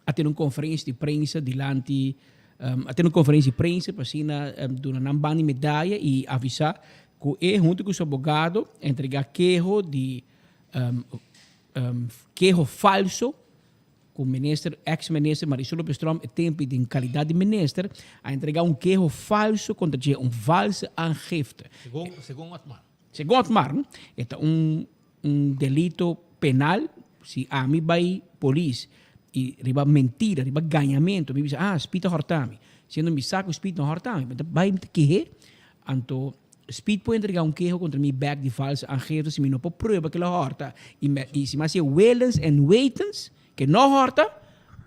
a tene un conferencia di prensa dilanti a tene un conferencia di prensa pa asina duna nan banda di medaya y avisa cu e hunto cu su abogado a entrega keho di keho falso Ku minister, ex minister Marisol Lopez Tromp e tempu den kalidat di minister a entrega un keho falso kontra dje, un valse aangifte. Segun, segun Otmar. Segun Otmar, e ta un un delito penal si ami bai polis i riba mentira, riba gañamentu mi bisa ah Speed a hòrta mi, siendo mi sa ku Speed no a hòrta mi, mi ta bai mi ta kehe, anto Speed por entrega un keho kontra mi bek di valse aangifte si mi no por prueba ke lo hòrta i me i si mi hasi e willens en wetens ke no hòrta,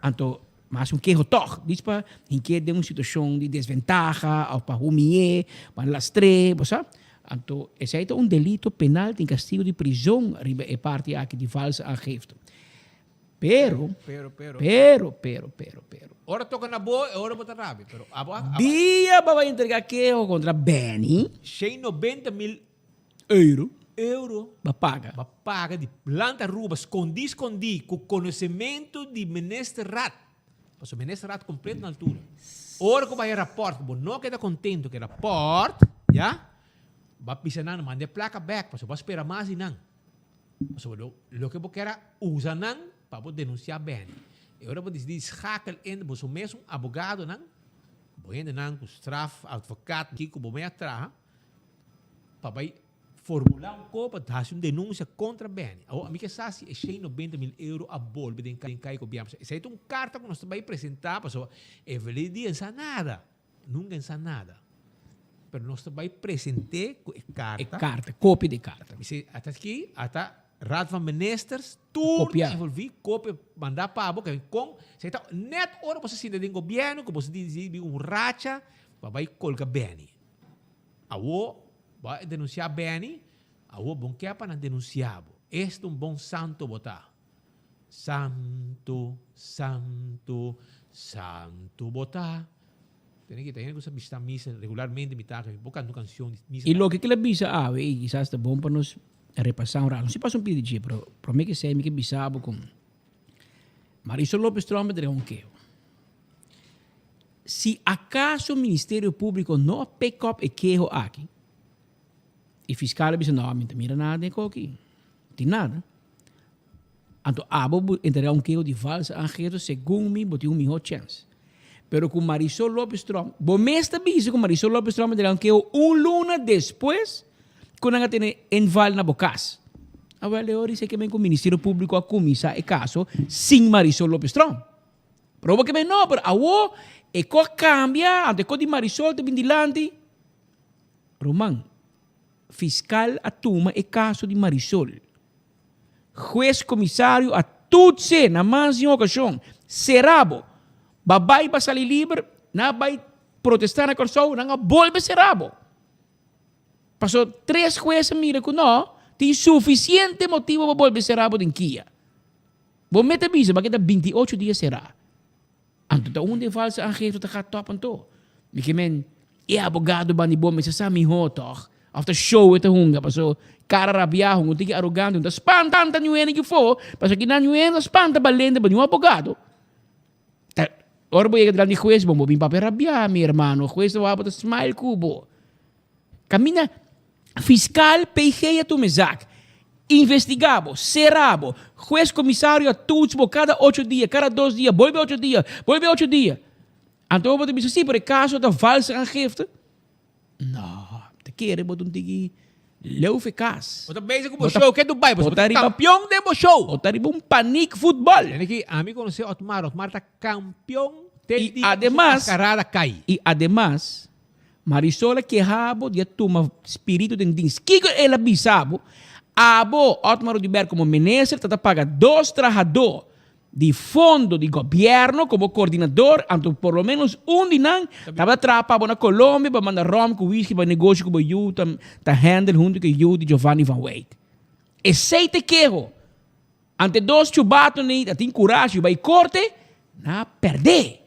anto mi hasi un keho tòg. Dis pa hink'é den un situashon di desventaha òf pa humi'é, pa lastr'é, bo sa. Anto esei ta un delito penal, tin kastigo di prizon riba e parti aki di valse aangifte. Pero, Pero, pero. pero, pero, pero, pero. Ora toca na bo, e ora bo ta rabia. Pero abo, abo. Dia bo a entrega keho contra Benny. Shen 90 mil Euro. Euro. Ba paga. Ba paga di Land Aruba, scondi scondi, cu conocemento di Minister Raad. Pasobra Minister Raad completo na altura. Ora cu bay e rapport, cu bo no keda contento cu e rapport, ya, ba bisa nan, manda e placa bek, pasobra bo a spera mas di nan. Pasobra lo loke bo kier a usa nan pa bo denuncia Benny. E ora bo disidi schakel in boso mesun abogadonan, bo hendenan ku straf, advocaat, kiko bo mei a traha pa bai formula un ko pa hasi un denuncia kontra Benny. Awor ami ke sa si e shen nobenta mil euro a bolbe den den kai gobièrnu. Pasobra esei ta un karta ku nos ta bai presenta pasobra Evelyn di en sa nada. Nunca en sa nada. Pero nos ta bai present'é cu e carta. E carta, copia di e carta. Mi si, ata aki, ata Raad van Ministers, tur Copia. envolví, copia, manda pa bo, ke con, si ta net ora bo sa sinta den gobierno, cu bo sa di un racha, pa bai colga Benny. Awo, bo a denuncia Benny, awo bon ke pa nan denuncia bo. Esta un bon santo bo ta. Santo, santo, santo bo ta. Tene ki ta hende ku sa bishita misa regularmente mi ta mi por kanta un kanshon di misa. I loke kila bisa awe i kisas ta bon pa nos repasá un rato. No si pasa un pidi dje, pero promé ke esei mi ke bisa bo kon Marisol Lopez Tromp a entrega un keho. Si akaso Ministerio Públiko no a pick up e keho aki i fiskal a bisa no mi no ta mira nada den e koki, no tin nada. Anto abo bo entrega un keho di valse aangifte segun mi bo tin un miho chèns. Pero ku Marisol Lopez Tromp, bo mes ta bisa ku Marisol Lopez Tromp a entrega un keho un luna despues ku nan a tene inval na bo kas. Awel e ora esei ke men ku Ministerio Públiko a kuminsá e kaso sin Marisol Lopez Tromp. Pero bo ke men no, pero awo e ko a kambia, anto e ko di Marisol ta bin dilanti. Ruman, fiskal a tuma e kaso di Marisol. Hues komisario a tutse na mas di un okashon, Sera bo! Ba bai pa sali liber, nan a bai protestá na Kòrsou, nan a bolbe sera bo! Paso tres hues a mira ku no tin sufisiente motibu pa bolbe sera bo den kia. Bo mete bisa bo a keda 28 dia será. Anto ta unda e valse aangifte ta gaat top anto? Mi ke men, e abogado bandi bo mester sa mihó tòg? Òf ta show e ta hunga paso kara rabiá hunga un tiki arogante un ta spanta niun hende aki afó paso kinan niun hende ta spanta balente pa niun abogado. Ta ora bo yega dilanti di hues bo bo bin papia rabiá mi hermano hues ta wak bo ta smile ku bo. Kaminda Fiscal PG a tuma e zak, investiga bo, sera bo, hues comisario a toets bo cada ocho dia, cada dos dia, bolbe ocho dia, bolbe ocho dia. Anto bo ta bisa si, pero e caso ta valse aangifte. No, ta kere bo ta un tiki leu fe cas. Bo ta bezig cu bo show, ke Dubai, bo ta campeon den bo show. Bo ta riba un paniek futbol. Tene ki ami conoce Otmar, Otmar ta campeon te Y dia cu su ademas, mascarada cay. y ademas, Marisol a keha bo di a tuma spiritu den dins. Kiko el a bisa bo? Abo, Otmar Oduber, komo minister ta ta paga dos trahadó di fondo di gobièrnu komo koordinador, anto por lo ménos un di nan tabata traha pa bo na Colombia pa manda ròm ku whisky pa negoshi ku bo yu ta ta handle huntu ku e yu di Giovanni van Wijk. Esei ta e keho. Ante dos chubato ni ta tin kurashi bai korte, nan a pèrdè.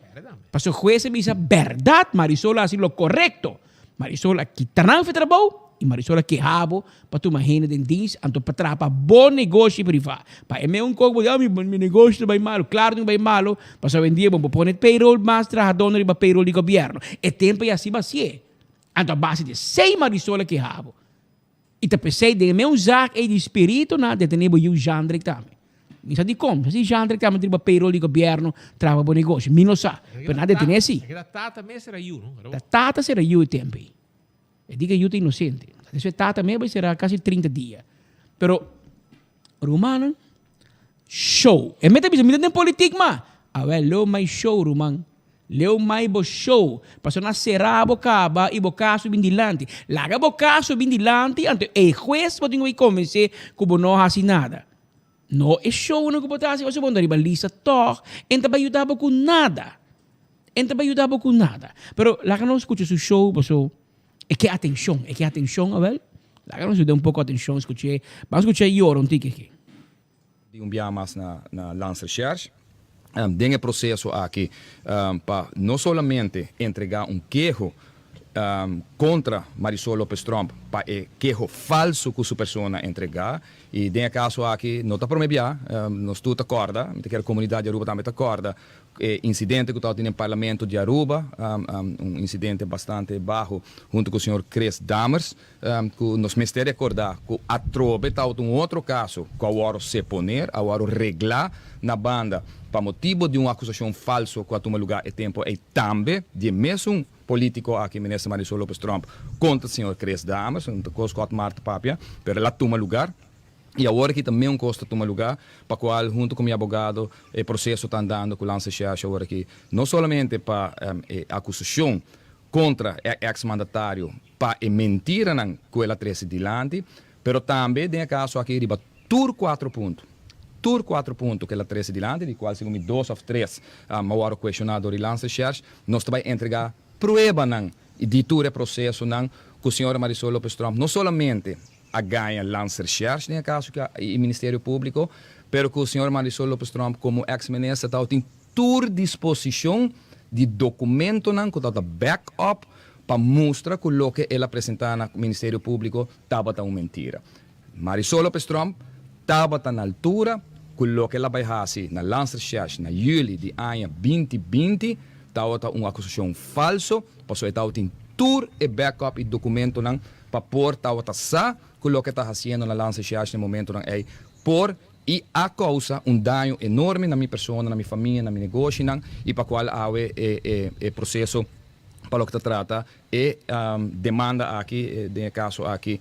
Pasobra hues a bisa bèrdat, Marisol a hasi lo korekto. Marisol a kita nan for trabou i Marisol a keha bo pa tuma hende den dins anto pa traha pa bo negoshi privá. Pa e meun kos bo di, oh mi negoshi ta bai malu. Klaro tin bai malu, pasobra awendia bo por pone payroll mas trahadónan riba payroll di gobièrnu. E tempu ei asi bo hasié. Anto a base di esei Marisol a keha bo. I ta p'esei den e meun zaak ei di spiritu nan a detené bo yu Jandrik tambe. Mi sa dikon, mi sa si Jandrik tambe ta riba payroll di gobièrnu traha pa bo negoshi, mi no sa, pero nan a detené si. Ta tata mes era yu, no? Ta tata sera yu e tempu ei. E di ku e yu ta inosente. Despues tata mes bai sera kasi 30 dia. Pero rumannan, show. E mester bisa mi ta den politik ma. Awel leu mai show ruman. Leu mai bo show. Pasobra nan sera bo kaba i bo kaso bin dilanti. Laga bo kaso bin dilanti anto e hues bo tin ku bai konvensé ku bo no hasi nada. No e shownan ku bo ta hasi pasobra bo no ta riba lista tòg e no ta bai yuda bo ku nada. E no ta bai yuda bo ku nada. Pero laga nos skucha su show pasobra e ke atenshon. E ke atenshon awel. Laga nos yuda un poko atenshon skuch'é. Ban skuch'é yora un tiki aki. Di un biaha mas na na Landsrecherche den e proceso aki pa no solamente entrega un keho contra Marisol Lopez Tromp pa e keho falso cu su persona entrega y den e caso aki no ta prome bia nos tur ta corda mi ta kere comunidad di Aruba tambe ta corda E incidente cu tabatin den Parlamento di Aruba, un incidente bastante baho hunto cu señor Chris Dammers, cu nos mester recorda cu atrobe tabata un otro caso cu a worde seponer, a worde regla na banda pa motibo di un acusacion falso cu a tuma lugar e tempo ey tambe di e mesun politico aki, Minister Marisol Lopez Tromp, contra señor Chris Dammers, un ta cos cu Otmar ta papia, pero el a tuma lugar. Y awor aki ta meun cos ta tuma lugar, pa cual hunto cu mi abogado e proceso ta andando cu Landsrecherche awor aki, no solamente pa e acusacion contra e ex mandatario pa e mentiranan cu el a trece dilanti, pero tambe den e caso aki riba tur cuatro punto, tur cuatro punto cu el a trece dilanti, di cual segun mi dos of tres a worde cuestiona door di Landsrecherche, nos ta bay entrega pruebanan di tur e procesonan cu señora Marisol Lopez Tromp no solamente a gaña Landsrecherche den e caso cu y Ministerio Publico, pero cu señor Marisol Lopez Tromp como ex minister tabatin tur disposicion di dokumentonan ku tabata back up pa mustra ku loke el a presentá na Ministerio Públiko tabata un mentira. Marisol Lopez Tromp tabata na altura ku loke el a bai hasi na Landsrecherche na yüli di aña 2020 tabata un akusashon falso pasobra e tabatin tur e back up i dokumentonan pa por tabata sa ku loke ta hasiendo na Landsrecherche na e momentonan ei por i a kousa un daño enorme na mi persona, na mi famia, na mi negoshinan i pa kual awe e e e proseso pa loke ta trata e demanda aki, den e kaso aki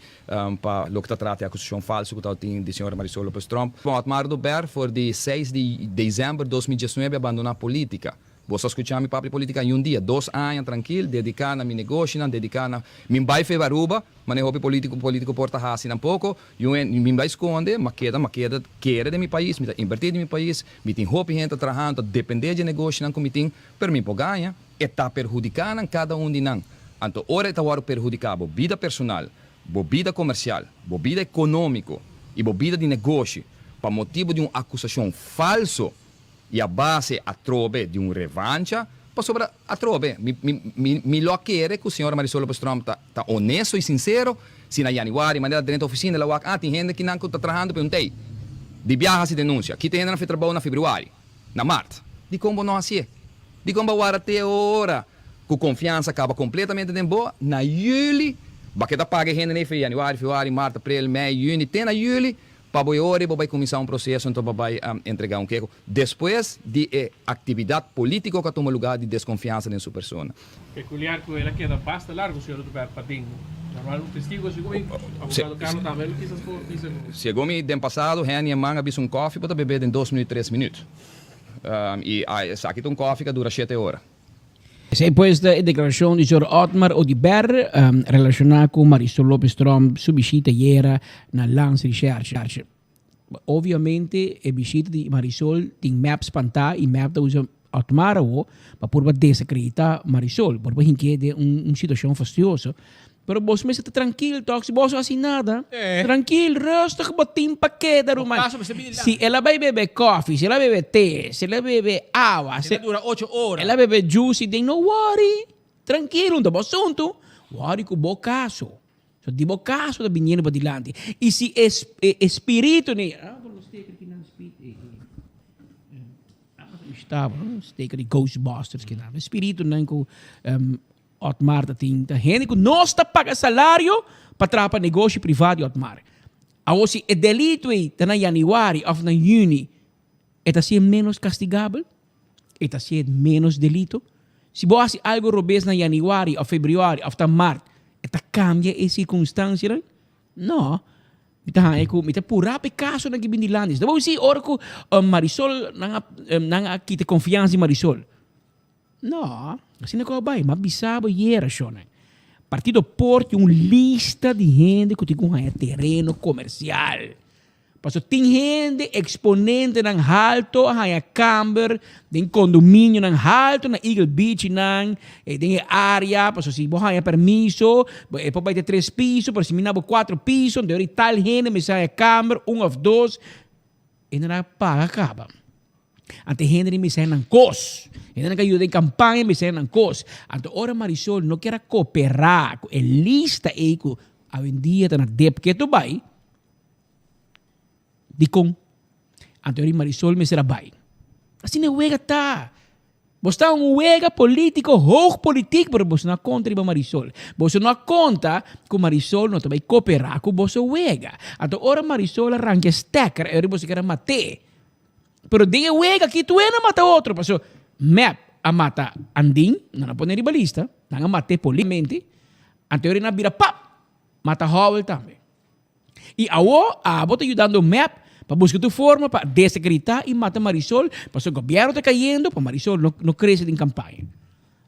pa loke ta trata e akusashon falso ku tabatin di señora Marisol Lopez Tromp. Otmar Oduber for di seis di desèmber 2019 a bandoná polítika. Bo sa skuchá mi papia polítika i un dia, dos aña trankil, dediká na mi negoshinan, dediká na mi bai feba Aruba, manera hopi polítiko polítiko por ta hasi nan poko, yu en mi bai skonde, m'a keda, m'a keda kere den mi pais, mi ta invertí den mi pais, mi tin hopi hende ta trahando, ta dependé dje negoshinan ku mi tin, pero mi por gaña, e ta perhudiká nan kada un di nan. Anto ora e ta wòrdu perhudiká bo bida personal, bo bida komersial, bo bida ekonómiko i bo bida di negoshi pa motibu di un akusashon falso, I a base atrobe di un revancha, pasobra atrobe mi mi mi lo a kere ku señora Marisol Lopez Tromp ta ta honesto i sinsero, si na yanüari manera drenta ofisina el a wak, ah tin hende kinan ku ta trahando pe un tei di biaha hasi denunsia, kita hendenan fe trabou na febrüari, na mart. Dikon bo no hasié? Dikon bo a wara te ora ku konfiansa kaba kompletamente den bo? Na yüli, bo a keda paga e hendenan ei fe yanüari, febrüari, mart, aprel, mei, yüni, te na yüli, Pa bo e ora bo bai kuminsá un proseso anto bo bai entregá un keho despues di e aktividat polítiko ku a tuma lugá di deskonfiansa den su persona. Pekuliar ku el a keda basta largu señor Oduber paden. Normal un testigo segun mi abogado Carlo tambe lo kisas por bisa ku. Segun mi den pasado Henny Eman a bisa un kòfi bo ta bebé den dos minüt tres minüt i esaki ta un kòfi ku a dura shete ora. Esei pues ta e declaracion di señor Otmar Oduber relaciona cu Marisol Lopez Tromp su bishita ayera na Landsrecherche. Obviamente e bishita di Marisol tin mep spanta y mep ta usa Otmar awo pa purba desacredita Marisol, por pa hink'e den un situacion fastioso. Pero bos mester ta trankil tok, si bos no hasi nada, trankil, rustig, bo tin pa keda ruman. Si el a bai bebe koffie, si el a bebe te, si el a bebe awa, si El a dura ocho ora. el a bebe juice, den no worry, trankil, un ta bo asuntu, worry ku bo kaso. So di bo kaso ta biniendo padilanti. I si e e spiritu ni, ah, por lo steker ki nan spit, e, e, ah, steker di Ghostbusters ki nan, e spiritu nan ku Otmar ta tin ta hende ku nos ta paga salario pa traha pa negoshi priva di Otmar. Awor si e delito ei ta na yanüari òf na yüni, e ta sier ménos kastigabel? E ta sier ménos delito? Si bo hasi algu robes na yanüari òf febrüari òf ta mart, e ta kambia e sirkunstansianan? No. Mi ta haña ku mi ta purá pa e kasonan ki bin dilanti. Ta bo si ora ku Marisol nan a nan a kita konfiansa di Marisol. No, asina ku a bai. M'a bisa bo yera, shonnan. Partido por tin un lista di hende ku tin ku haña tereno komersial. Pasobra tin hende, eksponentenan halto a haña kamber den kondominionan halto na Eagle Beachnan, den e área. Pasobra si bo haña permiso, bo e por bai te tres piso, pero si mi na bo kuater piso, anto e tal hende mester haña kamber, un òf dos, e nan a paga kaba. Anto e hende di mester nan kos. Hendenan ku a yuda den kampaña mester nan kos. Anto ora Marisol no kier a koperá ku e lista ei ku awendia ta na dep ketu bai, dikon? Anto ora Marisol mester a bai. Asina e wega ta. Bo sta un wega politico, hoog politiek, pero boso no a conta riba Marisol. Boso no a conta cu Marisol no ta bay coopera cu boso wega. Anto ora Marisol a ranca e stekker, e ora boso kier a mat'é. Pero den e wega aki tur hende a mata otro, paso mep a mata Andin, nan a pone riba lista, nan a mat'é políticamente, anto e ora nan a bira pap, mata Howell tambe. I awo abo ta yudando mep pa buska tur forma pa desacredita i mata Marisol pasobra gobierno ta cayendo pa Marisol no no crece den campaña.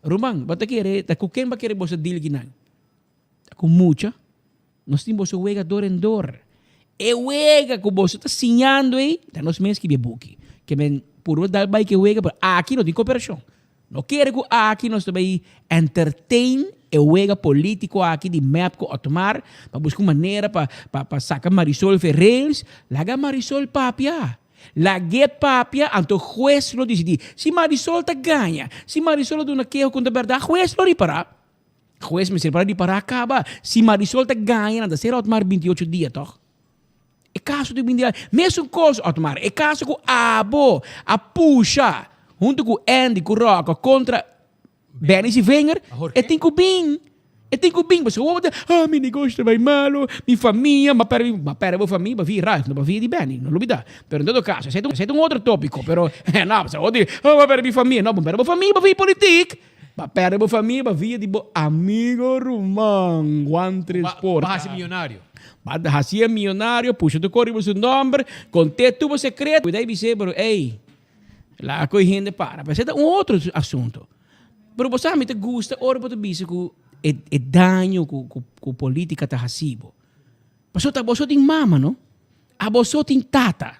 Ruman, bo ta kere ta cu ken bo a kere boso deal kinan? Ta cu mucha? Nos tin boso wega dor en dor. E wega cu boso ta siñando ei ta nos mes kibi e buki. Ke men purba dal bay ke wega pero aki no tin cooperacion. No kere ku aki nos ta bai entertain e wega politico aki di mep ku Otmar pa buska un manera pa pa pa saka Marisol fe rails. Laga Marisol papia. Lag'é papia, anto hues lo disidí. Si Marisol ta gaña, si Marisol a duna keho ku no ta bèrdat, hues lo ripará. Hues mester para ripará kaba. Si Marisol ta gaña, nan ta sera Otmar 28 dia, tòg? E kaso di bin dilanti. Mesun kos, Otmar, e kaso ku abo a pusha huntu ku Andy ku Rocco kontra Benny Sivinger, e tin ku bin. E tin ku bin. Pasobra bo ta, ah, mi negoshi ta bai malo, mi famia, m'a pèrdè mi, m'a pèrdè bo famia pa via Ralph, no pa via di Benny, no lubidá. Pero en todo kaso, esei ta un, esei ta un otro tópiko, pero no, pasobra bo di, oh, m'a pèrdè mi famia. No, bo pèrdè bo famia pa via politik. Bo pèrdè bo famia pa via di bo amigo ruman Juan Tres Porta. Bo hasi miyonario. Bo hasi e miyonario, pusha tur kos riba su nòmber, kont'é tur bo sekreto. Cuida i bis'é, pero ey, Laga ku e hende para. Pero esei ta un otro asunto. Pero bo sa mi ta gusta ora bo ta bisa ku e e daño ku ku ku politica ta hasi bo. Pasobra ta boso tin mama no. Aboso tin tata.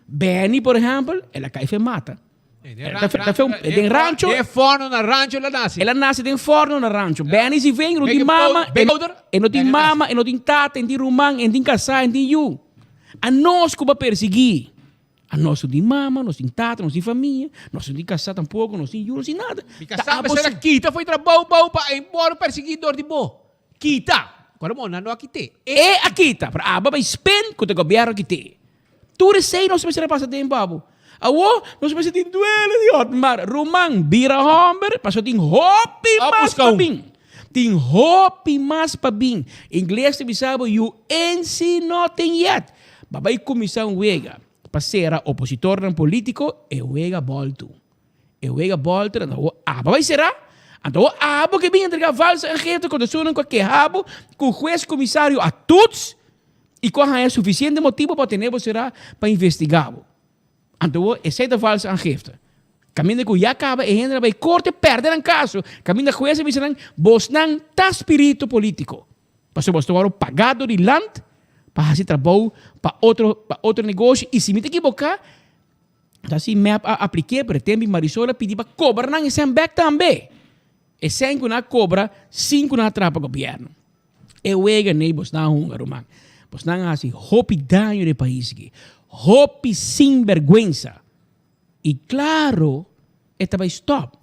Benny por ehempel el a kai fe mata. Den rancho. Den forno na rancho el a nase. El a nase den forno na rancho. Benny si ven no tin mama, e no tin mama, e no tin tata, e no tin ruman, e no tin kasá, e no tin yu. Anos ku bo a persiguí. Anos no tin mama, nos tin tata, nos tin famia, nos no tin kasá tampoko, nos tin yu, nos tin nada. Mi kasá mester a kita for di trabou bou pa e wòrdu persiguí dor di bo. Kita! Kòrda bo, nan no a kit'é. E a kita, pero abo a bai spend ku ta gobièrnu a kit'é. Tur esei nos mester a pasa tempu abo. Awor nos mester tin duele di Otmar. Ruman, bira hòmber, pasobra tin hopi mas pa bin. Tin hopi mas pa bin. Ingles ta bisa bo, you ain't seen nothing yet. Ba bai kuminsá un wega pa sera opositornan polítiko, e wega bòltu. E wega bòltu, anto awor abo bai será. Anto awor abo ke bin entregá valse aangifte kontra esunnan ku a keha bo ku hues komisario a tuts i ku a haña sufisiente motibu pa tene bo será pa investigá bo. Anto awor esei ta valse aangifte. Kaminda ku ya kaba e hendenan bai korte pèrdè nan kaso, kaminda hues a bisa nan, bosnan ta spiritu polítiko. Pasobra bos ta wòrdu pagá dor di land pa hasi trabou pa otro pa otro negoshi i si mi ta ekiboká ta si mep a aplik'é pero e tempu Marisol a pidi pa kobra nan e sèn bèk tambe. E sèn ku nan a kobra sin ku nan a traha pa gobièrnu. E wega nei bos nan a hunga ruman. Bos nan a hasi hopi daño den e pais aki. Hopi sinbèrgwensa. I klaro e ta bai stòp.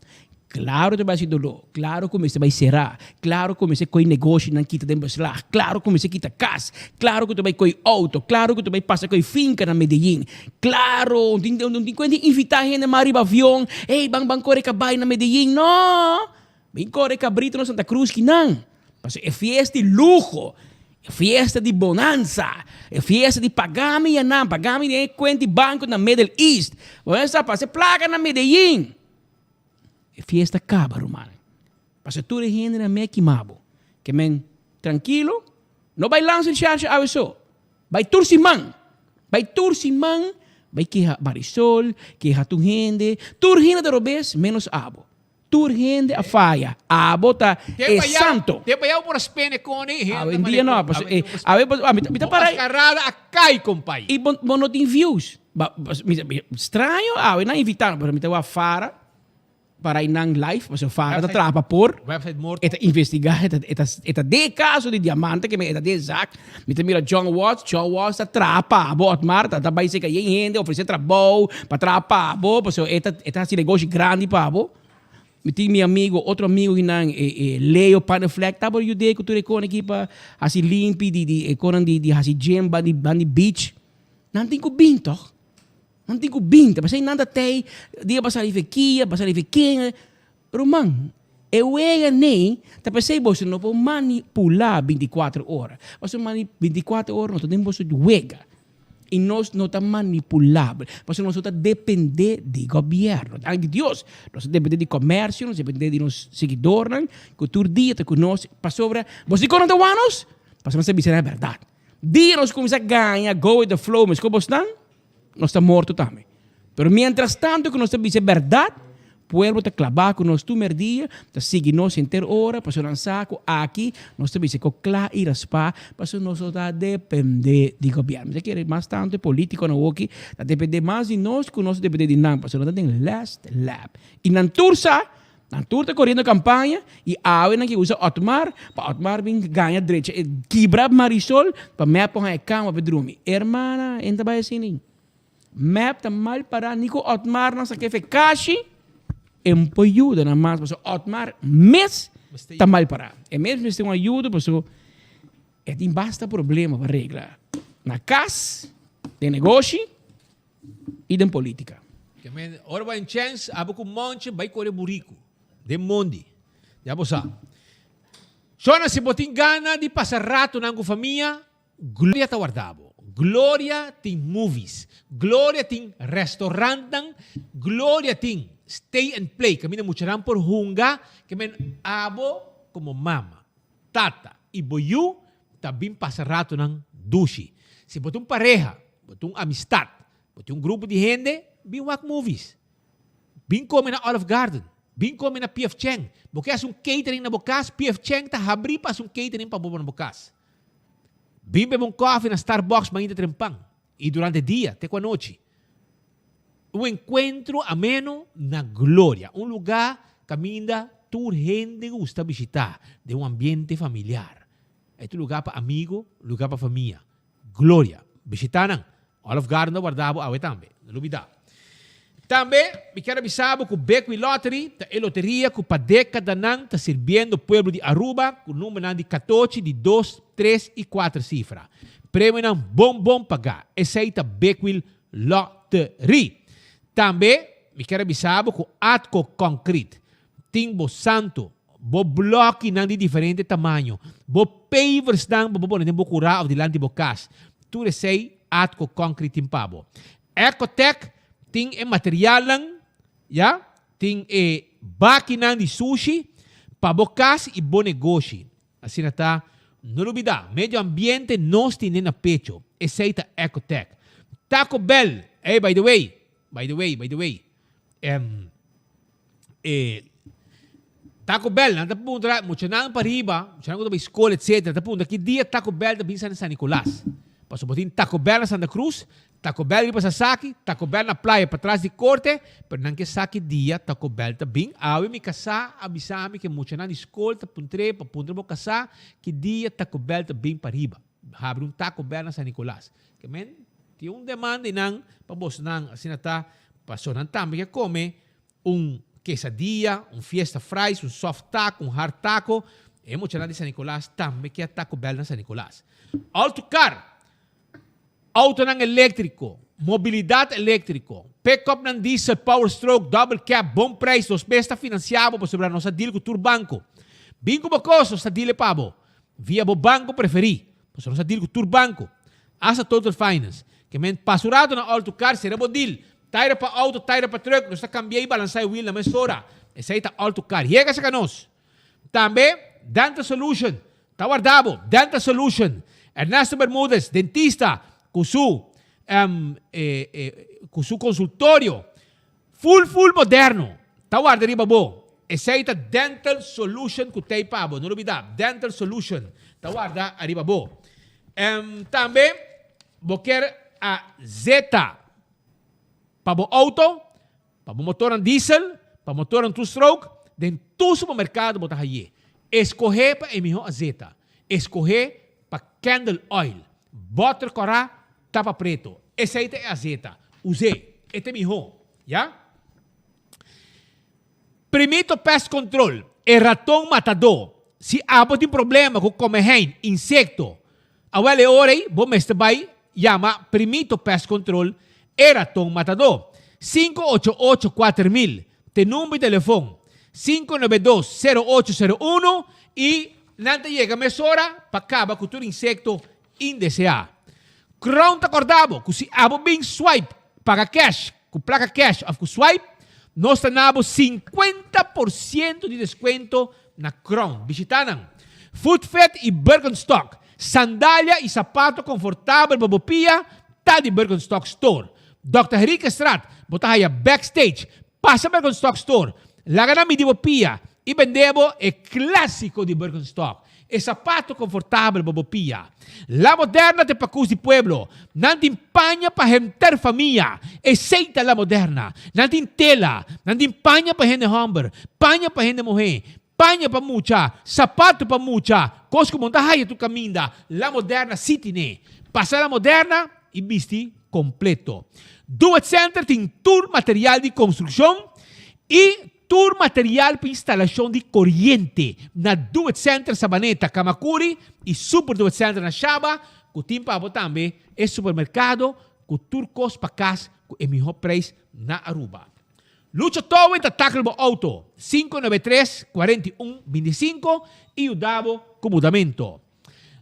Klaro ta bai hasi doló. Klaro ku mester bai será. Klaro ku mester koi negoshinan kita den beslag. Klaro ku mester kita kas. Klaro ku ta bai koi outo. Klaro ku ta bai pasa koi finka na Medellin. Klaro un tin un tin kuenta invitá hende mas riba avion. Ey ban ban kore kabai na Medellin. No! Bin kore kabrito na Santa Cruz kinan. Pasobra e fiesta di luho, e fiesta di bonansa, e fiesta di pagami yanan, pagami den e kuenta di banko na Middle East. Bo mester sa pasa e plaka na Medellin. E fiesta kaba, ruman. Pasobra tur e hendenan me kima bo. Ke men trankilo, no bai lansa di shansha awe so. Bai tur siman. Bai tur siman, bai keha Marisol, keha tur hende. Tur hende ta robes, menos abo. Tur hende a faya. Abo ta e santo. Tempo ya bo por a spende con e hende. Awendia no, paso e awe mi ta para. Bo mascarada a cay compay. Y bo bo no tin views. Ba mi ta straño awe nan invita pero mi ta wak Fara para nan live paso Fara ta traha pa por. Website morto. E ta investiga e ta e ta e ta den e caso di diamante ke e ta den e zak. Mi ta mira John Watts, John Watts ta traha pa bo Otmar ta ta bai seka yen hende ofrece trabou pa traha pa bo pasobra e ta e ta hasi negoshi grandi pa bo. Mi tin mi amigo otro amigo kinan e e Leo Panneflek tabata yud'é ku tur e kos aki pa hasi limpi di di e kosnan di di hasi gym bandi bandi beach. Nan tin ku bin tòg. Nan tin ku bin ta pasei nan ta tei dia pa sali fekia pa sali fekenga. Ruman, e wega nei ta p'esei boso no por manipulá bintikuater ora. Pasobra mani bintikuater ora no ta den boso wega. I nos no ta manipulabel, pasobra nos no ta dependé di gobièrnu. Danki Dios, nos ta dependé di komersio, nos ta dependé di nos siguidornan ku tur dia ta ku nos. Pasobra boso di kon no ta wak nos? Pasobra nos ta bisa nan e bèrdat. Dia nos kuminsá gaña, go with the flow, meskos bosnan, Nos ta morto tambe. Pero mientras tanto ku nos ta bisa e bèrdat, pueblo ta klabá ku nos tur merdia, ta sigui nos henter ora, pasobra nan sa ku aki nos ta bisa ku kla i raspá, pasobra nos no ta dependé di gobièrnu. Mi ta kere mas tantu e polítikonan awoki ta dependé mas di nos ku nos ta dependé di nan, pasobra nan ta den last lap. I nan tur sa, nan tur ta koriendo kampaña i awe nan ke usa Otmar pa Otmar bin gaña drecha e kibra Marisol pa mep por haña kama pa drumi. Hermana, e no ta bai asina. Mep ta mal pará ni ku Otmar nan sa kefe kashi e no por yuda nan mas pasobra Otmar mes ta mal pará. E mes mester un ayudo pasobra e tin basta problema pa regla na kas, den negoshi i den politica. Ke men ora bo a un chèns abo ku Monchi bai kore buriku den mondi. Ya bo sa. Shona si bo tin gana di pasa ratonan ku famia Gloria ta warda bo. Gloria tin movies. Gloria tin restaurantnan. Gloria tin stay and play kaminda muchanan por hunga. Ke men abo komo mama, tata i bo yu ta bin pasa ratonan dushi. Si bo ta un pareha, bo ta un amistat, bo tin un grupo di hende, bin wak movies. Bin kome na Olive Garden. Bin kome na PF Chang. Bo ke hasi un catering na bo kas, PF Chang ta habri pa hasi un catering pa bo na bo kas. Bin bebe un koffie na Starbucks mainta trempan y durante dia te cu anochi. Un encuentro ameno na Gloria, un lugar caminda tur hende gusta bishita den un ambiente familiar. E ta un lugar pa amigo, lugar pa famia. Gloria. Bishita nan. Olive Garden ta warda bo awe tambe. No lubida. Tambe mi kier a bisa bo cu Bekwee Lottery ta e loteria cu pa decadanan ta sirbiendo pueblo di Aruba cu numbernan di catochi di dos, tres y cuater cifra. Premionan bon bon paga. Esey ta Bekwee Lottery. Tambe mi kier a bisa bo cu Atco Concrete tin bo santo, bo blokinan di diferente tamaño, bo paversnan pa bo pone den bo kurá òf dilanti bo kas. Tur esei Atco Concrete tin pa bo. Ecotec tin e materialnan, ya, tin e bakinan di sushi pa bo kas i bo negoshi. Asina ta, no lubidá, medio ambiente nos tine na pecho. Esei ta Ecotec. Taco Bell, ey, by the way, by the way, by the way, em, e Taco Bell, nan ta puntra, muchanan pariba, muchanan ku ta bai skol, etcetera, ta puntra ki dia Taco Bell ta bin sa na San Nicolas. Pasobra bo tin Taco Bell na Santa Cruz, Taco Bell riba Sasaki, Taco Bell na playa patras di korte, pero nan ke sa ki dia Taco Bell ta bin. Awe mi kasá a bisa mi ke muchanan di skol ta puntr'é pa puntra bo kasá ki dia Taco Bell ta bin pariba. Habri un Taco Bell na San Nicolas. Ke men tin un demanda di nan pa bosnan asina ta paso nan tambe ke kome un quesadilla, un fiesta fries, un soft taco, un hard taco. E muchanan di San Nicolas tambe ke a Taco Bell na San Nicolas. Alto Car! Autonan eléktriko, mobilidat eléktriko, pick-upnan diesel, power stroke, double cab, bon prijs, nos mes ta finansiá bo pasobra nos a deal ku tur banko. Bin ku bo kos, nos ta deal e pa bo via bo banko preferí, pasobra nos a deal ku tur banko, hasta Total Finance. Ke men pasa un rato na Alto Car, sera bo deal. Taira pa auto, taira pa truck, nos ta kambia i balansá e wiel na mes ora. Esei ta Alto Car. Yega serka nos! Tambe Dental Solution ta warda bo. Dental Solution, Ernesto Bermudez, dentista, cu su cu su consultorio full full moderno ta warda riba bo. Esey ta Dental Solution cu t'ey pa bo. No lubida, Dental Solution ta warda ariba bo. Tambe bo kier a zeta pa bo auto? Pa bo motornan diesel, pa motornan two stroke, den tur supermercado bo ta haye. Escohe pa e miho azeta. Escohe pa candle oil. Boter cora, tapa preto. Esey ta e azeta. Use. E ta e miho. Ya. Primito Pest Control, e raton matadó. Si abo tin problema ku komehein, insekto, awel e ora ei bo mester bai yama Primito Pest Control, e raton matadó. 588 4000 t'e number di telefon, 592 0801 i nan ta yega mesora pa kaba ku tur insekto indeseá. Crown ta kòrda bo ku si abo bin swipe paga cash ku plaka cash òf ku swipe, nos ta na bo sinkuenta por siento di deskuento na Crown. Bishitá nan. Footfit i Birkenstock, sandalia i sapato konfortabel pa bo pia ta di Birkenstock Store. Dòkter Henriquezstraat, bo ta haya backstage. Pasa Birkenstock Store, laga nan midi bo pia i bende bo e klásiko di Birkenstock. E sapato konfortabel pa bo pia. La Moderna te pakus di pueblo. Nan tin paña pa henter famia. Esei ta La Moderna. Nan tin tela. Nan tin paña pa hende hòmber, paña pa hende muhé, paña pa mucha, sapato pa mucha, kos ku bo no ta haya tur kaminda. La Moderna sí tine. Pasa La Moderna i bisti kompleto. Do It Center tin tur material di konstrukshon i tur material pa instalashon di koriente na Do It Center Sabaneta, Kamakuri i Super Do It Center na Shaba ku tin pa bo tambe e supermerkado ku tur kos pa kas ku e mihó preis na Aruba. Lucho Towing ta tackle bo auto, 593 41 25 i yuda bo ku mudamento.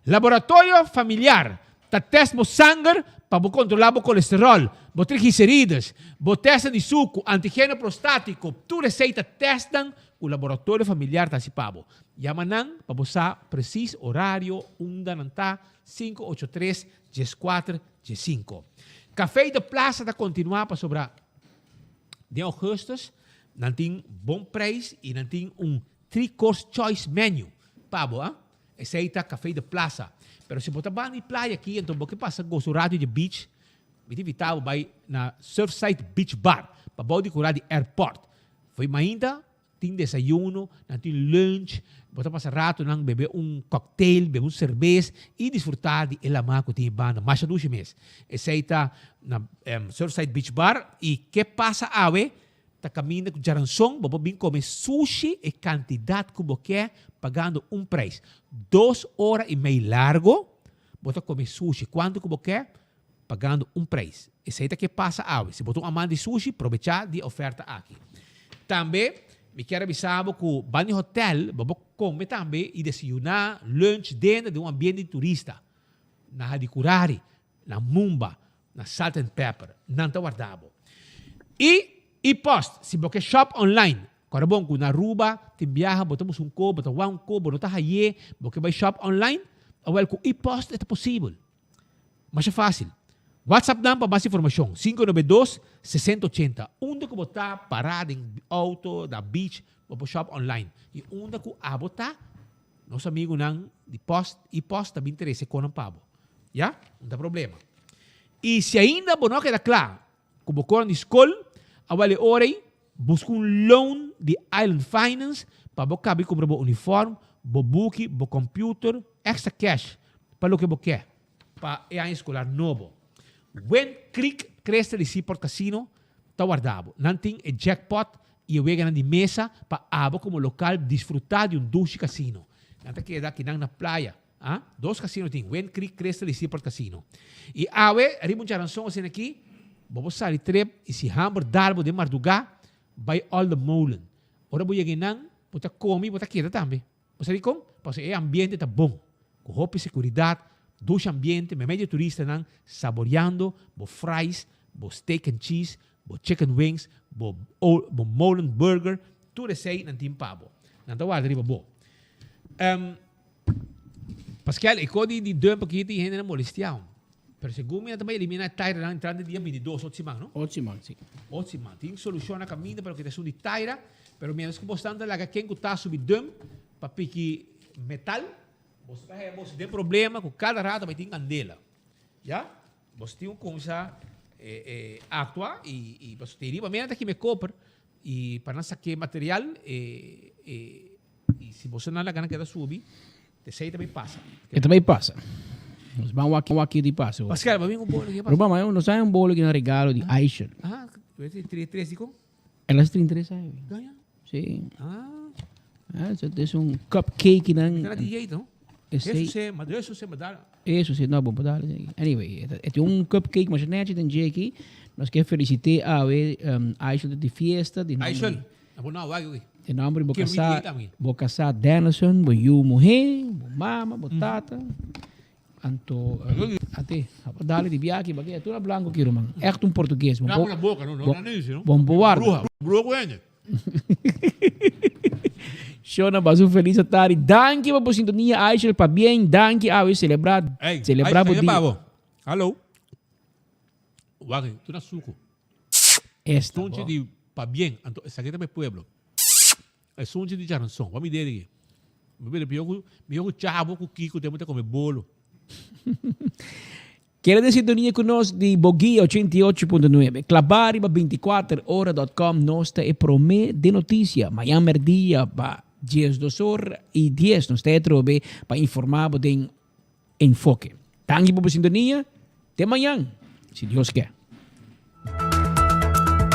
Laboratorio Familiar ta test bo sanger pa bo kontrolá bo kolesteròl, bo triglicerides, bo testnan di suku, antigeno prostátiko, tur esei ta testnan ku Laboratorio Familiar ta hasi pa bo. Yama nan pa bo sa presis orario unda nan ta, 583 14 15. Café de Plaza ta kontinuá pasobra den augustus nan tin bon prijs i nan tin un three course choice menu pa bo. Esei ta Café de Plaza. Pero si bo ta banda di playa aki, enton bo ke pasa gosa un rato dje beach, mi ta invita bo bai na Surfside Beach Bar, pabou di kura di airport. Fo'i mainta tin desayuno, nan tin lunch, bo ta pasa ratonan bebe un cocktail, bebe un serbes i disfruta di e lama ku tin e banda. Masha dushi mes. Esei ta na Surfside Beach Bar i ke pasa awe? Ta kaminda ku djaranson bo por bin kome sushi e kantidat ku bo ke pagando un preis. Dos ora i mei largo bo ta kome sushi kuantu ku bo ke pagando un preis. Esei ta ke pasa awe. Si bo ta un amant di sushi probechá di e oferta aki. Tambe mi kier a bisa bo ku banda di hotel bo por kome tambe i desayuná, lunch, denter den un ambiente di turista. Na Hadicurari, na Mumba, Na Salt and Pepper, nan ta warda bo. I e-post, si bo ke shop online, kòrda bon ku na Aruba tin biaha bo ta buska un ko, bo ta wak un ko, bo no ta hay'é, bo ke bai shop online, awèl ku e-post e ta posibel. Masha fásil. WhatsApp nan pa mas informashon, 592 60 80. Unda ku bo ta pará den outo, na beach, bo por shop online. I unda ku abo ta, nos amigunan di post, e-post ta bin trese konan pa bo. Ya, no ta problema. I si ainda bo no a keda kla ku bo koran di skol, awel e ora ei buska un loan di Island Finance pa bo kabi kumpra bo uniform, bo buki, bo computer, extra cash pa loke bo ke pa e aña eskolar nobo. Wind Creek Crystal di Seaport Casino ta warda bo. Nan tin e jackpot i e weganan di mesa pa abo komo lokal disfruta di un dushi casino. Nan ta keda akinan na playa. A, Dos casino tin, Wind Creek Crystal y Seaport Casino. Y awe, riba un charanzon asina aki, bo por sali trip y si hamber dal bo den mardugá, bai Olde Molen. Ora bo yega einan, bo ta come y bo ta keda tambe. Bo sa dikon? Pasobra e ambiente ta bon, ku hopi seguridad, dushi ambiente, meimei di e turistanan saboreando bo fries, bo steak and cheese, bo chicken wings, bo bo molen burger, tur esei nan tin pa bo. Nan ta warda riba bo. Pascal, e ko di di dump aki tin hende na molestia hom. Pero segun mi nan ta bai elimina e tairanan entrante dia 22 ot siman, no? Ot siman, si. Ot siman. Tin solucion na caminda pa loke ta esun di taira, pero mientras cu bos tan ta laga ken cu ta subi dump pa piki metal, bos ta haya bos den problema cu cada rato bai tin candela. Ya? Bos tin cu cuminsa actua y y pasobra te riba mena ta kima e koper y pa nan sake material e e Y si boso nan laga nan keda subi, esey ta bay pasa. E ta bay pasa. Nos ban wak wak di pasa. Pascal, ba bin un bolo ki pasa. Ruba, ma nos hay un bolo ki na regalo di Aisha. Aha, tres tres di con? El as 33 años. Gaña? Sí. Ah. Ah, so es un cupcake nan. Era di jeito, no? Esey. Eso se, ma eso se, ma dal. Eso sí, no, bon pa dal. Anyway, het un cupcake mas netjes den Jackie. Nos ke felicite awe um, Aisha di fiesta. Di Aisha. Abo no wak wi. E nomber di bo kasá, bo kasá Denison, bo yu muhé, bo mama, bo tata. Anto, ate, abo dale di biaha aki bake, tur a blanco aki ruman. Echt un portugues. Bo na boca, no, no na no. Bon bo warda. Bruha, bruha ku hende. Shona, bas un feliz atari. Danki pa bo sintonia, Aishel, pabien. Danki awe celebra, celebra bo dia. Hallo. Wak, tur na suku. Esta Sunchi bo. di pabien, anto esaki ta pa e pueblo. E sunchi di charanson, wak mi dede aki. Mi bira mihó ku mihó ku Chavo ku Kiko tempu ta kome bolo. Keda den sintonia ku nos di Boguia 88.9. Klabá riba 24 ora dot com nos ta e promé den notisia. Mañan mèrdia pa diesdos or i dies nos ta e atrobe pa informá bo den Enfoke. Danki pa bo sintonia. Te mañan, si Dios ke.